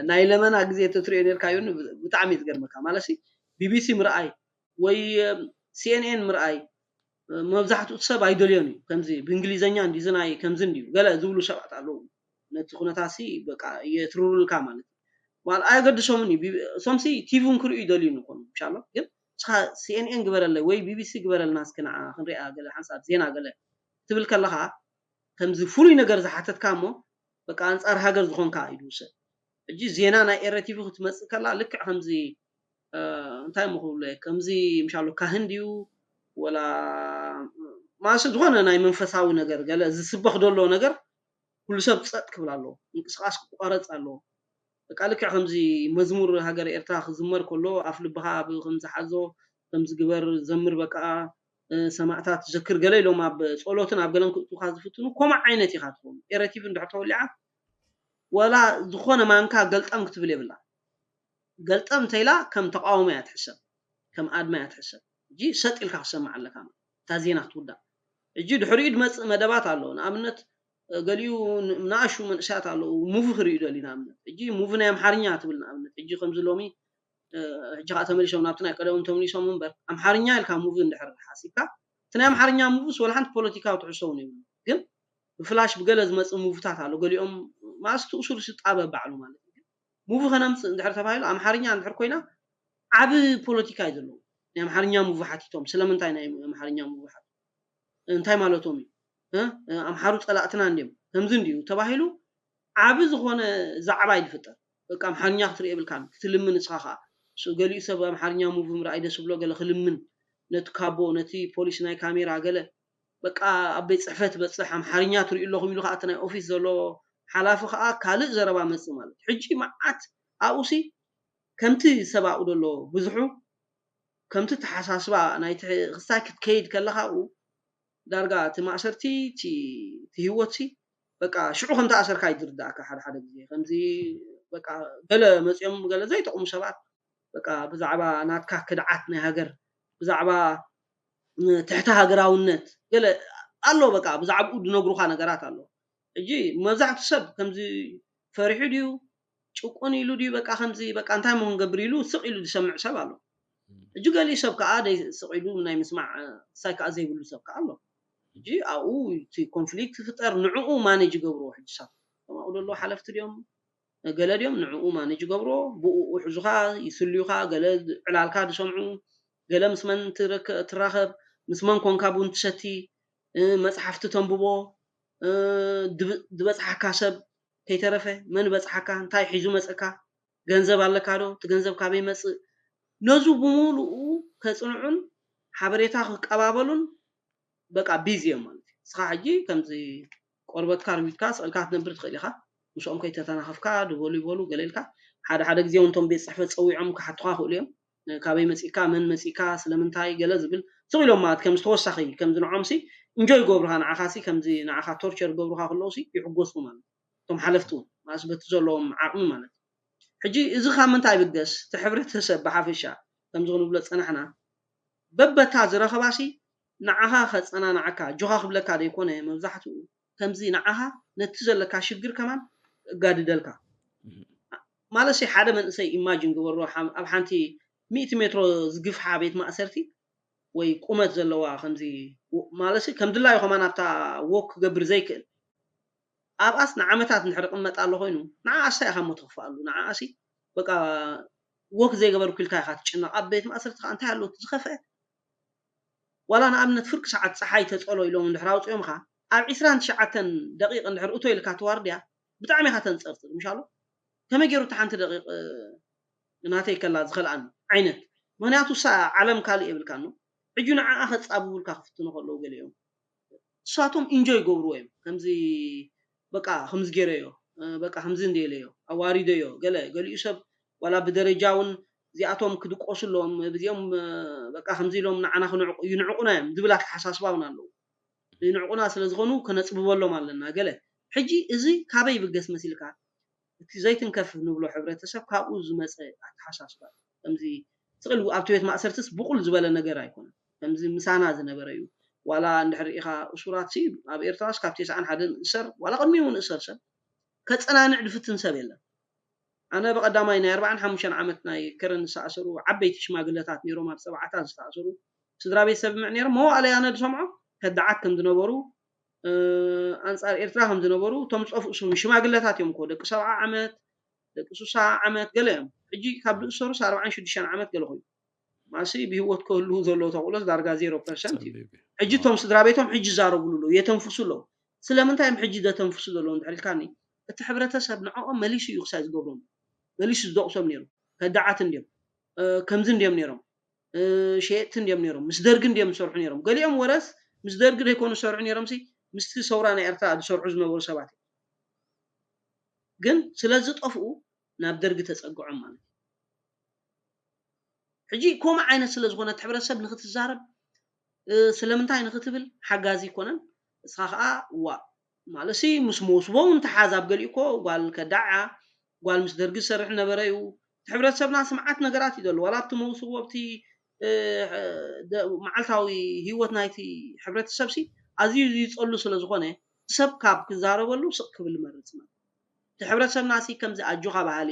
ናይ ለመና ግዜ ተትሪኦ ነርካ እዩ ብጣዕሚ ዝገርመካ ማለት ቢቢሲ ምርኣይ ወይ ሲኤንኤን ምርኣይ መብዛሕትኡ ሰብ ኣይደልዮን እዩ። ከምዚ ብእንግሊዘኛ እንዲዚ ናይ ከምዚ እንዲዩ ገለ ዝብሉ ሰባት ኣለዉ። ነቲ ኩነታሲ በቃ የትርሩልካ ማለት እዩ። ዋላ ኣየገድሶምን እዩ። እሶምሲ ቲቪ እውን ክርእዩ ይደልዩ ይኾኑ ምሻሎ ግን ንስኻ ሲኤንኤን ግበረለይ ወይ ቢቢሲ ግበረልና እስኪ ንዓ ክንሪኣ ገለ ሓንሳብ ዜና ገለ ትብል ከለኻ ከምዚ ፍሉይ ነገር ዝሓተትካ እሞ በቃ ኣንፃር ሃገር ዝኾንካ እዩ ዝውሰድ። ሕጂ ዜና ናይ ኤረ ቲቪ ክትመፅእ ከላ ልክዕ ከምዚ እንታይ ምክብሎ ከምዚ ምሻሎ ካህን ድዩ ወላ ማለትሲ ዝኾነ ናይ መንፈሳዊ ነገር ገለ ዝስበኽ ዘሎ ነገር ኩሉ ሰብ ፀጥ ክብል ኣለዎ። ምንቅስቃስ ክቋረፅ ኣለዎ። በቃ ልክዕ ከምዚ መዝሙር ሃገር ኤርትራ ክዝመር ከሎ ኣፍ ልብኻ ከምዚ ሓዞ ከምዚ ግበር ዘምር በቃ ሰማእታት ዘክር ገለ ኢሎም ኣብ ጸሎትን ኣብ ገለን ክእቱኻ ዝፍትኑ ኮማ ዓይነት ኢኻ ትኸውን። ኤረ ቲቪ እንድሕር ተወሊዓ ወላ ዝኾነ ማንካ ገልጠም ክትብል የብላ። ገልጠም እንተኢላ ከም ተቃውሞ እያ ትሕሰብ፣ ከም ኣድማ እያ ትሕሰብ። እጂ ሰጥ ኢልካ ክሰማዕ ኣለካ ማለት እታ ዜና ክትውዳእ። እጂ ድሕሪኡ ድመጽእ መደባት ኣሎ። ንኣብነት ገሊኡ ንኣሹ መንእሰያት ኣለዉ ሙቪ ክርእዩ ደልዩ ንኣብነት። እጂ ሙቪ ናይ ኣምሓርኛ ትብል ንኣብነት። እጂ ከምዚ ሎሚ ሕጂ ከዓ ተመሊሶም ናብቲ ናይ ቀደሞም ተመሊሶም እምበር ኣምሓርኛ ኢልካ ሙቪ እንድሕር ሓሲብካ እቲ ናይ ኣምሓርኛ ሙቪስ ወላ ሓንቲ ፖለቲካዊ ትሕዝቶ እውን የብሉ ግን ብፍላሽ ብገለ ዝመፅእ ሙቪታት ኣሎ ገሊኦም ማስ ትእሱር ስጣበ ባዕሉ ማለት እዩ ሙቪ ከነምፅእ እንድሕር ተባሂሉ ኣምሓርኛ እንድሕር ኮይና ዓብ ፖለቲካ እዩ ዘለዎ ናይ ኣምሓርኛ ሙቪ ሓቲቶም ስለምንታይ ናይ ኣምሓርኛ ሙቪ ሓቲ እንታይ ማለቶም እዩ ኣምሓሩ ፀላእትና እንዲም ከምዚ እንዲዩ ተባሂሉ ዓብ ዝኾነ ዛዕባ እዩ ዝፍጠር በቃ ኣምሓርኛ ክትርኢ የብልካን ክትልምን ንስኻ ከዓ ገሊኡ ሰብ ኣምሓርኛ ሙቪ ምርኣይ ደስ ብሎ ገለ ክልምን ነቲ ካቦ ነቲ ፖሊስ ናይ ካሜራ ገለ በቃ ኣብ ቤት ፅሕፈት በፅሕ ኣምሓርኛ ትሪኡ ኣለኹም ኢሉ ከዓ እቲ ናይ ኦፊስ ዘሎ ሓላፊ ከዓ ካልእ ዘረባ መፅእ ማለት ሕጂ መዓት ኣብኡሲ ከምቲ ሰብ ኣብኡ ዘሎ ብዙሑ ከምቲ ተሓሳስባ ናይቲ ክሳይ ክትከይድ ከለኻ ኣብኡ ዳርጋ እቲ ማእሰርቲ እቲ ህይወትሲ በቃ ሽዑ ከም ተኣሰርካ እዩ ዝርዳእካ ሓደ ሓደ ግዜ ከምዚ በቃ ገለ መፅኦም ገለ ዘይጠቕሙ ሰባት በቃ ብዛዕባ ናትካ ክድዓት ናይ ሃገር ብዛዕባ ትሕቲ ሃገራውነት ገለ ኣሎ በቃ ብዛዕባኡ ዝነግሩካ ነገራት ኣሎ ሕጂ መብዛሕቱ ሰብ ከምዚ ፈሪሑ ድዩ ጭቁን ኢሉ ድዩ በቃ ከምዚ በቃ እንታይ ሞ ክንገብር ኢሉ ስቕ ኢሉ ዝሰምዕ ሰብ ኣሎ ሕጂ ገሊኡ ሰብ ከዓ ደይ ስቕ ኢሉ ናይ ምስማዕ ክሳይ ከዓ ዘይብሉ ሰብ ከዓ ኣሎ ሕጂ ኣብኡ እቲ ኮንፍሊክት ይፍጠር ንዕኡ ማኔጅ ይገብርዎ ሕጂ ሳብ ከምኡ ደሎ ሓለፍቲ ድዮም ገለ ድዮም ንዕኡ ማኔጅ ይገብርዎ ብኡ ሕዙኻ ይስልዩኻ ገለ ዕላልካ ዝሰምዑ ገለ ምስ መን ትራኸብ ምስ መን ኮንካ ቡን ትሰቲ መፅሓፍቲ ተንብቦ እ፣ ድብ-፣ ዝበጽሓካ ሰብ ከይተረፈ መን በጽሓካ፣ እንታይ ሒዙ መጸካ፣ ገንዘብ ኣለካ ዶ፣ እቲ ገንዘብ ካበይ መጽእ፣ ነዙ ብምሉኡ ከጽንዑን ሓበሬታ ክቀባበሉን በቃ ቢዚ እዮም ማለት እዩ። ንስኻ ሕጂ ከምዚ ቆርበትካ ርዊትካ ስቕልካ ክትነብር ትኽእል ኢኻ። ምስኦም ከይተተናኸፍካ ድበሉ ይበሉ ገለ ኢልካ፣ ሓደ ሓደ ግዜ እውን እቶም ቤት ጽሕፈት ጸዊዖም ክሓቱኻ ይኽእሉ እዮም። ካበይ መጺእካ፣ መን መጺእካ፣ ስለምንታይ ገለ ዝብል ስቕ ኢሎም ማለት ከምዚ ተወሳኺ ከምዚ ንዖምሲ እንጆይ ይገብሩኻ፣ ንዓኻሲ ከምዚ ንዓኻ ቶርቸር ይገብሩኻ ከለውሲ ይሕጎሱ ማለት እዩ። እቶም ሓለፍቲ እውን ማለት በቲ ዘለዎም ዓቕሚ ማለት እዩ። ሕጂ እዚ ካብ ምንታይ ይብገስ? እቲ ሕብረተሰብ ብሓፈሻ ከምዚ ክንብሎ ዝጸናሕና በበታ ዝረኸባሲ ንዓኻ ከጸናንዓካ ኣጆኻ ክብለካ ዘይኮነ መብዛሕትኡ ከምዚ ንዓኻ ነቲ ዘለካ ሽግር ከማን እጋድደልካ ማለት ሓደ መንእሰይ ኢማጅን ግበሮ፣ ሓ-፣ ኣብ ሓንቲ ሚእቲ ሜትሮ ዝግፍሓ ቤት ማእሰርቲ ወይ ቁመት ዘለዋ ከምዚ ማለት ከም ድላዩ ከማን ኣብታ ወክ ክገብር ዘይክእል ኣብኣስ ንዓመታት እንድሕር ይቕመጥ ኣሎ ኮይኑ ንዓኣስ እንታይ ኢኻ እሞ ተኽፍኣሉ? ንዓኣሲ በቃ ወክ ዘይገበርኩ ኢልካ ኢኻ ትጭነቕ። ኣብ ቤት ማእሰርቲ ከዓ እንታይ ኣሎ እቲ ዝኸፍአ? ዋላ ንኣብነት ፍርቂ ሰዓት ፀሓይ ተፀሎ ኢሎም እንድሕር ኣውፅኦምኻ ኣብ ዒስራን ትሽዓተን ደቂቕ እንድሕር እቶ ኢልካ ተዋርድያ ብጣዕሚ ኢኻ ተንፀርፅር ምሻሎ። ከመይ ገይሩ እቲ ሓንቲ ደቂቕ ናተይ ከላ ዝኸልኣኒ ዓይነት? ምክንያቱ እሳ ዓለም ካልእ የብልካን ነው። ሕጂ ንዓኣ ከጻብቡልካ ክፍትኑ ከለዉ ገሊኦም እሳቶም ኢንጆይ ይገብርዎ እዮም። ከምዚ በቃ ከምዚ ገይረዮ፣ በቃ ከምዚ እንደ ኢለዮ ኣዋሪደዮ፣ ገለ ገሊኡ ሰብ ዋላ ብደረጃ እውን እዚኣቶም ክድቆሱ ኣለዎም፣ ብዚኦም በቃ ከምዚ ኢሎም ንዓና ክንዕቁ ይንዕቁና እዮም ዝብል ኣተሓሳስባ እውን ኣለዉ። ይንዕቁና ስለ ዝኾኑ ከነጽብበሎም ኣለና ገለ። ሕጂ እዚ ካበይ ይብገስ መሲልካ? እቲ ዘይትንከፍ ንብሎ ሕብረተሰብ ካብኡ ዝመጸ ኣተሓሳስባ እዩ። ከምዚ ስቕል ኣብቲ ቤት ማእሰርትስ ብቑል ዝበለ ነገር ኣይኮነን። ከምዚ ምሳና ዝነበረ እዩ። ዋላ እንድሕር ኢኻ እሱራት ሲ ኣብ ኤርትራስ ካብ ተስዓን ሓደን እሰር ዋላ ቅድሚኡ እውን እሰር ሰብ ከጸናንዕ ድፍትን ሰብ የለን። ኣነ ብቐዳማይ ናይ ኣርባዓን ሓሙሽተን ዓመት ናይ ከረን ዝተኣሰሩ ዓበይቲ ሽማግለታት ነይሮም ኣብ ሰብዓታት ዝተኣሰሩ ስድራ ቤት ሰብ ምዕ ነይሮም መዋእለይ ኣነ ዝሰምዖ ከዳዓት ከም ዝነበሩ ኣንጻር ኤርትራ ከም ዝነበሩ እቶም ዝጠፍኡ ሽማግለታት እዮም እኮ ደቂ ሰብዓ ዓመት ደቂ ሱሳ ዓመት ገለ እዮም። ሕጂ ካብ ዝእሰሩስ ኣርባዓን ሽዱሽተን ዓመት ገለ ኮይኑ ማሲ ብህይወት ክህልዉ ዘለዉ ተኽእሎስ ዳርጋ ዜሮ ፐርሰንት እዩ። ሕጂ እቶም ስድራ ቤቶም ሕጂ ይዛረብሉ ኣለዉ፣ የተንፍሱ ኣለዉ። ስለምንታይ እዮም ሕጂ ዘተንፍሱ ዘለዉ እንድሕር ኢልካኒ፣ እቲ ሕብረተሰብ ንዕኦም መሊሱ እዩ ክሳይ ዝገብሮም፣ መሊሱ ዝደቕሶም ነይሩ። ከዳዓት እንድዮም፣ ከምዚ እንድዮም ነይሮም፣ ሸየጥቲ እንድዮም ነይሮም፣ ምስ ደርጊ እንድዮም ዝሰርሑ ነይሮም። ገሊኦም ወረስ ምስ ደርጊ ዘይኮኑ ዝሰርሑ ነይሮምሲ ምስቲ ሰውራ ናይ ኤርትራ ዝሰርሑ ዝነበሩ ሰባት እዮም። ግን ስለዝጠፍኡ ናብ ደርጊ ተጸግዖም ማለት እዩ። ሕጂ ከምኡ ዓይነት ስለ ዝኾነ እቲ ሕብረተሰብ ንክትዛረብ ስለምንታይ ንክትብል ሓጋዚ ይኮነን። እስኻ ከዓ ዋእ ማለትሲ ምስ መውስቦ እውን ተሓዝ ኣብ ገሊኡ እኮ ጓል ከዳዕ እያ ጓል ምስ ደርጊ ዝሰርሕ ነበረ እዩ። እቲ ሕብረተሰብና ስምዓት ነገራት እዩ ዘሎ ዋላ ኣብቲ መውስቦ ኣብቲ መዓልታዊ ህይወት ናይቲ ሕብረተሰብ ሲ ኣዝዩ ዝፀሉ ስለ ዝኾነ ሰብ ካብ ክዛረበሉ ስቕ ክብል ይመርፅ ማለት እቲ ሕብረተሰብና ሲ ከምዚ ኣጆኻ ባህሊ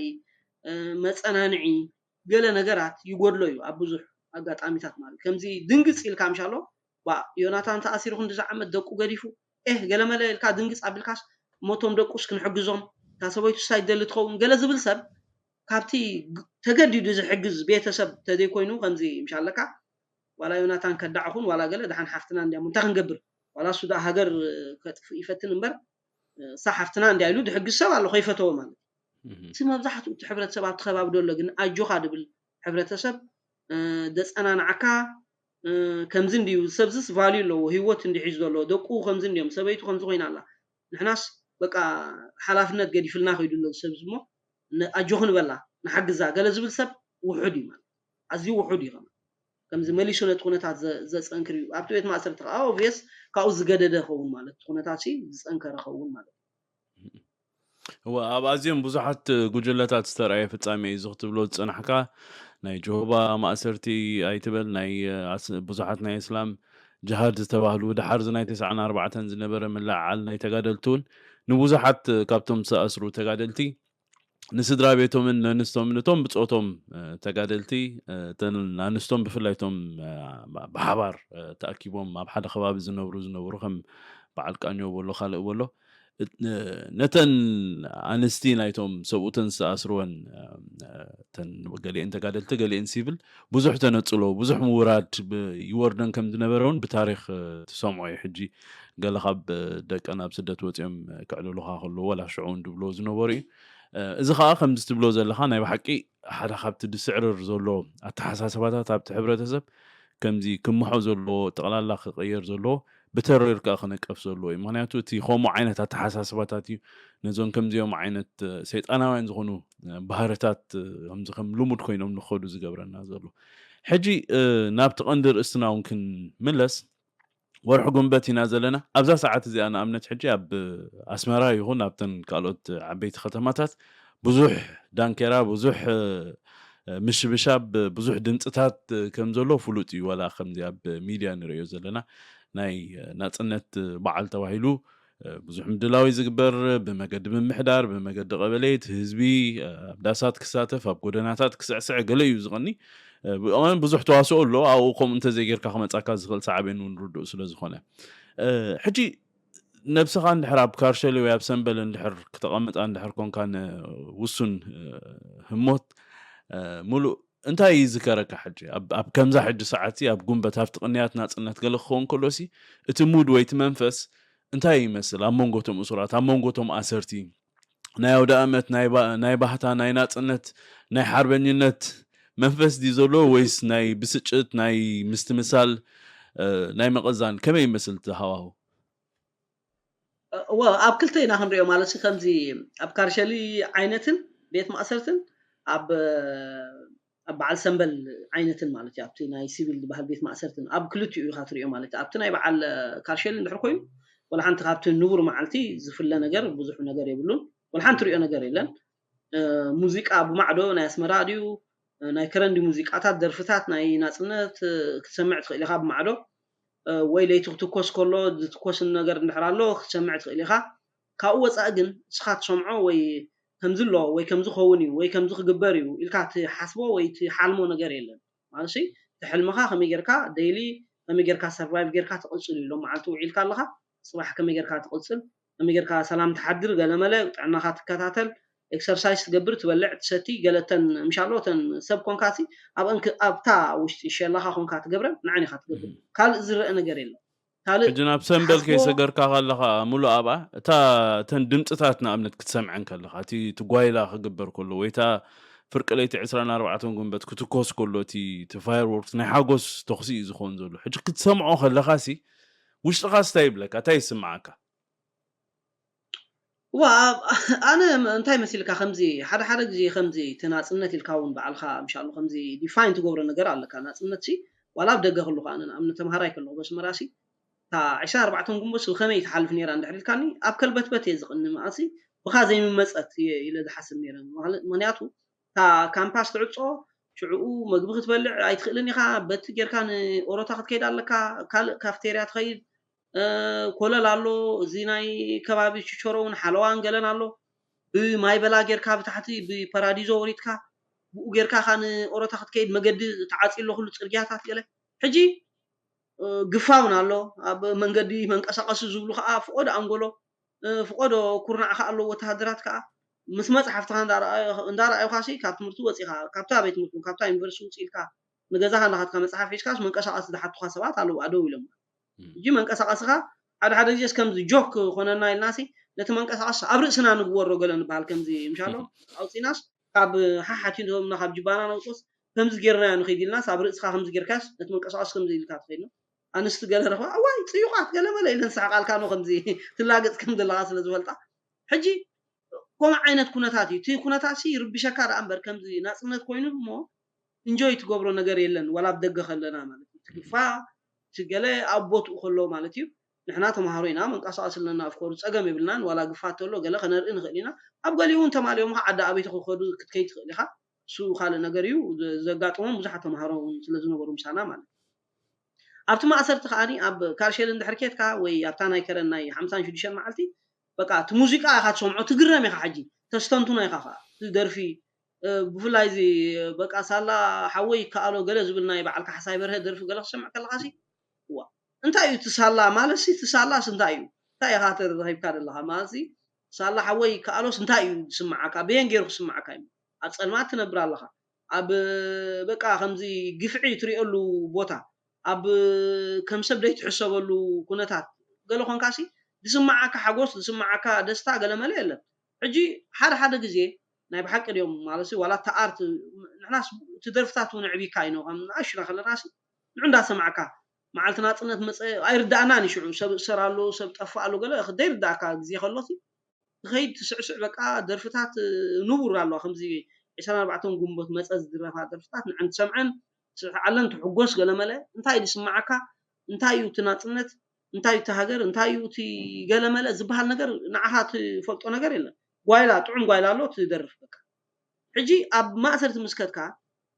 መፀናንዒ ገለ ነገራት ይጎድሎ እዩ ኣብ ብዙሕ ኣጋጣሚታት ማለት ከምዚ ድንግፅ ኢልካ ምሻሎ ባ ዮናታን ተኣሲሩ ክንዲ ዝዓመት ደቁ ገዲፉ ኤህ ገለመለ ኢልካ ድንግፅ ኣቢልካስ እሞቶም ደቁስ ክንሕግዞም እታ ሰበይቱ ሳይ ደሊ ትኸውን ገለ ዝብል ሰብ ካብቲ ተገዲዱ ዝሕግዝ ቤተሰብ ተዘይኮይኑ ከምዚ ምሻለካ ዋላ ዮናታን ከዳዕኹን ዋላ ገለ ደሓን ሓፍትና እንዲያ እንታይ ክንገብር ዋላ እሱ ደኣ ሃገር ከጥፍእ ይፈትን እምበር እሳ ሓፍትና እንዲያ ኢሉ ዝሕግዝ ሰብ ኣሎ ከይፈተወ ማለት እቲ መብዛሕትኡ እቲ ሕብረተሰብ ኣብቲ ከባቢ ደሎ ግን ኣጆኻ ድብል ሕብረተሰብ ዘፀናንዓካ ከምዚ እንዲዩ ሰብዝስ ቫልዩ ኣለዎ ህይወት እንዲ ሒዙ ዘሎ ደቁ ከምዚ እንዲዮም ሰበይቱ ከምዚ ኮይና ኣላ ንሕናስ በቃ ሓላፍነት ገዲፍልና ከይዱ ኣሎ ሰብዚ እሞ ኣጆኺ ንበላ ንሓግዛ ገለ ዝብል ሰብ ውሑድ እዩ ማለት ኣዝዩ ውሑድ እዩ ከማን ከምዚ መሊሱ ነቲ ኩነታት ዘ- ዘጸንክር እዩ ኣብቲ ቤት ማእሰርቲ ከዓ ኦብቪየስ ካብኡ ዝገደደ ኸውን ማለት እቲ ኩነታት ሲ ዝጸንከረ ኸውን ማለት እወ ኣብ ኣዝዮም ብዙሓት ጉጅለታት ዝተረኣየ ፍጻሜ እዩ እዚ ክትብሎ ዝጸናሕካ ናይ ጀሆባ ማእሰርቲ ኣይትበል ናይ ኣስ- ብዙሓት ናይ እስላም ጅሃድ ዝተባህሉ ድሓር እዚ ናይ ተስዓን ኣርባዕተን ዝነበረ ምልዕዓል ናይ ተጋደልቲ እውን ንብዙሓት ካብቶም ዝተኣስሩ ተጋደልቲ ንስድራ ቤቶምን ነንስቶምን እቶም ብፆቶም ተጋደልቲ እተን ኣንስቶም ብፍላይ እቶም ብሓባር ተኣኪቦም ኣብ ሓደ ከባቢ ዝነብሩ ዝነበሩ ከም በዓል ቃኞ በሎ ካልእ በሎ ነተን ኣንስቲ ናይቶም ሰብኡተን ዝተኣስርወን፣ ተን ገሊአን ተጋደልቲ ገሊአን ሲቪል ብዙሕ ተነፅሎ፣ ብዙሕ ምውራድ ይወርደን ከም ዝነበረ እውን ብታሪክ ትሰምዖ እዩ። ሕጂ ገለ ካብ ደቀን ኣብ ስደት ወፂኦም ክዕልሉካ ከለዉ ዋላ ሽዑ እውን ዝብልዎ ዝነበሩ እዩ። እዚ ከዓ ከምዚ ትብሎ ዘለካ ናይ ብሓቂ ሓደ ካብቲ ዝስዕርር ዘሎ ኣተሓሳስባታት ኣብቲ ሕብረተሰብ ከምዚ ክምሖ ዘለዎ፣ ጠቕላላ ክቕየር ዘለዎ፣ ብተሪር ከኣ ክነቀፍ ዘለዎ እዩ። ምክንያቱ እቲ ከምኡ ዓይነት ኣተሓሳስባታት እዩ ነዞም ከምዚኦም ዓይነት ሰይጣናውያን ዝኾኑ ባህርታት ከምዚ ከም ልሙድ ኮይኖም ንኸዱ ዝገብረና ዘሎ። ሕጂ ናብቲ ቀንዲ ርእስትና እውን ክንምለስ፣ ወርሒ ጉንበት ኢና ዘለና። ኣብዛ ሰዓት እዚኣ ንኣብነት ሕጂ ኣብ ኣስመራ ይኹን ኣብተን ካልኦት ዓበይቲ ከተማታት ብዙሕ ዳንኬራ፣ ብዙሕ ምሽብሻብ፣ ብዙሕ ድምፅታት ከም ዘሎ ፍሉጥ እዩ። ዋላ ከምዚ ኣብ ሚድያ ንርእዮ ዘለና ናይ ናፅነት በዓል ተባሂሉ ብዙሕ ምድላው እዩ ዝግበር። ብመገዲ ምምሕዳር፣ ብመገዲ ቀበሌ እቲ ህዝቢ ኣብ ዳሳት ክሳተፍ፣ ኣብ ጎደናታት ክስዕስዕ ገለ እዩ ዝቐኒ። ብዙሕ ተዋስኦ ኣሎ። ኣብኡ ከምኡ እንተዘይጌርካ ክመፃካ ዝኽእል ሳዕቤን እውን ርዱእ ስለ ዝኾነ፣ ሕጂ ነብስኻ እንድሕር ኣብ ካርሸሊ ወይ ኣብ ሰንበል እንድሕር ክተቐምጣ እንድሕር ኮንካ ንውሱን ህሞት፣ ሙሉእ እንታይ ይዝከረካ? ሕጂ ኣብ ከምዛ ሕጂ ሰዓት ኣብ ጉንበት ኣብቲ ቅንያት ናፅነት ገለ ክኸውን ከሎሲ እቲ ሙድ ወይ እቲ መንፈስ እንታይ ይመስል? ኣብ መንጎ እቶም እሱራት፣ ኣብ መንጎ እቶም ኣሰርቲ ናይ ኣውደ ኣመት፣ ናይ ባህታ፣ ናይ ናፅነት፣ ናይ ሓርበኝነት መንፈስ ድዩ ዘሎ ወይስ ናይ ብስጭት፣ ናይ ምስትምሳል፣ ናይ ምቕዛን? ከመይ ይመስል እቲ ሃዋሁ? እወ፣ ኣብ ክልተ ኢና ክንሪኦ ማለት እዩ። ከምዚ ኣብ ካርሸሊ ዓይነትን ቤት ማእሰርትን ኣብ ኣብ በዓል ሰንበል ዓይነትን ማለት እዩ። ኣብቲ ናይ ሲቪል ዝበሃል ቤት ማእሰርትን ኣብ ክልቲኡ ኢኻ ትሪኦ ማለት እዩ። ኣብቲ ናይ በዓል ካርሸሊ እንድሕር ኮይኑ ዋላ ሓንቲ ካብቲ ንቡር መዓልቲ ዝፍለ ነገር ብዙሕ ነገር የብሉን። ዋላ ሓንቲ ትሪኦ ነገር የለን። ሙዚቃ ብማዕዶ ናይ ኣስመራ ድዩ ናይ ከረንዲ ሙዚቃታት፣ ደርፍታት ናይ ናፅነት ክትሰምዕ ትኽእል ኢኻ ብማዕዶ። ወይ ለይቲ ክትኮስ ከሎ ዝትኮስ ነገር እንድሕር ኣሎ ክትሰምዕ ትኽእል ኢኻ። ካብኡ ወፃኢ ግን ንስኻ ትሰምዖ ወይ ከምዚ ኣሎ ወይ ከምዚ ኸውን እዩ ወይ ከምዚ ክግበር እዩ ኢልካ ትሓስቦ ወይ ትሓልሞ ነገር የለን። ማለት እቲ ሕልምኻ ከመይ ጌርካ ደይሊ ከመይ ጌርካ ሰርቫይቭ ጌርካ ትቕፅል እዩ። ሎም መዓልቲ ውዒልካ ኣለኻ፣ ፅባሕ ከመይ ጌርካ ትቕፅል፣ ከመይ ጌርካ ሰላም ትሓድር፣ ገለመለ ጥዕናኻ ትከታተል፣ ኤክሰርሳይዝ ትገብር፣ ትበልዕ ትሰቲ፣ ገለተን ምሻሎ ተን ሰብ ኮንካሲ ኣብእን ኣብታ ውሽጢ ሸላኻ ኮንካ ትገብረን ንዓን ኢኻ ትገብር። ካልእ ዝረአ ነገር የለን። ካልእ ሕጂ ናብ ሰንበል ከይሰገርካ ከለኻ ሙሉ ኣብኣ እታ እተን ድምፅታት ንኣብነት ክትሰምዐን ከለኻ እቲ ትጓይላ ክግበር ከሎ ወይ እታ ፍርቂ ለይቲ ዕስራን ኣርባዕተን ጉንበት ክትኮስ ከሎ እቲ ፋየር ወርክስ ናይ ሓጎስ ተኽሲ እዩ ዝኸውን ዘሎ። ሕጂ ክትሰምዖ ከለኻ ሲ ውሽጥኻ ስታይ ይብለካ? እንታይ ይስምዓካ? ዋ ኣነ እንታይ መሲልካ ከምዚ ሓደ ሓደ ግዜ ከምዚ እቲ ናፅነት ኢልካ እውን በዓልካ ምሻሉ ከምዚ ዲፋይን ትገብሮ ነገር ኣለካ። ናፅነት ሲ ዋላ ኣብ ደገ ከለኹ ኣነ ንኣብነት ተምሃራይ ከለኹ በስመራ ሲ እታ ዕስራን ኣርባዕተን ጉንበት ብኸመይ ትሓልፍ ነይራ እንድሕር ኢልካኒ ኣብ ከልበትበት እየ ዝቕኒ። መዓሲ ብኻ ዘይምመፀት እየ ኢለ ዝሓስብ ነይረ። ምክንያቱ እታ ካምፓስ ትዕፆ ሽዕኡ መግቢ ክትበልዕ ኣይትኽእልን ኢኻ። በቲ ጌርካ ንኦሮታ ክትከይድ ኣለካ። ካልእ ካፍቴርያ ትኸይድ ኮለል ኣሎ። እዚ ናይ ከባቢ ችቸሮ እውን ሓለዋን ገለን ኣሎ። ብማይ በላ ጌርካ ብታሕቲ ብፓራዲዞ ወሪድካ ብኡ ጌርካ ካ ንኦሮታ ክትከይድ መገዲ ተዓፅዩ ኣሎ ኩሉ ፅርግያታት ገለ። ሕጂ ግፋ እውን ኣሎ ኣብ መንገዲ መንቀሳቐሲ ዝብሉ ከዓ ፍቆዶ ኣንጎሎ ፍቆዶ ኩርናዕ ከዓ ኣሎ ወተሃደራት ከዓ ምስ መፅሓፍትኻ እንዳረኣዩካ ሲ ካብ ትምህርቲ ወፂኻ ካብታ ቤት ትምህርቲ ካብታ ዩኒቨርሲቲ ውፅእ ኢልካ ንገዛኻ እንዳኻትካ መፅሓፍ ሒዝካስ መንቀሳቐሲ ዝሓቱኻ ሰባት ኣለዉ ኣደው ኢሎም ሕጂ መንቀሳቐስኻ ሓደ ሓደ ግዜስ ከምዚ ጆክ ኮነና ኢልናሲ ነቲ መንቀሳቐሲ ኣብ ርእስና ንግበሮ ገለ ንበሃል ከምዚ ምሻሎ ኣውፂናስ ካብ ሓሓቲና ካብ ጅባና ነውፅስ ከምዚ ጌርናዮ ንኸይድ ኢልናስ ኣብ ርእስኻ ከምዚ ጌርካስ ነቲ መንቀሳቐሲ ከምዚ ኢልካ ትኸይድ ኣንስቲ ገለ ረኽባ እዋይ ፅዩቓት ገለ መለ ኢለን ዝስሕቓልካ ኖ ከምዚ ትላገፅ ከም ዘለኻ ስለ ዝፈልጣ ሕጂ ከምኡ ዓይነት ኩነታት እዩ እቲ ኩነታት ሲ ይርብሸካ ደኣ እምበር ከምዚ ናፅነት ኮይኑ እሞ ኢንጆይ ትገብሮ ነገር የለን ዋላ ኣብ ደገ ከለና ማለት እዩ ትግፋ እቲ ገለ ኣብ ቦትኡ ከሎ ማለት እዩ ንሕና ተምሃሮ ኢና መንቀሳቐሲ ኣለና ኣፍኮሩ ፀገም የብልናን ዋላ ግፋ ተሎ ገለ ከነርኢ ንኽእል ኢና ኣብ ገሊኡ እውን ተማሊኦም ከዓ ዓዲ ኣበይቲ ክኸዱ ክትከይ ትኽእል ኢኻ እሱ ካልእ ነገር እዩ ዘጋጥሞም ብዙሓት ተምሃሮ እውን ስለ ዝነበሩ ምሳና ማለት ኣብቲ ማእሰርቲ ከዓኒ ኣብ ካርሼል እንድሕር ኬድካ ወይ ኣብታ ናይ ከረን ናይ ሓምሳን ሽዱሽተን መዓልቲ በቃ እቲ ሙዚቃ ኢኻ ትሰምዖ ትግረም ኢኻ ሕጂ ተስተንትኖ ኢኻ ከዓ እቲ ደርፊ ብፍላይ እዚ በቃ ሳላ ሓወይ ይከኣሎ ገለ ዝብል ናይ በዓል ካሕሳይ በርሀ ደርፊ ገለ ክሰምዕ ከለኻ ሲ ዋ እንታይ እዩ እቲ ሳላ ማለት ሲ እቲ ሳላስ እንታይ እዩ እንታይ ኢኻ ተረኺብካ ዘለኻ ማለት ሳላ ሓወይ ከኣሎስ እንታይ እዩ ዝስምዓካ? በየን ገይሩ ክስምዓካ እዩ? ኣብ ጸልማት ትነብር ኣለኻ። ኣብ በቃ ከምዚ ግፍዒ ትሪኦሉ ቦታ፣ ኣብ ከም ሰብ ዘይትሕሰበሉ ኩነታት ገለ ኮንካሲ ዝስምዓካ ሓጎስ፣ ዝስምዓካ ደስታ ገለመለ የለን። ሕጂ ሓደ ሓደ ግዜ ናይ ብሓቂ ድዮም ማለት ዋላ እታ ኣርት ንሕናስ እቲ ደርፍታት እውን ኣዕቢካ ኢኖ ከም ንኣሽና ከለናሲ ንዑ እንዳሰማዕካ መዓልቲ ናጽነት መጸ ኣይርዳእናን እዩ። ሽዑ ሰብ እሰር ኣሎ፣ ሰብ ጠፋ ኣሎ ገለ ዘይርዳእካ ግዜ ከሎሲ ትኸይድ ትስዕስዕ በቃ ደርፍታት ንቡር ኣለዋ ከምዚ ዕስራን ኣርባዕተን ግንቦት መጸ ዝድረፋ ደርፍታት ንዐን ትሰምዐን ትስዕዓለን ትሕጎስ ገለመለ እንታይ ዝስምዓካ እንታይ እዩ እቲ ናጽነት እንታይ እዩ እቲ ሃገር እንታይ እዩ እቲ ገለመለ ዝበሃል ነገር ንዓኻ ትፈልጦ ነገር የለን ጓይላ ጥዑም ጓይላ ኣሎ ትደርፍ በቃ ሕጂ ኣብ ማእሰርቲ ምስ ከድካ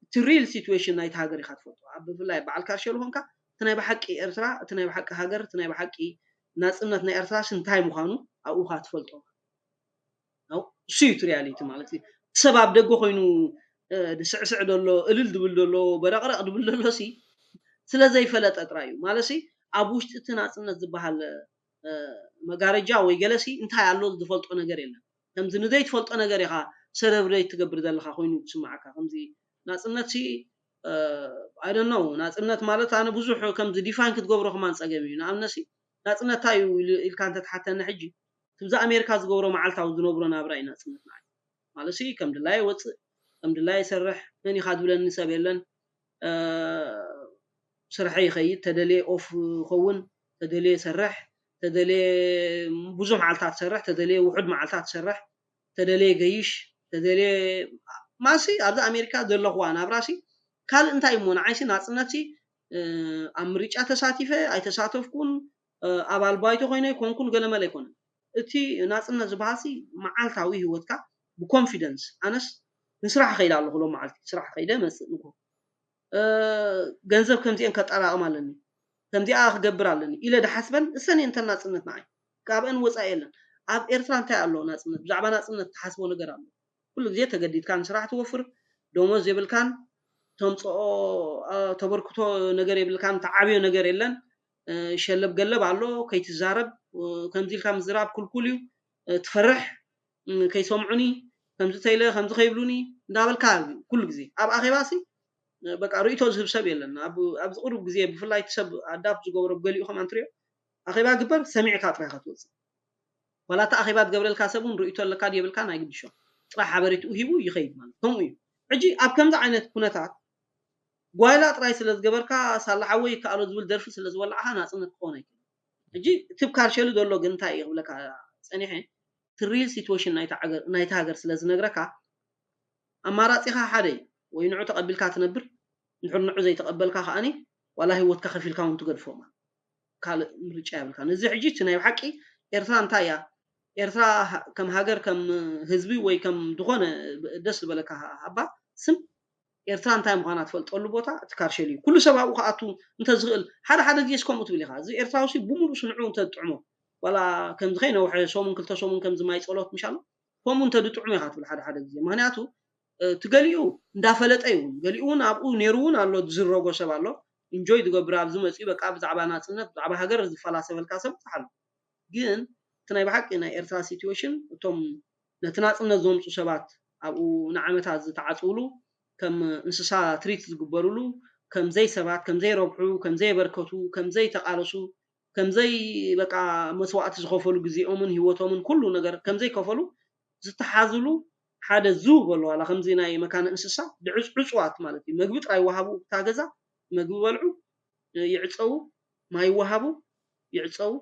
እቲ real situation ናይቲ ሃገር ኢኻ ትፈልጦ ኣብ ብፍላይ በዓል ካርሸ ዝኾንካ እቲ ናይ ብሓቂ ኤርትራ እቲ ናይ ብሓቂ ሃገር እቲ ናይ ብሓቂ ናጽነት ናይ ኤርትራሲ እንታይ ምዃኑ ኣብኡ ኢኻ ትፈልጦ እሱ እዩ እቲ reality ማለት እዩ ሰብ ኣብ ደገ ኮይኑ ዝስዕስዕ ዘሎ እልል ድብል ዘሎ በረቕረቕ ድብል ዘሎ ሲ ስለ ዘይፈለጠ ጥራይ እዩ ማለት ሲ ኣብ ውሽጢ እቲ ናጽነት ዝበሃል መጋረጃ ወይ ገለሲ እንታይ ኣሎ ዝፈልጦ ነገር የለን ከምዚ ንዘይትፈልጦ ነገር ኢኻ ሰረብረይ ትገብር ዘለኻ ኮይኑ ዝስማዓካ ከምዚ ናጽነት ሲ I don't know ናጽነት ማለት ኣነ ብዙሕ ከምዚ define ክትገብሮ ከማን ጸገም እዩ ንኣብነት ሲ ናጽነት እንታይ እዩ ኢልካ እንተትሓተኒ ሕጂ ትብዚ ኣሜሪካ ዝገብሮ መዓልታዊ ዝነብሮ ናብራ እዩ ናጽነት ንዓይ ማለሲ ከም ድላየ ወፅእ ከም ድላየ ሰርሕ መን ኢኻ ዝብለኒ ሰብ የለን ስርሐ ይኸይድ ተደልየ ኦፍ ኸውን ተደልየ ሰርሕ ተደልየ ብዙሕ መዓልታት ሰርሕ ተደልየ ውሑድ መዓልታት ሰርሕ ተደልየ ገይሽ ተደልየ ማሲ ኣብዚ ኣሜሪካ ዘለኹዋ ናብራሲ ካልእ እንታይ እሞ ንዓይሲ ናፅነትሲ ኣብ ምርጫ ተሳቲፈ ኣይተሳተፍኩን ኣባል ባይቶ ኮይነ ኣይኮንኩን ገለመለ ኣይኮነን እቲ ናፅነት ዝበሃልሲ መዓልታዊ ህይወትካ ብኮንፊደንስ ኣነስ ንስራሕ ከይደ ኣለኹ ሎም መዓልቲ ስራሕ ከይደ መፅእ ንኮ ገንዘብ ከምዚአን ከጠራቕም ኣለኒ ከምዚኣ ክገብር ኣለኒ ኢለ ድሓስበን እሰን እየን ተን ናፅነት ንዓይ ካብአን ወፃኢ የለን ኣብ ኤርትራ እንታይ ኣሎ ናፅነት ብዛዕባ ናፅነት ትሓስቦ ነገር ኣሎ ኩሉ ግዜ ተገዲድካ ንስራሕ ትወፍር ደሞዝ የብልካን ተምፅኦ ተበርክቶ ነገር የብልካን ተዓብዮ ነገር የለን ሸለብ ገለብ ኣሎ ከይትዛረብ ከምዚ ኢልካ ምዝራብ ኩልኩል እዩ ትፈርሕ ከይሰምዑኒ ከምዚ ተይለ ከምዚ ከይብሉኒ እንዳበልካ ኩሉ ግዜ ኣብ ኣኼባ ሲ በቃ ርእቶ ዝህብ ሰብ የለን ኣብዚ ቅሩብ ግዜ ብፍላይ ሰብ ኣዳፕት ዝገብሮ ገሊኡ ከም ኣንትሪዮ ኣኼባ ግበር ሰሚዕካ ጥራይ ክትወፅእ ዋላ እቲ ኣኼባ ትገብረልካ ሰብ እውን ርእቶ ኣለካ የብልካ ናይ ግድሾ ጥራሕ ሓበሬትኡ ሂቡ ይኸይድ ማለት ከምኡ እዩ ሕጂ ኣብ ከምዚ ዓይነት ኩነታት ጓይላ ጥራይ ስለ ዝገበርካ ሳላ ሓወይ ይከኣሎ ዝብል ደርፊ ስለ ዝወላዕካ ናፅነት ክኾን ኣይክእል ሕጂ ትብ ካርሸሉ ዘሎ ግን እንታይ እዩ ክብለካ ፀኒሐ እቲ ሪል ሲትዌሽን ናይቲ ሃገር ስለ ዝነግረካ ኣማራፂኻ ሓደ እዩ ወይ ንዑ ተቐቢልካ ትነብር ንድሕር ንዑ ዘይተቐበልካ ከዓኒ ዋላ ህይወትካ ከፊልካ እውን ትገድፎ ማለት ካልእ ምርጫ የብልካን እዚ ሕጂ እቲ ናይ ብሓቂ ኤርትራ እንታይ እያ ኤርትራ ከም ሃገር ከም ህዝቢ ወይ ከም ዝኾነ ደስ ዝበለካ ሃባ ስም ኤርትራ እንታይ ምዃና ትፈልጠሉ ቦታ እቲ ካርሸል እዩ ኩሉ ሰብ ኣብኡ ክኣቱ እንተዝኽእል ሓደ ሓደ ግዜስ ከምኡ ትብል ኢኻ እዚ ኤርትራዊ ሲ ብሙሉእ ስንዑ እንተዝጥዕሞ ዋላ ከምዚ ከይነውሐ ሰሙን ክልተ ሰሙን ከምዚ ማይ ጸሎት ምሻሎ ከምኡ እንተዝጥዕሞ ኢኻ ትብል ሓደ ሓደ ግዜ ምክንያቱ እቲ ገሊኡ እንዳፈለጠ እዩ እውን ገሊኡ እውን ኣብኡ ነይሩ እውን ኣሎ ዝዝረጎ ሰብ ኣሎ ኢንጆይ ዝገብር ኣብዚ መፅኡ በቃ ብዛዕባ ናፅነት ብዛዕባ ሃገር ዝፈላሰፈልካ ሰብ ብዙሕ ኣሎ ግን እቲ ናይ ብሓቂ ናይ ኤርትራ ሲትዌሽን እቶም ነቲ ናፅነት ዘምፁ ሰባት ኣብኡ ንዓመታት ዝተዓፅውሉ ከም እንስሳ ትሪት ዝግበርሉ ከምዘይ ሰባት ከምዘይ ረብሑ ከምዘይ በርከቱ ከምዘይ ተቃለሱ ከምዘይ በቃ መስዋእቲ ዝኸፈሉ ግዜኦምን ህይወቶምን ኩሉ ነገር ከምዘይ ከፈሉ ዝተሓዝሉ ሓደ ዝው በሉ ዋላ ከምዚ ናይ መካነ እንስሳ ድዕፅዕፅዋት ማለት እዩ መግቢ ጥራይ ወሃቡ እታ ገዛ መግቢ በልዑ ይዕፀዉ ማይ ወሃቡ ይዕፀዉ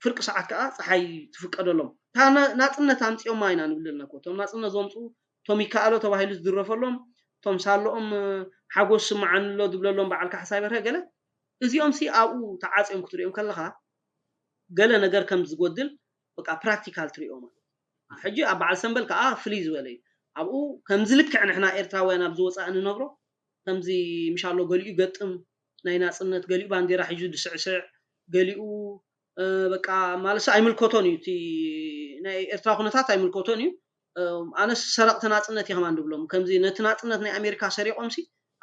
ፍርቂ ሰዓት ከዓ ፀሓይ ትፍቀደሎም እታ ናፅነት ኣምፅኦማ ኢና ንብለልና እቶም ናፅነት ዘምፁ እቶም ይከኣሎ ተባሂሉ ዝድረፈሎም እቶም ሳለኦም ሓጎስ ስምዓኒ ኣሎ ዝብለሎም በዓል ካሕሳይ በርሀ ገለ እዚኦም ሲ ኣብኡ ተዓፅዮም ክትሪኦም ከለካ ገለ ነገር ከም ዝጎድል በቃ ፕራክቲካል ትሪኦ ማለት ሕጂ ኣብ በዓል ሰንበል ከዓ ፍልይ ዝበለ እዩ ኣብኡ ከምዚ ልክዕ ንሕና ኤርትራውያን ኣብ ዝወፃእ ንነብሮ ከምዚ ምሻሎ ገሊኡ ይገጥም ናይ ናፅነት ገሊኡ ባንዴራ ሒዙ ዝስዕስዕ ገሊኡ በቃ ማለትሲ ኣይምልከቶን እዩ እቲ ናይ ኤርትራ ኩነታት ኣይምልከቶን እዩ ኣነስ ሰረቕቲ ናፅነት እዩ ከማን ድብሎም ከምዚ ነቲ ናፅነት ናይ ኣሜሪካ ሰሪቆምሲ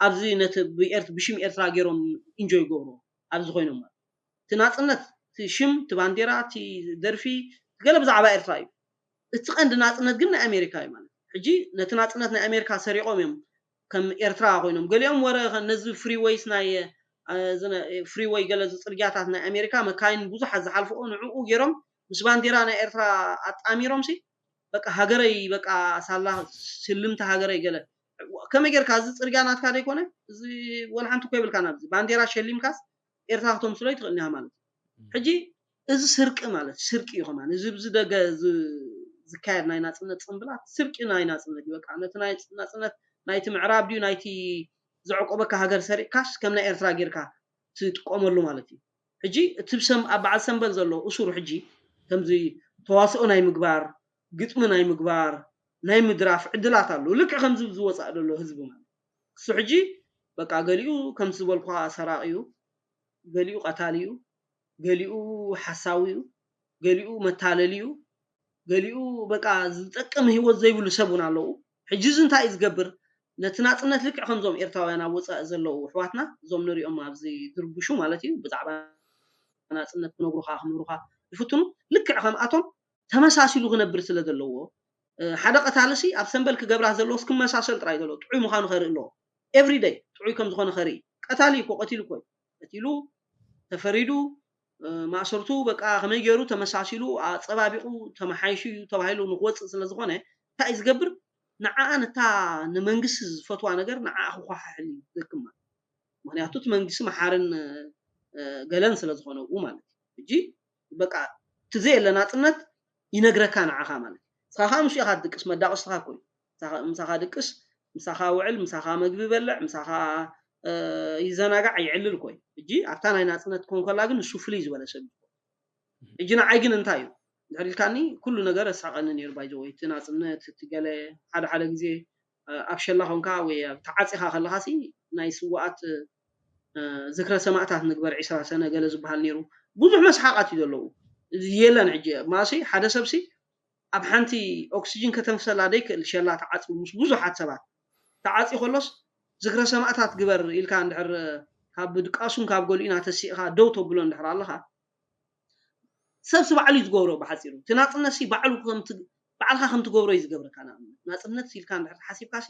ኣብዚ ነቲ ብሽም ኤርትራ ገይሮም ኢንጆይ ይገብሩ ኣብዚ ኮይኖም እቲ ናፅነት እቲ እቲ ሽም፣ እቲ ባንዴራ፣ እቲ ደርፊ፣ ገለ ብዛዕባ ኤርትራ እዩ። እቲ ቀንዲ ናጽነት ግን ናይ ኣሜሪካ እዩ ማለት እዩ። ሕጂ ነቲ ናጽነት ናይ ኣሜሪካ ሰሪቖም እዮም ከም ኤርትራ ኮይኖም። ገሊኦም ወረ ከ-፣ ነዚ ፍሪወይስ ናይ፣ እ፣ ዝነ-፣ ፍሪወይ ገለ እዚ ጽርግያታት ናይ ኣሜሪካ መካይን ብዙሓት ዝሓልፍኦ ንዕኡ ገይሮም ምስ ባንዴራ ናይ ኤርትራ ኣጣሚሮም ሲ በቃ ሃገረይ በቃ ሳላ ስልምቲ ሃገረይ ገለ ከመይ ጌርካ እዚ ጽርግያ ናትካ ደይኮነ እዚ ወላ ሓንቲ እኮ የብልካ ናብዚ ባንዴራ ሸሊምካስ ኤርትራ ክተምስሎ ይትኽእል ኢኻ ማለት እዩ። ሕጂ እዚ ስርቂ ማለት ስርቂ እዩ ከማን እዚ ብዚ ደገ ዝ-፣ ዝካየድ ናይ ናጽነት ጽንብላት ስርቂ ናይ ናጽነት እዩ። በቃ ነቲ ናይ ናጽነት ናይቲ ምዕራብ ድዩ ናይቲ ዘዕቆበካ ሃገር ሰሪቅካስ ከም ናይ ኤርትራ ጌርካ ትጥቀመሉ ማለት እዩ። ሕጂ እቲ ብሰም-፣ ኣብ በዓል ሰንበል ዘሎ እሱር ሕጂ ከምዚ ተዋስኦ ናይ ምግባር፣ ግጥሚ ናይ ምግባር፣ ናይ ምድራፍ ዕድላት ኣሎ። ልክዕ ከምዚ ዝወጻእ ዘሎ ህዝቢ ማለት እዩ። እሱ ሕጂ በቃ ገሊኡ ከምዚ ዝበልኩኻ ሰራቂ እዩ፣ ገሊኡ ቀታሊ እዩ፣ ገሊኡ ሓሳዊ እዩ፣ ገሊኡ መታለሊ እዩ፣ ገሊኡ በቃ ዝጠቅም ህይወት ዘይብሉ ሰብ እውን ኣለዉ። ሕጂ እዚ እንታይ እዩ ዝገብር? ነቲ ናጽነት ልክዕ ከምዞም ኤርትራውያን ኣብ ወጻኢ ዘለዉ ኣሕዋትና፣ እዞም ንሪኦም ኣብዚ ዝርብሹ ማለት እዩ፣ ብዛዕባ ናጽነት ክነግሩኻ፣ ክምህሩኻ ይፍትኑ። ልክዕ ከምኣቶም ተመሳሲሉ ክነብር ስለ ዘለዎ፣ እ፣ ሓደ ቀታሊ ሲ ኣብ ሰንበል ክገብራ ዘለዎስ ክመሳሰል ጥራይ ዘሎ፣ ጥዑይ ምዃኑ ከርኢ ኣለዎ። ኤቭሪ ደይ ጥዑይ ከም ዝኾነ ከርኢ። ቀታሊ እኮ ቀቲሉ እኮ እዩ። ቀቲሉ፣ ተፈሪዱ፣ እ፣ ማእሰርቱ በቃ ከመይ ገይሩ ተመሳሲሉ፣ ኣጸባቢቑ፣ ተመሓይሹ እዩ ተባሂሉ ንክወጽእ ስለ ዝኾነ፣ እንታይ እዩ ዝገብር? ንዓኣ ነታ ንመንግስቲ ዝፈትዋ ነገር ንዓኣ ክኳሓሕል እዩ ዝደክም ማለት እዩ። ምኽንያቱ እቲ መንግስቲ መሓርን፣ እ፣ ገለን ስለ ዝኾነ ኣብኡ ማለት እዩ። ሕጂ በቃ እቲ ዘየለ ናጽነት ይነግረካ ንዓኻ ማለት እዩ። ንስኻ ከኣ ምስኡ ኢኻ ትድቅስ፣ መዳቕስትኻ እኮ እዩ። ምሳኻ፣ ምሳኻ ድቅስ፣ ምሳኻ ውዕል፣ ምሳኻ መግቢ በልዕ፣ ምሳኻ፣ እ፣ ይዘናጋዕ፣ ይዕልል እኮ እዩ። ሕጂ ኣብታ ናይ ናጽነት ክኾን ከላ ግን ንሱ ፍልይ ዝበለ ሰብ እዩ። ሕጂ ንዓይ ግን እንታይ እዩ? እንድሕር ኢልካኒ፣ ኩሉ ነገር ኣሳቐኒ ነይሩ፣ ባይ ዘ ወይ፣ እቲ ናጽነት፣ እቲ ገለ፣ ሓደ ሓደ ግዜ፣ እ፣ ኣብ ሸላ ኾንካ ወይ ኣብ ተዓጺኻ ከለኻሲ፣ ናይ ስዉኣት፣ እ፣ ዝክረ ሰማእታት ንግበር ዕስራ ሰነ ገለ ዝበሃል ነይሩ። ብዙሕ መስሓቓት እዩ ዘለዉ። እዚ የለን ሕጂ። ማሲ፣ ሓደ ሰብሲ፣ ኣብ ሓንቲ ኦክስጅን ከተንፍሰላ ደይክእል ሸላ ተዓጽዩ ምስ ብዙሓት ሰባት ተዓጽዩ ከሎስ፣ ዝክረ ሰማእታት ግበር ኢልካ እንድሕር ካብ ድቃሱን ካብ ገሊኡን ኣተሲእኻ ደው ተብሎ እንድሕር ኣለኻ፣ ሰብሲ ባዕሉ እዩ ዝገብሮ። ብሓጺሩ፣ እቲ ናጽነትሲ ባዕሉ ከም ት-፣ ባዕልኻ ከም ትገብሮ እዩ ዝገብረካ። ንኣብነት፣ ናጽነት ኢልካ እንድሕር ሓሲብካሲ፣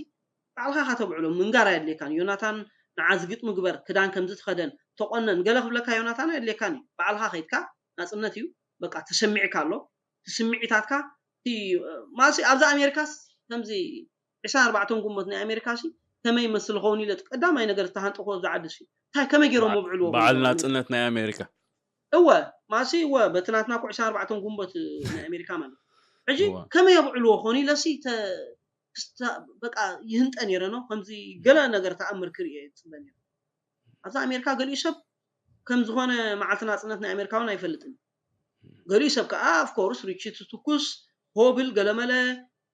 ባዕልኻ ኢኻ ተብዕሎ። ምንጋር ኣየድልየካን። ዮናታን፣ ንዓ ዝግጥሚ ግበር፣ ክዳን ከምዚ ትኸደን፣ ተቆነን፣ ገለ ክብለካ ዮናታን ኣየድልየካን እዩ። ባዕልኻ ከይድካ፣ ናጽነት እዩ፣ በቃ፣ ተሰሚዕካ ኣሎ። እቲ ስምዒታትካ፣ እቲ፣ ማሲ፣ ኣብዚ ኣሜሪካስ፣ ከምዚ ዕስራን ኣርባዕተን ግንቦት ናይ ኣሜሪካሲ፣ ከመይ ይመስል ኸውን ኢለ፣ ቀዳማይ ነገር ዝተሃንጠኹ ኣብዚ ዓዲ ሲ፣ እንታይ፣ ከመይ ገይሮም በዓ-፣ የብዕልዎ በዓል ኸውን? ናጽነት ናይ ኣሜሪካ። እወ፣ ማሲ፣ እወ፣ በቲ ናትና እኮ ዕስራን ኣርባዕተን ግንቦት ናይ ኣሜሪካ ማለት እዩ። ሕጂ እወ። ከመይ የብዕልዎ ኾን ኢለሲ ተ-፣ ክስታ-፣ በቃ ይህንጠ ነይረ ነው። ከምዚ ገለ ነገር ተኣምር ክርኢ እየ ዝጽበ ነይረ። ኣብዚ ኣሜሪካ ገሊኡ ሰብ ከም ዝኾነ መዓልቲ ናጽነት ናይ ኣሜሪካ እውን ኣይፈልጥን። ገሊኡ ሰብ ከኣ፣ of course፣ ርችት ትኩስ፣ ሆብል፣ ገለመለ፣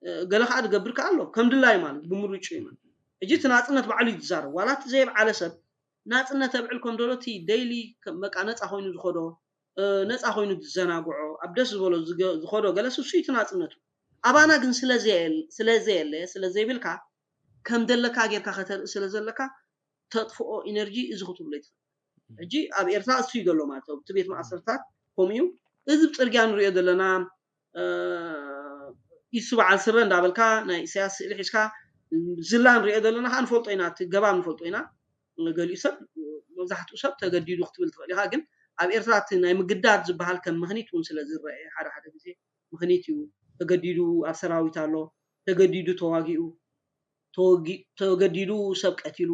እ፣ ገለ ከኣ ዝገብር ከኣ ኣሎ። ከም ድላዩ ማለት፣ ብምርጭኡ ማለት። ሕጂ እቲ ናጽነት ባዕሉ እዩ ዝዛረብ። ዋላ እቲ ዘየብዓለ ሰብ ናጽነት የብዕል ከም ዘሎ እቲ ደይሊ ከም በቃ ነጻ ኮይኑ ዝኸዶ፣ እ፣ ነጻ ኮይኑ ዝዘናግዖ፣ ኣብ ደስ ዝበሎ ዝገ-፣ ዝኸዶ ገለስ እሱ እዩ እቲ ናጽነቱ። ኣባና ግን ስለ ዘየል-፣ ስለ ዘየለ፣ ስለ ዘይብልካ፣ ከም ደለካ ጌርካ ከተርኢ ስለ ዘለካ፣ ተጥፍኦ ኢነርጂ እዚ ክትብሎ ይትኽእል። ሕጂ ኣብ ኤርትራ እሱ እዩ ዘሎ ማለት እዩ። እቲ ቤት ማእሰርታት ከምኡ እዩ። እዚ ጽርግያ ንሪኦ ዘለና፣ እ፣ ኢሱ በዓል ስረ እንዳበልካ ናይ ኢሳያስ ስእሊ ሒዝካ ዝላ ንሪኦ ዘለና ከዓ ንፈልጦ ኢና፣ እቲ ገባብ ንፈልጦ ኢና። ገሊኡ ሰብ፣ መብዛሕትኡ ሰብ ተገዲዱ ክትብል ትኽእል ኢኻ፣ ግን ኣብ ኤርትራ እቲ ናይ ምግዳድ ዝበሃል ከም ምኽኒት እውን ስለ ዝረአ ሓደ ሓደ ግዜ ምኽኒት እዩ። ተገዲዱ ኣብ ሰራዊት ኣሎ፣ ተገዲዱ ተዋጊኡ፣ ተወጊ-፣ ተገዲዱ ሰብ ቀቲሉ፣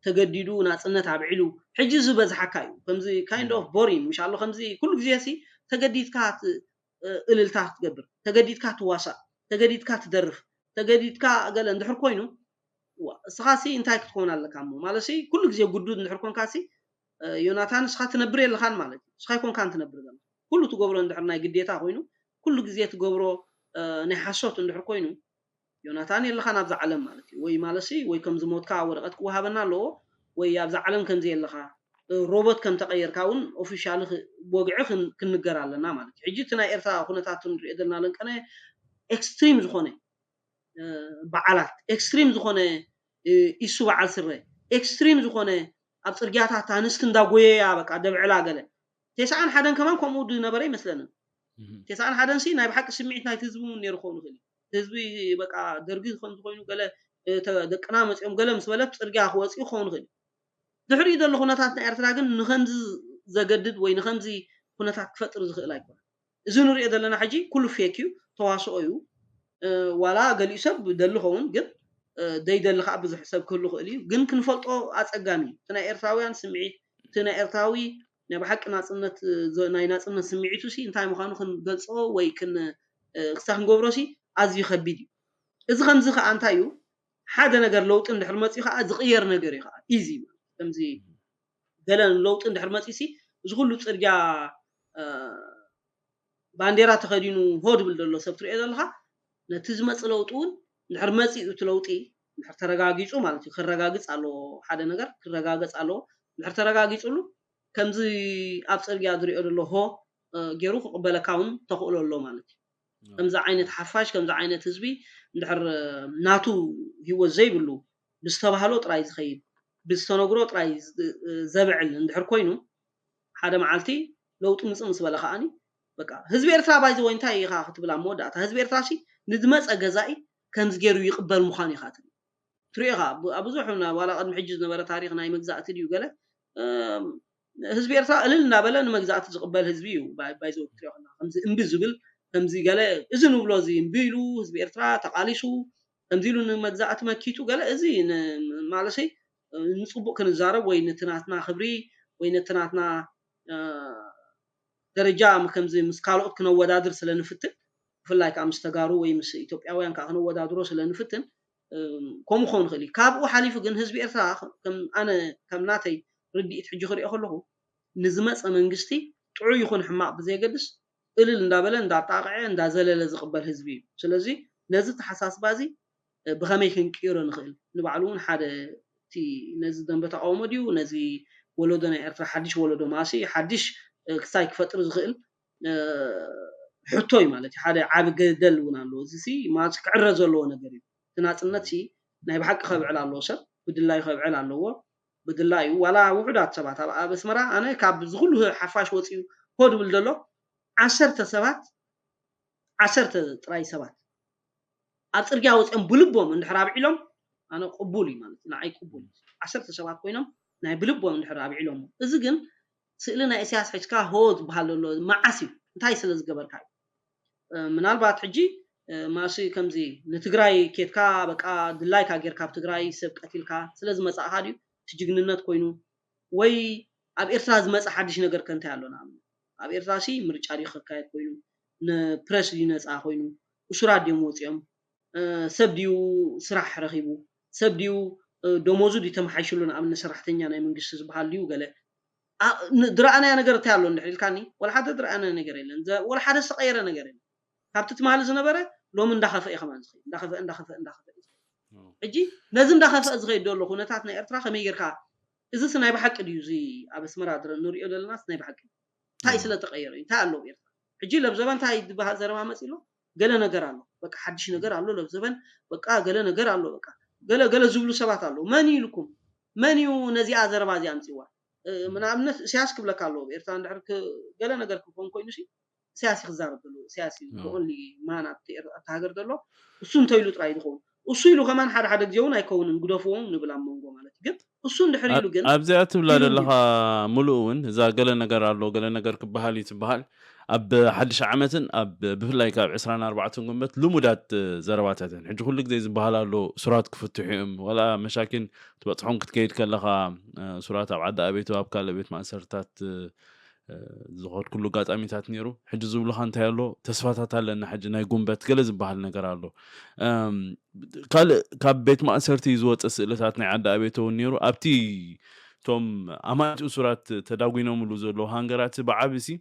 ተገዲዱ ናጽነት ኣብዒሉ። ሕጂ ዝበዝሓካ እዩ። ከምዚ kind of boring፣ ምሽ ኣሎ ከምዚ ኩሉ ግዜ ሲ ተገዲድካ ት-፣ እ፣ እልልታ ክትገብር፣ ተገዲድካ ትዋሳእ፣ ተገዲድካ ትደርፍ፣ ተገዲድካ ገለ እንድሕር ኮይኑ፣ ዋ፣ እስኻ ሲ እንታይ ክትከውን ኣለካ እሞ? ማለት ሲ ኩሉ ግዜ ግዱድ እንድሕር ኮንካ ሲ፣ እ፣ ዮናታን እስኻ ትነብር የለኻን ማለት እዩ። እስኻ ኣይኮንካን ትነብር ዘለኻ። ኩሉ ትገብሮ እንድሕር ናይ ግዴታ ኮይኑ፣ ኩሉ ግዜ ትገብሮ፣ እ፣ ናይ ሓሶት እንድሕር ኮይኑ፣ ዮናታን የለኻን ኣብዛ ዓለም ማለት እዩ። ወይ ማለትሲ፣ ወይ ከም ዝሞትካ ወረቐት ክወሃበና ኣለዎ፣ ወይ ኣብዛ ዓለም ከም ዘየለኻ፣ እ፣ ሮቦት ከም ተቐየርካ እውን ኦፊሻሊ ክ-፣ ብወግዒ ክን-፣ ክንንገር ኣለና ማለት እዩ። ሕጂ እቲ ናይ ኤርትራ ኩነታት ንሪኦ ዘለና ለንቀነ ኤክስትሪም ዝኾነ፣ እ፣ በዓላት፣ ኤክስትሪም ዝኾነ፣ እ፣ ኢሱ በዓል ስረ፣ ኤክስትሪም ዝኾነ ኣብ ጽርግያታት ኣንስቲ እንዳጎየያ በቃ ደብዕላ ገለ። ተስዓን ሓደን ከማን ከምኡ ዝነበረ ይመስለንን። ተስዓን ሓደን ሲ ናይ ብሓቂ ስምዒት ናይቲ ህዝቢ እውን ነይሩ ክኸውን ይኽእል እዩ። ህዝቢ በቃ ደርጊ ከም ዝኾይኑ ገለ ደቅና መፂኦም ገለ ምስ በለት ፅርግያ ክወፅኡ ክኸውን ይኽእል እዩ። ድሕሪኡ ዘሎ ኩነታት ናይ ኤርትራ ግን ንኸምዚ ዘገድድ ወይ ንኸምዚ ኩነታት ክፈጥር ዝኽእል ኣይኮነን። እዚ ንሪኦ ዘለና ሕጂ ኩሉ ፌክ እዩ፣ ተዋስኦ እዩ። ዋላ ገሊኡ ሰብ ደሊ ኸውን ግን ደይደሊ ከዓ ብዙሕ ሰብ ክህሉ ክእል እዩ። ግን ክንፈልጦ ኣፀጋሚ እዩ። እቲ ናይ ኤርትራውያን ስምዒት፣ እቲ ናይ ኤርትራዊ ናይ ብሓቂ ናፅነት ናይ ናፅነት ስምዒቱ ሲ እንታይ ምዃኑ ክንገልፆ ወይ ክሳ ክንገብሮ ሲ ኣዝዩ ከቢድ እዩ። እዚ ከምዚ ከዓ እንታይ እዩ ሓደ ነገር ለውጢ እንድሕር መፅኡ ከዓ ዝቕየር ነገር እዩ ከዓ ኢዚ ከምዚ ገለ ለውጢ እንድሕር መፅኡ ሲ እዚ ኩሉ ፅርግያ ባንዴራ ተኸዲኑ ሆ ድብል ዘሎ ሰብ ትሪኦ ዘለኻ ነቲ ዝመፅእ ለውጢ እውን እንድሕር መፂኡ እቲ ለውጢ እንድሕር ተረጋጊፁ ማለት እዩ ክረጋግፅ ኣለዎ ሓደ ነገር ክረጋገፅ ኣለዎ እንድሕር ተረጋጊፅሉ ከምዚ ኣብ ፅርግያ ዝሪኦ ዘሎ ሆ ገይሩ ክቕበለካ እውን ተኽእሎ ኣሎ ማለት እዩ ከምዚ ዓይነት ሓፋሽ ከምዚ ዓይነት ህዝቢ እንድሕር ናቱ ህይወት ዘይብሉ ብዝተባህሎ ጥራይ ዝኸይድ ብዝተነግሮ ጥራይ ዘብዕል እንድሕር ኮይኑ ሓደ መዓልቲ ለውጢ ምፅእ ምስ በለ ከዓኒ በቃ ህዝቢ ኤርትራ ባይዘ ወይ እንታይ ኢኻ ክትብል ኣብ መወዳእታ ህዝቢ ኤርትራ ሲ ንዝመፀ ገዛኢ ከምዚ ገይሩ ይቕበል ምዃን ኢኻ ትብል ትሪኦ ኢኻ ኣብ ብዙሕ ዋላ ቅድሚ ሕጂ ዝነበረ ታሪክ ናይ መግዛእቲ ድዩ ገለ ህዝቢ ኤርትራ እልል እናበለ ንመግዛእቲ ዝቕበል ህዝቢ እዩ ባይዘ ክትሪኦ ከለካ ከምዚ እምቢ ዝብል ከምዚ ገለ እዚ ንብሎ እዚ እምቢ ኢሉ ህዝቢ ኤርትራ ተቃሊሱ ከምዚ ኢሉ ንመግዛእቲ መኪቱ ገለ እዚ ማለሰይ ንፅቡቅ ክንዛረብ ወይ ነቲ ናትና ክብሪ ወይ ነቲ ናትና ደረጃ ከምዚ ምስ ካልኦት ክነወዳድር ስለ ንፍትን ብፍላይ ከዓ ምስ ተጋሩ ወይ ምስ ኢትዮጵያውያን ከዓ ክነወዳድሮ ስለ ንፍትን ከምኡ ክኸውን ይኽእል እዩ ካብኡ ሓሊፉ ግን ህዝቢ ኤርትራ ኣነ ከም ናተይ ርድኢት ሕጂ ክሪኦ ከለኹ ንዝመፀ መንግስቲ ጥዑይ ይኹን ሕማቕ ብዘየገድስ እልል እንዳበለ እንዳጣቕዐ እንዳዘለለ ዝቕበል ህዝቢ እዩ ስለዚ ነዚ ተሓሳስባ እዚ ብኸመይ ክንቅይሮ ንኽእል ንባዕሉ እውን ሓደ እቲ ነዚ ደንበ ተቃውሞ ድዩ ነዚ ወለዶ ናይ ኤርትራ ሓድሽ ወለዶ ማሲ ሓድሽ ክሳይ ክፈጥር ዝኽእል ሕቶ እዩ ማለት እዩ ሓደ ዓቢ ገደል እውን ኣለዎ እዚ ሲ ማለት ክዕረ ዘለዎ ነገር እዩ እቲ ናፅነት ሲ ናይ ብሓቂ ከብዕል ኣለዎ ሰብ ብድላዩ ከብዕል ኣለዎ ብድላዩ ዋላ ውሑዳት ሰባት ኣብ ኣብ ኣስመራ ኣነ ካብ ዝኩሉ ሓፋሽ ወፂኡ ኮ ድብል ዘሎ ዓሰርተ ሰባት ዓሰርተ ጥራይ ሰባት ኣብ ፅርግያ ወፂኦም ብልቦም እንድሕር ኣብዒሎም ኣነ ቅቡል እዩ ማለት ንዓይ ቅቡል እዩ ዓሰርተ ሰባት ኮይኖም ናይ ብልቦም እንድሕር ኣብዒሎም እዚ ግን ስእሊ ናይ እስያስ ሕጅካ ሆ ዝበሃል ዘሎ መዓስ እዩ እንታይ ስለ ዝገበርካ እዩ ምናልባት ሕጂ ማሲ ከምዚ ንትግራይ ኬድካ በቃ ድላይካ ጌርካ ኣብ ትግራይ ሰብ ቀቲልካ ስለ ዝመፃእካ ድዩ እቲ ጅግንነት ኮይኑ ወይ ኣብ ኤርትራ ዝመፀ ሓድሽ ነገር ከ እንታይ ኣሎ ንኣብነት ኣብ ኤርትራ ሲ ምርጫ ድዩ ክካየድ ኮይኑ ንፕረስ ድዩ ነፃ ኮይኑ እሱራት ድዮም ወፂኦም ሰብ ድዩ ስራሕ ረኺቡ ሰብ ድዩ ደሞዙ ድዩ ተመሓይሽሉ ንኣብነት ሰራሕተኛ ናይ መንግስቲ ዝበሃል ድዩ ገለ ዝረኣናዮ ነገር እንታይ ኣሎ እንድሕር ኢልካኒ ወላ ሓደ ዝረኣናዮ ነገር የለን ወላ ሓደ ዝተቀየረ ነገር የለን ካብቲ ትማሊ ዝነበረ ሎሚ እንዳኸፈ እዩ ከማን ዝኸይድ እንዳኸፈ እንዳኸፈ እንዳኸፈ እዩ ሕጂ ነዚ እንዳኸፈ ዝኸይድ ዘሎ ኩነታት ናይ ኤርትራ ከመይ ጌርካ እዚስ ናይ ብሓቂ ድዩ እዚ ኣብ ኣስመራ ንሪኦ ዘለናስ ናይ ብሓቂ እንታይ ስለ ተቀየረ እዩ እንታይ ኣለዎ ኤርትራ ሕጂ ለብዘበ እንታይ ዝበሃል ዘረባ መፂ ኣሎ ገለ ነገር ኣሎ በቃ ሓድሽ ነገር ኣሎ ለብዘበን በቃ ገለ ነገር ኣሎ በቃ ገለ ገለ ዝብሉ ሰባት ኣለዉ መን እዩ ኢልኩም መን እዩ ነዚኣ ዘረባ እዚኣ ኣምፅዋ ንኣብነት እስያስ ክብለካ ኣለዎ ኤርትራ እንድሕር ገለ ነገር ክኾን ኮይኑ ሲ እስያስ እዩ ክዛረብ ዘለዎ እስያስ እዩ ኦንሊ ማን ኣብቲ ሃገር ዘሎ እሱ እንተኢሉ ጥራይ ዝኸውን እሱ ኢሉ ከማን ሓደ ሓደ ግዜ እውን ኣይከውንን ግደፍዎም ንብል ኣብ መንጎ ማለት ግን እሱ እንድሕር ኢሉ ግን ኣብዚኣ ትብላ ዘለኻ ሙሉእ እውን እዛ ገለ ነገር ኣሎ ገለ ነገር ክበሃል እዩ ትበሃል ኣብ ሓድሽ ዓመትን ኣብ ብፍላይ ካብ ዕስራን ኣርባዕተን ጉንበት ልሙዳት ዘረባታት እየን ሕጂ ኩሉ ግዜ ዝበሃል ኣሎ እሱራት ክፍትሑ እዮም ዋላ መሻኪን ትበፅሖም ክትከይድ ከለኻ እሱራት ኣብ ዓዲ ኣቤቱ ኣብ ካልእ ቤት ማእሰርታት ዝኸድኩሉ ኣጋጣሚታት ነይሩ ሕጂ ዝብሉኻ እንታይ ኣሎ ተስፋታት ኣለና ሕጂ ናይ ጉንበት ገለ ዝበሃል ነገር ኣሎ ካልእ ካብ ቤት ማእሰርቲ ዝወፀ ስእልታት ናይ ዓዲ ኣቤት እውን ነይሩ ኣብቲ እቶም ኣማንቲ እሱራት ተዳጒኖምሉ ዘለዉ ሃንገራት ብዓቢ ሲ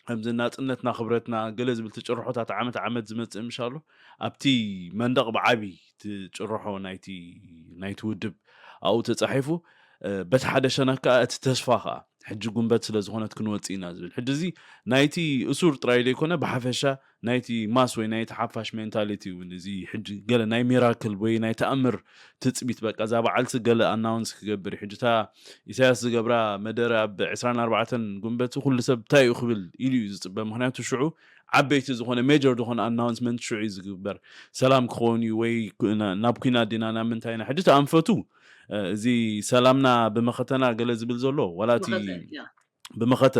ከምዚ ናፅነትና ክብረትና ገለ ዝብል ትጭርሖታት ዓመት ዓመት ዝመፅእ ምሻሉ ኣብቲ መንደቕ ብዓቢ ትጭርሖ ናይቲ ናይቲ ውድብ ኣብኡ ተፃሒፉ በቲ ሓደ ሸነክ ከዓ እቲ ተስፋ ከዓ ሕጂ ጉንበት ስለ ዝኾነት ክንወፅእ ኢና ዝብል። ሕጂ እዚ ናይቲ እሱር ጥራይ ዘይኮነ፣ ብሓፈሻ ናይቲ ማስ ወይ ናይቲ ሓፋሽ ሜንታሊቲ እውን፣ እዚ ሕጂ ገለ ናይ ሚራክል ወይ ናይ ተኣምር ትፅቢት፣ በቃ እዛ በዓልቲ ገለ ኣናውንስ ክገብር እዩ። ሕጂ እታ ኢሳያስ ዝገብራ መደረ ኣብ ዕስራን ኣርባዕተን ጉንበት ኩሉ ሰብ እንታይ እዩ ክብል ኢሉ እዩ ዝፅበ። ምክንያቱ ሽዑ ዓበይቲ ዝኾነ ሜጀር ዝኾነ ኣናውንስመንት ሽዑ እዩ ዝግበር። ሰላም ክኸውን እዩ ወይ ናብ ኩናት ዲና ናብ ምንታይ ኢና። ሕጂ ተኣንፈቱ፣ እዚ ሰላምና ብመኸተና ገለ ዝብል ዘሎ፣ ዋላ እቲ ብመኸተ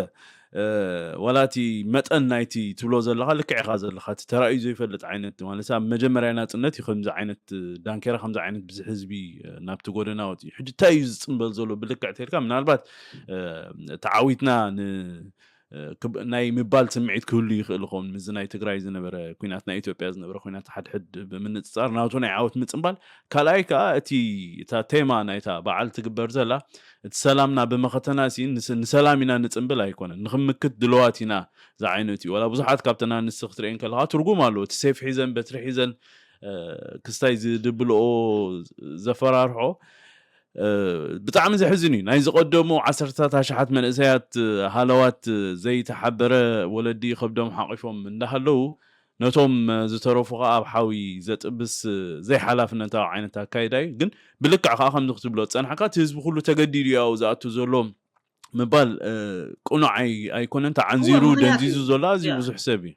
ዋላ እቲ መጠን ናይቲ ትብሎ ዘለኻ ልክዕ ኢኻ ዘለኻ። እቲ ተራእዩ ዘይፈልጥ ዓይነት፣ ማለት ኣብ መጀመርያ ናፅነት እዩ ከምዚ ዓይነት ዳንኬራ፣ ከምዚ ዓይነት ብዝሒ ህዝቢ ናብቲ ጎደና ወፂኡ። ሕጂ እንታይ እዩ ዝፅምበል ዘሎ ብልክዕ ተልካ፣ ምናልባት ተዓዊትና ናይ ምባል ስምዒት ክህሉ ይኽእል ይኸውን። ምስዚ ናይ ትግራይ ዝነበረ ኩናት፣ ናይ ኢትዮጵያ ዝነበረ ኩናት ሓድሕድ ብምንፅፃር ናቱ ናይ ዓወት ምፅምባል። ካልኣይ ከዓ እቲ፣ እታ ቴማ ናይታ በዓል ትግበር ዘላ፣ እቲ ሰላምና ብመኸተና ሲ ንሰላም ኢና ንፅምብል ኣይኮነን፣ ንክምክት ድለዋት ኢና ዝዓይነቱ እዩ። ዋላ ብዙሓት ካብተን ኣንስቲ ክትርእየን ከለካ ትርጉም ኣለዎ። እቲ ሴፍ ሒዘን፣ በትሪ ሒዘን ክስታይ ዝድብልኦ፣ ዘፈራርሖ ብጣዕሚ ዘሕዝን እዩ። ናይ ዝቐደሙ ዓሰርታት ኣሽሓት መንእሰያት ሃለዋት ዘይተሓበረ ወለዲ ከብዶም ሓቂፎም እንዳሃለዉ፣ ነቶም ዝተረፉ ከዓ ኣብ ሓዊ ዘጥብስ ዘይሓላፍነታዊ ዓይነት ኣካይዳ እዩ። ግን ብልክዕ ከዓ ከምዚ ክትብሎ ዝፀናሕካ፣ እቲ ህዝቢ ኩሉ ተገዲዱ እዩ ኣብኡ ዝኣቱ ዘሎ ምባል ቅኑዕ ኣይኮነን። ተዓንዚሩ ደንዚዙ ዘሎ ኣዝዩ ብዙሕ ሰብ እዩ።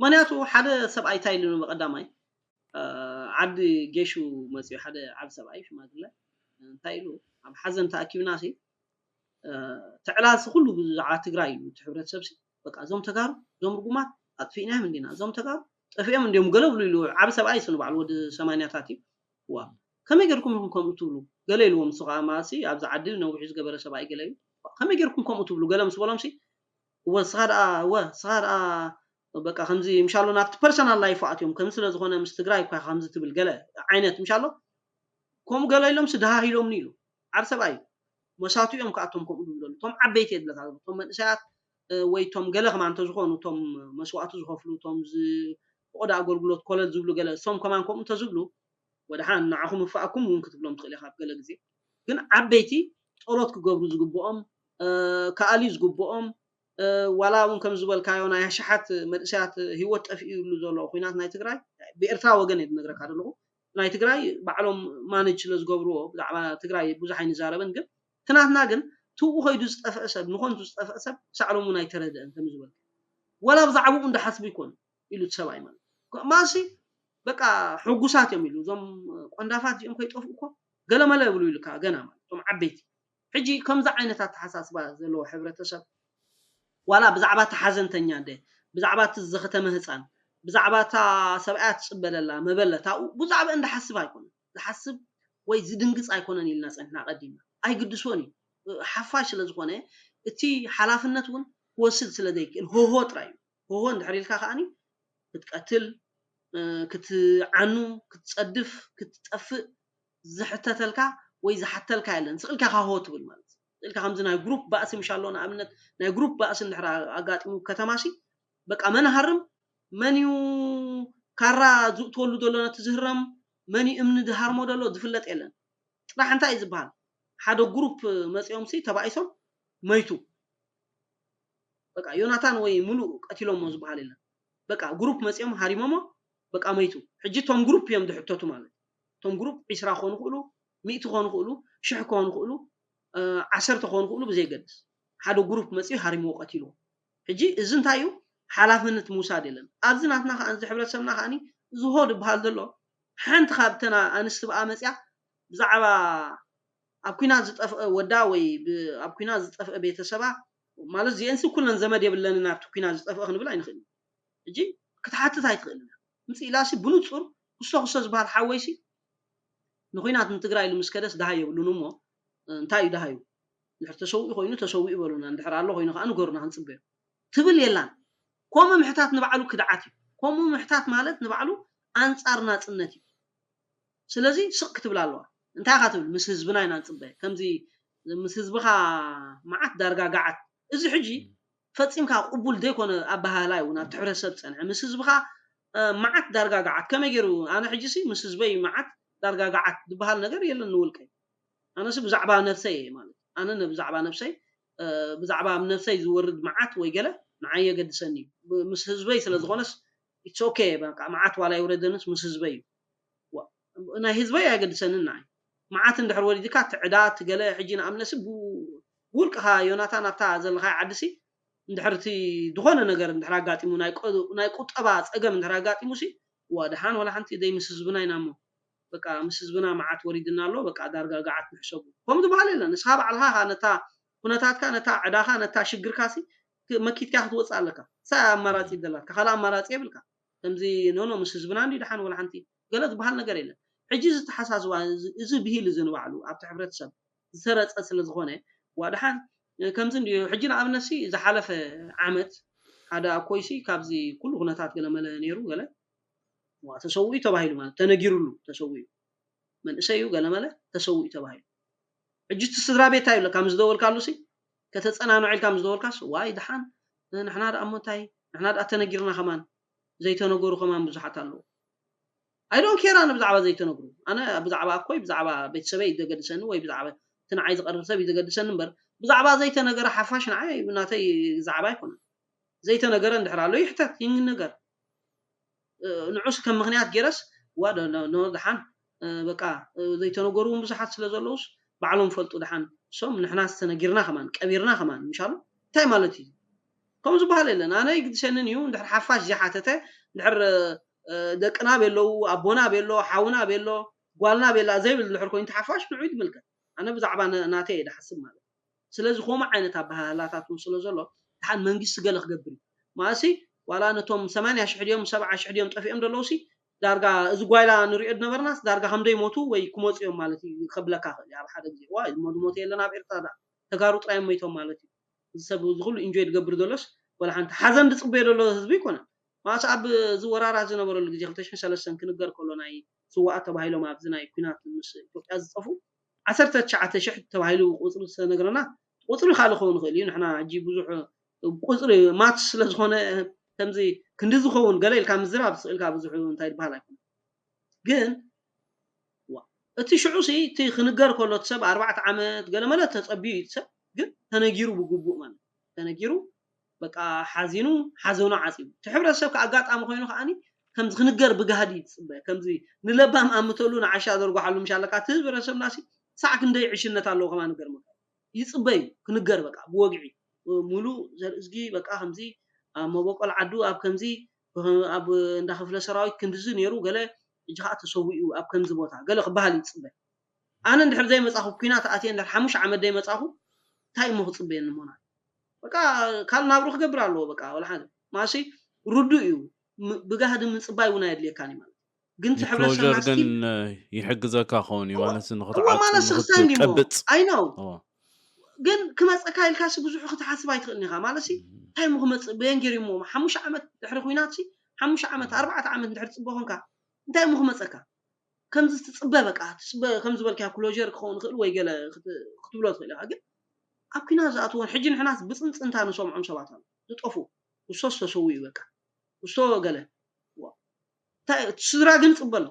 ምክንያቱ ሓደ ሰብኣይ እንታይ ኢሉ፣ ብቀዳማይ ዓዲ ጌሹ መፅኡ ሓደ ዓብ ሰብኣይ ሽማግለ እንታይ ኢሉ፣ ኣብ ሓዘን ተኣኪብና ሲ ትዕላሲ ኩሉ ብዛዕባ ትግራይ እዩ። እቲ ሕብረተሰብ ሲ በቃ እዞም ተጋሩ፣ እዞም ርጉማት ኣጥፊእናዮም እንዲና፣ እዞም ተጋሩ ጠፊኦም እንዲዮም ገለ ብሉ ኢሉ። ዓብ ሰብኣይ ሲ ንባዕሉ ወዲ ሰማንያታት እዩ። ዋ ከመይ ገርኩም ኢኹም ከምኡ ትብሉ? ገለ ኢልዎም። ንሱ ከዓ ማሲ ኣብዚ ዓዲ ነዊሑ ዝገበረ ሰብኣይ ገለ እዩ። ከመይ ገርኩም ከምኡ ትብሉ? ገለ ምስ በሎም ሲ እወ ስኻ ደኣ እወ ስኻ ደኣ በቃ ከምዚ ምሻሎ ናብቲ ፐርሰናል ላይፍ ኣትዮም ከም ስለ ዝኾነ ምስ ትግራይ እኳ ከምዚ ትብል ገለ ዓይነት ምሻሎ ከምኡ ገለ ኢሎም ሲ ደሃሂሎምኒ ኢሉ። ዓብ ሰብኣይ መሳቱ እዮም ከኣቶም ከምኡ ዝብሉ ዘለዉ። እቶም ዓበይቲ የድለካ እቶም መንእሰያት ወይ እቶም ገለ ከማ እንተዝኾኑ እቶም መስዋእቲ ዝኸፍሉ እቶም ዝፈቐዶ ኣገልግሎት ኮለል ዝብሉ ገለ እሶም ከማን ከምኡ እንተዝብሉ ወድሓን ንዓኹም እፋእኩም እውን ክትብሎም ትኽእል ኢኻ ኣብ ገለ ግዜ። ግን ዓበይቲ ጸሎት ክገብሩ ዝግብኦም፣ ክኣልዩ ዝግብኦም፣ ዋላ እውን ከም ዝበልካዮ ናይ ኣሽሓት መንእሰያት ህይወት ጠፊኡ ይብሉ ዘሎ ኩናት ናይ ትግራይ፣ ብኤርትራ ወገን እየ ዝነግረካ ዘለኹ። ናይ ትግራይ ባዕሎም ማነጅ ስለ ዝገብርዎ ብዛዕባ ትግራይ ብዙሕ ኣይንዛረብን። ግን ትናትና ግን ትውኡ ከይዱ ዝጠፍአ ሰብ ንኾንቱ ዝጠፍአ ሰብ ሳዕሎም እውን ኣይተረድአን ከም ዝበልካ ወላ ብዛዕባኡ እንዳሓስቡ ይኮኑ ኢሉ እቲ ሰብኣይ ማለት ማሲ በቃ ሕጉሳት እዮም ኢሉ እዞም ቆንዳፋት እዚኦም ከይጠፍኡ እኮ ገለመለ ይብሉ ኢሉካ ገና ማለት እቶም ዓበይቲ ሕጂ ከምዚ ዓይነት ኣተሓሳስባ ዘለዎ ሕብረተሰብ ዋላ ብዛዕባ እቲ ሓዘንተኛ እንደ ብዛዕባ እቲ ዝኸተመ ህፃን ብዛዕባ እታ ሰብኣያ ትፅበለላ መበለታኡ ብዛዕባ እንዳሓስብ ኣይኮነን ዝሓስብ ወይ ዝድንግፅ ኣይኮነን ኢልና ፀኒሕና ቀዲምና ኣይግድሶን እዩ ሓፋሽ ስለ ዝኾነ እቲ ሓላፍነት እውን ክወስድ ስለ ዘይክእል ሆሆ ጥራይ እዩ ሆሆ እንድሕር ኢልካ ከዓኒ ክትቀትል ክትዓኑ ክትፀድፍ ክትጠፍእ ዝሕተተልካ ወይ ዝሓተልካ የለን ስቕልካ ካሆ ትብል ማለት ስቕልካ ከምዚ ናይ ግሩፕ ባእሲ ምሻሎ ንኣብነት ናይ ግሩፕ ባእሲ እንድሕር ኣጋጢሙ ከተማሲ በቃ መን ሃርም መን እዩ ካራ ዝእትወሉ ዘሎ ነቲ ዝህረም መን እዩ እምኒ ዝሃርሞ ዘሎ ዝፍለጥ የለን ጥራሕ እንታይ እዩ ዝበሃል ሓደ ግሩፕ መፂኦም ሲ ተባኢሶም መይቱ በቃ ዮናታን ወይ ሙሉእ ቀቲሎሞ ዝበሃል የለን በቃ ግሩፕ መፂኦም ሃሪሞሞ በቃ መይቱ ሕጂ ቶም ግሩፕ እዮም ዝሕተቱ ማለት ቶም ግሩፕ ዒስራ ክኾኑ ክእሉ ሚእቲ ክኾኑ ክእሉ ሽሕ ክኾኑ ክእሉ ዓሰርተ ክኾኑ ክእሉ ብዘይገድስ ሓደ ግሩፕ መፂኡ ሃሪምዎ ቀቲልዎ ሕጂ እዚ እንታይ እዩ ሓላፍነት ምውሳድ የለን ኣብዚ ናትና ከዓ እዚ ሕብረተሰብና ከዓ ዝሆ ዝበሃል ዘሎ ሓንቲ ካብተን ኣንስቲ ብኣ መፅያ ብዛዕባ ኣብ ኩናት ዝጠፍአ ወዳ ወይ ኣብ ኩናት ዝጠፍአ ቤተሰባ ማለት እዚአንሲ ኩለን ዘመድ የብለንን ኣብቲ ኩናት ዝጠፍአ ክንብል ኣይንኽእልን ሕጂ ክትሓትት ኣይትኽእልን ምፅ ኢላሲ ብንፁር ክስቶ ክስቶ ዝበሃል ሓወይሲ ንኩናት ንትግራይ ኢሉ ምስ ከደስ ደሃይ የብሉን እሞ እንታይ እዩ ደሃዩ እንድሕር ተሰዊኡ ኮይኑ ተሰዊኡ በሉና እንድሕር ኣሎ ኮይኑ ከዓ ንገሩና ክንፅበዮ ትብል የላን ከምኡ ምሕታት ንባዕሉ ክድዓት እዩ ከምኡ ምሕታት ማለት ንባዕሉ ኣንፃር ናፅነት እዩ ስለዚ ስቕ ክትብል ኣለዋ እንታይ ኢኻ ትብል ምስ ህዝብና ኢና ንፅበ ከምዚ ምስ ህዝብኻ መዓት ዳርጋ ገዓት እዚ ሕጂ ፈፂምካ ቅቡል ዘይኮነ ኣበሃህላ እዩ ናብቲ ሕብረተሰብ ዝፀንሐ ምስ ህዝብኻ መዓት ዳርጋ ገዓት ከመይ ገይሩ ኣነ ሕጂ ሲ ምስ ህዝበይ መዓት ዳርጋ ገዓት ዝበሃል ነገር የለን ንውልቀይ ኣነሲ ብዛዕባ ነብሰይ እየ ማለት ኣነ ብዛዕባ ነብሰይ ብዛዕባ ኣብ ነብሰይ ዝወርድ መዓት ወይ ገለ ንዓይ የገድሰኒ እዩ። ምስ ህዝበይ ስለ ዝኾነስ it's okay፣ በቃ መዓት ዋላ ይውረደንስ ምስ ህዝበይ እዩ። ናይ ህዝበይ ኣየገድሰንን ንዓይ። መዓት እንድሕር ወሪድካ ትዕዳ ትገለ ሕጂ ንኣብነሲ ብውልቅኻ ዮናታን ኣብታ ዘለኻይ ዓድሲ እንድሕር እቲ ዝኾነ ነገር እንድሕር ኣጋጢሙ ናይ ቁጠባ ፀገም እንድሕር ኣጋጢሙ ሲ ዋ ደሓን ወላ ሓንቲ ደይ ምስ ህዝብና ኢና እሞ በቃ ምስ ህዝብና መዓት ወሪድና ኣሎ በቃ ዳርጋ ገዓት ንሕሰቡ ከም ዝበሃል የለን። ንስኻ ባዕልኻ ነታ ኩነታትካ ነታ ዕዳኻ ነታ ሽግርካ ሲ መኪትካ ክትወፅእ ኣለካ። ሳ ኣማራፂ ደላትካ ካልእ ኣማራፂ የብልካ። ከምዚ ኖኖ ምስ ህዝብና እንዲ ደሓን ወላ ሓንቲ ገለ ዝበሃል ነገር የለን። ሕጂ እዚ ተሓሳስባ እዚ ብሂል እዚ ንባዕሉ ኣብቲ ሕብረተሰብ ዝሰረፀ ስለ ዝኾነ ዋ ደሓን ከምዚ እንዲ ሕጂ ንኣብነት ሲ ዝሓለፈ ዓመት ሓደ ኣኮይ ሲ ካብዚ ኩሉ ኩነታት ገለመለ ነይሩ ገለ ተሰዊኡ ተባሂሉ ማለት ተነጊሩሉ ተሰዊኡ መንእሰይ እዩ ገለመለ ተሰዊኡ ተባሂሉ። ሕጂ እቲ ስድራ ቤት እንታይ ይብለካ ምስ ደወልካሉ ሲ ከተፀናንዖ ኢልካ ምስ ደወልካስ ዋይ ደሓን ንሕና ደኣ እሞ እንታይ ንሕና ደኣ ተነጊርና ከማን ዘይተነገሩ ከማን ብዙሓት ኣለዉ። I don't care ኣነ ብዛዕባ ዘይተነግሩ ኣነ ብዛዕባ ኣኮይ ብዛዕባ ቤተሰበይ እዩ ዘገድሰኒ ወይ ብዛዕባ እቲ ንዓይ ዝቐርብ ሰብ እዩ ዘገድሰኒ እምበር ብዛዕባ ዘይተነገረ ሓፋሽ ንዓይ ናተይ ዛዕባ ኣይኮነን። ዘይተነገረ እንድሕር ኣሎ ይሕተት ይንገር። ንዑስ ከም ምኽንያት ገይረስ ዋ ደሓን በቃ ዘይተነገሩ እውን ብዙሓት ስለ ዘለውስ ባዕሎም ፈልጡ ደሓን እሶም ንሕና ዝተነጊርና ከማን ቀቢርና ከማን ምሻሉ እንታይ ማለት እዩ ከምኡ ዝበሃል የለን ኣነ ይግድሰንን እዩ እንድሕር ሓፋሽ ዘይሓተተ እንድሕር ደቅና ቤለዉ ኣቦና ቤሎ ሓውና ቤሎ ጓልና ቤላ ዘይብል እንድሕር ኮይኑ ሓፋሽ ንዑ ይትምልከት ኣነ ብዛዕባ ናተይ እየ ዝሓስብ ማለት ስለዚ ከምኡ ዓይነት ኣበሃህላታት እውን ስለ ዘሎ ድሓን መንግስቲ ገለ ክገብር እዩ ማእሲ ዋላ ነቶም ሰማንያ ሽሕ ድዮም ሰብዓ ሽሕ ድዮም ጠፊኦም ዘለውሲ ዳርጋ እዚ ጓይላ ንሪኦ ዝነበርናስ ዳርጋ ከም ደይሞቱ ወይ ክመፁ እዮም ማለት እዩ ከብለካ ክእል ኣብ ሓደ ግዜ ዋ ዝሞቱ ሞት የለን ኣብ ኤርትራ ዳ ተጋሩ ጥራይ ሞይቶም ማለት እዩ እዚ ሰብ እዚ ኩሉ ኢንጆይ ዝገብር ዘሎስ ወላ ሓንቲ ሓዘን ዝፅበዮ ዘሎ ህዝቢ ይኮነን ማእሲ ኣብ እዚ ወራራ ዝነበረሉ ግዜ ክልተ ሽሕን ሰለስተን ክንገር ከሎ ናይ ስዋኣት ተባሂሎም ኣብዚ ናይ ኩናት ምስ ኢትዮጵያ ዝጠፉ ዓሰርተ ትሽዓተ ሽሕ ተባሂሉ ቁፅሪ ዝተነግረና ቁፅሪ ካልእ ክኸውን ይኽእል እዩ ንሕና ሕጂ ብዙሕ ቁፅሪ ማት ስለዝኾነ ከምዚ ክንዲ ዝኸውን ገለ ኢልካ ምዝራብ ስእልካ ብዙሕ እንታይ ዝበሃል ኣይኮነ ግን እቲ ሽዑ ሲ እቲ ክንገር ከሎ እቲ ሰብ ኣርባዕተ ዓመት ገለመለ ተፀቢዩ እዩ ሰብ ግን ተነጊሩ ብግቡእ ማለት ተነጊሩ በቃ ሓዚኑ ሓዘኑ ዓፂቡ እቲ ሕብረተሰብ ከዓ ኣጋጣሚ ኮይኑ ከዓኒ ከምዚ ክንገር ብጋህዲ እዩ ዝፅበ ከምዚ ንለባም ኣምተሉ ንዓሻ ዘርጓሓሉ ምሽ ኣለካ እቲ ህብረተሰብና ሲ ሳዕ ክንደይ ዕሽነት ኣለዎ ከማ ንገርመካ ይፅበ እዩ ክንገር በቃ ብወግዒ ሙሉ ዘርእዝጊ በቃ ከምዚ ኣብ መበቆል ዓዱ ኣብ ከምዚ ኣብ እንዳ ክፍለ ሰራዊት ክንድዚ ነይሩ ገለ እጂ ከዓ ተሰዊኡ ኣብ ከምዚ ቦታ ገለ ክበሃል ይፅበ ኣነ እንድሕር ዘይመፃኹ ኩናት ኣትየ እንድሕር ሓሙሽ ዓመት ዘይመፃኹ እንታይ እሞ ክፅበየኒ ሞና በቃ ካልእ ናብሩ ክገብር ኣለዎ በቃ ወላ ሓደ ማሲ ርዱእ እዩ ብጋህዲ ምፅባይ እውን ኣየድልየካን እዩ ማለት ግን እቲ ሕብረተሰብና ግን ይሕግዘካ ከውን እዩ ማለት ንክትዓፅንክትቀብፅ ኣይነው ግን ክመፀካ ኢልካሲ ብዙሑ ክትሓስብ ኣይትኽእልን ኢኻ ማለት እንታይ ሞ ክመፅእ በየን ገይሩ ሞ ሓሙሽተ ዓመት ድሕሪ ኩናት ሓሙሽተ ዓመት ኣርባዕተ ዓመት እንድሕር ፅበ ኮንካ እንታይ ሞ ክመፀካ ከምዚ ትፅበ በቃ ትፅበ ከም ዝበልካ ክሎር ክኸውን ይኽእል ወይ ገለ ክትብሎ ትኽእል ኢኻ ግን ኣብ ኩናት ዝኣትዎን ሕጂ ንሕናስ ብፅንፅንታ ንሰምዖም ሰባት ኣሎ ዝጠፉ እሶስ ተሰዊኡ በቃ እሶ ገለ ስድራ ግን ፅበ ኣሎ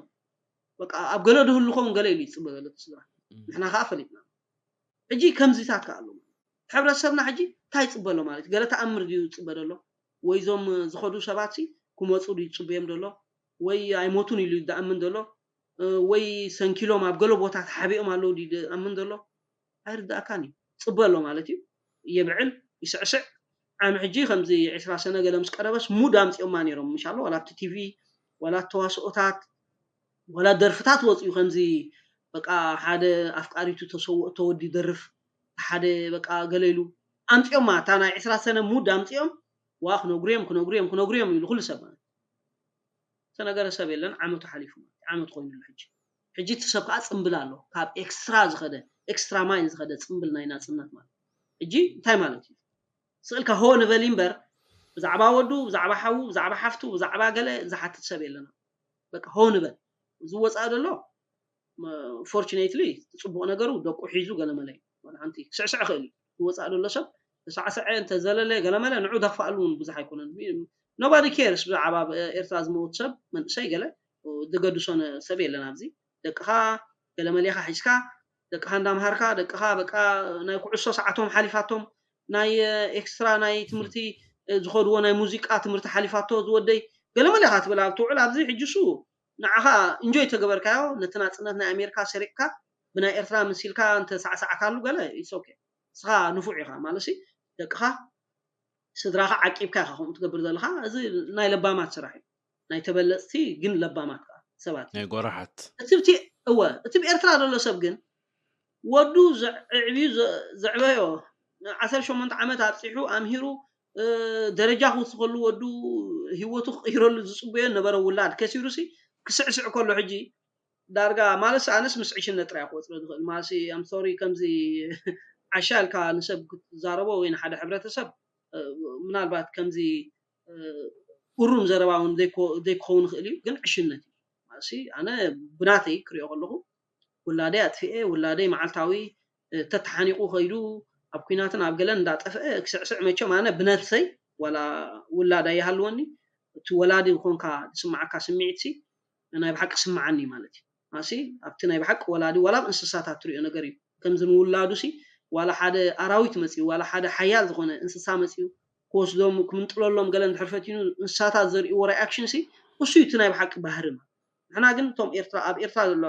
በቃ ኣብ ገለ ድህሉ ኸውን ገለ ኢሉ ይፅበ ዘሎ ስድራ ንሕና ከዓ ፈሊጥና ሕጂ ከምዚታት ከዓ ኣሎ ሕብረተሰብና ሕጂ እንታይ ይፅበ ኣሎ ማለት ገለ ተኣምር ድዩ ዝፅበ ዘሎ ወይ ዞም ዝኸዱ ሰባት ክመፁ ድዩ ዝፅበዮም ዘሎ ወይ ኣይሞቱን ኢሉ ዝኣምን ዘሎ ወይ ሰንኪሎም ኣብ ገለ ቦታ ተሓቢኦም ኣለዉ ድዩ ዝኣምን ዘሎ ኣይርዳእካን እዩ ፅበ ኣሎ ማለት እዩ የብዕል ይስዕስዕ ዓሚ ሕጂ ከምዚ ዕስራ ሰነ ገለ ምስ ቀረበስ ሙድ ኣምፅኦማ ነይሮም ምሻሎ ዋላ ኣብቲ ቲቪ ዋላ ተዋስኦታት ዋላ ደርፍታት ወፅዩ ከምዚ በቃ ሓደ ኣፍቃሪቱ ተሰውኦ ተወዲ ደርፍ ሓደ በቃ ገለ ኢሉ ኣምፅኦማ እታ ናይ ዕስራ ሰነ ሙድ ኣምፅኦም ዋ ክነግሩ እዮም ክነግሩ እዮም ክነግሩ እዮም ኢሉ ኩሉ ሰብ ማለት ዝተነገረ ሰብ የለን ዓመቱ ሓሊፉ ማለት ዓመት ኮይኑሉ ሕጂ ሕጂ እቲ ሰብ ከዓ ፅምብል ኣሎ ካብ ኤክስትራ ዝኸደ ኤክስትራ ማይል ዝኸደ ፅምብል ናይ ናፅነት ማለት ሕጂ እንታይ ማለት እዩ ስእልካ ሆ ንበል እምበር ብዛዕባ ወዱ ብዛዕባ ሓዉ ብዛዕባ ሓፍቱ ብዛዕባ ገለ ዝሓትት ሰብ የለና በቃ ሆ ንበል እዚ ወፃእ ዘሎ fortunately ፅቡቅ ነገሩ ደቁ ሒዙ ገለመለ እዩ ሓንቲ ክስዕስዕ ክእል እዩ ዝወፃእ ዘሎ ሰብ ተሳዕስዐ እንተዘለለ ገለመለ ንዑ ደኽፋኣሉ እውን ብዙሕ ኣይኮነን nobody cares ብዛዕባ ኤርትራ ዝመውት ሰብ መንእሰይ ገለ ዝገድሶ ሰብ የለን ኣብዚ ደቅኻ ገለመሌኻ ሒዝካ ደቅኻ እንዳምሃርካ፣ ደቅኻ በቃ ናይ ኩዕሶ ሰዓቶም ሓሊፋቶም፣ ናይ ኤክስትራ ናይ ትምህርቲ ዝኸድዎ ናይ ሙዚቃ ትምህርቲ ሓሊፋቶ ዝወደይ፣ ገለመለ ኢኻ ትብል ኣብ ትውዕል። ኣብዚ ሕጂ እሱ ንዓኻ ኢንጆይ ተገበርካዮ፣ ነቲ ናጽነት ናይ ኣሜሪካ ሰሪቕካ ብናይ ኤርትራ መሲልካ እንተሳዕሳዕካሉ ገለ it's okay። ንስኻ ንፉዕ ኢኻ ማለት ደቅኻ ስድራኻ ዓቂብካ ኢኻ ከምኡ ትገብር ዘለኻ። እዚ ናይ ለባማት ስራሕ እዩ። ናይ ተበለፅቲ ግን ለባማት ከዓ ሰባት እዩ። ናይ ጎራሓት። እቲ ብቲ እወ እቲ ብኤርትራ ዘሎ ሰብ ግን ወዱ ዘዕብዩ ዘ- ዘዕበዮ ዓሰርተ ሸሞንተ ዓመት ኣብፂሑ ኣምሂሩ ደረጃ ክውስኸሉ ወዱ ህይወቱ ክቕይረሉ ዝፅበዮ ነበረ ውላድ ከሲሩ ሲ ክስዕስዕ ከሎ ሕጂ ዳርጋ ማለት ኣነስ ምስ ዕሽነት ጥራይ ክቆፅሮ ዝኽእል ማለት ኣም ሶሪ ከምዚ ዓሻ ኢልካ ንሰብ ክትዛረቦ ወይ ንሓደ ሕብረተሰብ ምናልባት ከምዚ እሩም ዘረባ እውን ዘይክኸውን ይኽእል እዩ ግን ዕሽነት እዩ ማለት ኣነ ብናተይ ክሪኦ ከለኹ ውላደይ ኣጥፍኤ ውላደይ መዓልታዊ ተተሓኒቑ ከይዱ ኣብ ኩናትን ኣብ ገለን እንዳጠፍአ ክስዕስዕ መቸም ኣነ ብነብሰይ ዋላ ውላድ ኣይሃልወኒ እቲ ወላዲ ዝኾንካ ዝስማዓካ ስምዒት ሲ ናይ ብሓቂ ስምዓኒ ማለት እዩ ኣሲ ኣብቲ ናይ ብሓቂ ወላዲ ዋላ ኣብ እንስሳታት ትሪኦ ነገር እዩ ከምዚ ንውላዱ ሲ ዋላ ሓደ ኣራዊት መፅዩ ዋላ ሓደ ሓያል ዝኾነ እንስሳ መፅዩ ክወስዶም ክምንጥለሎም ገለ እንድሕር ፈቲኑ እንስሳታት ዘርእዎ ሪኣክሽን ሲ እሱ እዩ እቲ ናይ ብሓቂ ባህሪ ማለት ንሕና ግን እቶም ኤርትራ ኣብ ኤርትራ ዘሎ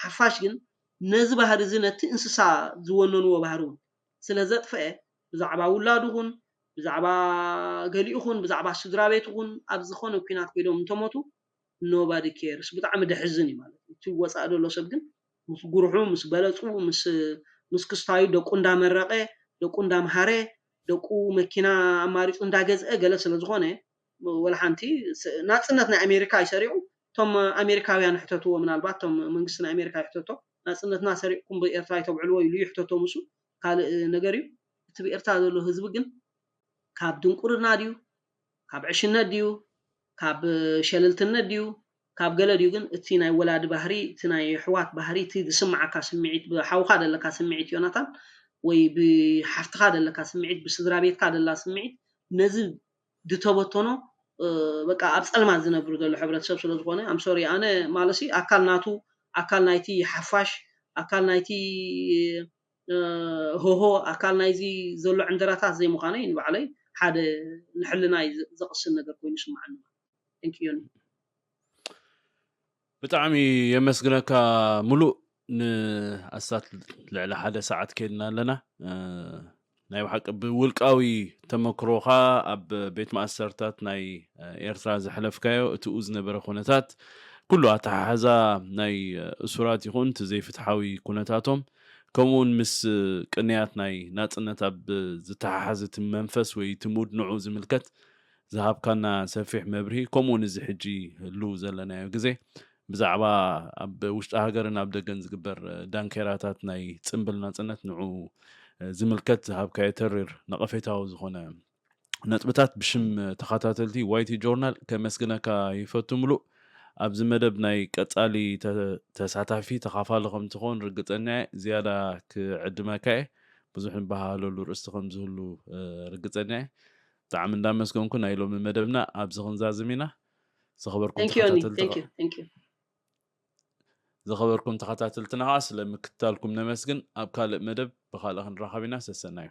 ሓፋሽ ግን ነዚ ባህሪ እዚ ነቲ እንስሳ ዝወነንዎ ባህሪ እውን ስለ ዘጥፈአ ብዛዕባ ውላዱ ኹን ብዛዕባ ገሊኡ ኹን ብዛዕባ ስድራ ቤቱ ኹን ኣብ ዝኾነ ኩናት ኮይዶም እንተሞቱ nobody cares ብጣዕሚ ደሕዝን እዩ ማለት እዩ እቲ ወፃእ ዘሎ ሰብ ግን ምስ ጉርሑ ምስ በለፁ ምስ ምስ ክስታዩ ደቁ እንዳመረቀ ደቁ እንዳምሃረ ደቁ መኪና ኣማሪፁ እንዳገዝአ ገለ ስለ ዝኾነ ወላ ሓንቲ ናፅነት ናይ ኣሜሪካ ይሰሪቑ እቶም ኣሜሪካውያን ይሕተትዎ ምናልባት እቶም መንግስቲ ናይ ኣሜሪካ ይሕተቶ ናፅነትና ሰሪቕኩም ብኤርትራ ይተብዕልዎ ኢሉ ይሕተቶ ምሱ ካልእ ነገር እዩ እቲ ብኤርትራ ዘሎ ህዝቢ ግን ካብ ድንቁርና ድዩ ካብ ዕሽነት ድዩ ካብ ሸለልትነት ድዩ ካብ ገለ ድዩ ግን እቲ ናይ ወላዲ ባህሪ እቲ ናይ ኣሕዋት ባህሪ እቲ ዝስምዓካ ስምዒት ብሓውካ ዘለካ ስምዒት ዮናታን ወይ ብሓፍትኻ ዘለካ ስምዒት ብስድራ ቤትካ ዘላ ስምዒት ነዚ ዝተበተኖ በቃ ኣብ ፀልማት ዝነብር ዘሎ ሕብረተሰብ ስለ ዝኾነ ኣም ሶሪ ኣነ ማለሲ ኣካል ናቱ ኣካል ናይቲ ሓፋሽ ኣካል ናይቲ ሆሆ ኣካል ናይዚ ዘሎ ዕንደራታት ዘይምዃነይ ንባዕለይ ሓደ ንሕልናይ ዘቕስን ነገር ኮይኑ ይስምዓኒ። Thank you ዮኒ። ብጣዕሚ የመስግነካ ሙሉእ ንኣስታት ልዕሊ ሓደ ሰዓት ከይድና ኣለና ናይ ብሓቂ ብውልቃዊ ተመክሮኻ ኣብ ቤት ማእሰርታት ናይ ኤርትራ ዘሕለፍካዮ እትኡ ዝነበረ ኩነታት ኩሉ ኣተሓሕዛ ናይ እሱራት ይኹን እቲ ዘይፍትሓዊ ኩነታቶም ከምኡውን ምስ ቅንያት ናይ ናፅነት ኣብ ዝተሓሓዝ እቲ መንፈስ ወይ እቲ ሙድ ንዑ ዝምልከት ዝሃብካና ሰፊሕ መብርሂ ከምኡውን እዚ ሕጂ ህልው ዘለናዮ ግዜ ብዛዕባ ኣብ ውሽጢ ሃገርን ኣብ ደገን ዝግበር ዳንኬራታት ናይ ፅምብል ናፅነት ንዑ ዝምልከት ዝሃብካዮ ተሪር ነቐፌታዊ ዝኾነ ነጥብታት ብሽም ተኸታተልቲ ዋይቲ ጆርናል ከመስግነካ ይፈቱ ምሉእ ኣብዚ መደብ ናይ ቀፃሊ ተሳታፊ ተኻፋሊ ከም ትኸውን ርግፀኛ ዝያዳ ክዕድመካ እየ ብዙሕ ንባሃለሉ ርእስቲ ከም ዝህሉ ርግፀኛ እየ ብጣዕሚ እንዳመስገንኩ ናይ ሎሚ መደብና ኣብዚ ክንዛዝም ኢና ዝኸበርኩም ተኸታተልቲ ዝኸበርኩም ተኸታተልትና ከዓ ስለ ምክትታልኩም ነመስግን ኣብ ካልእ መደብ ብካልእ ክንራኸብ ኢና ሰሰናዩ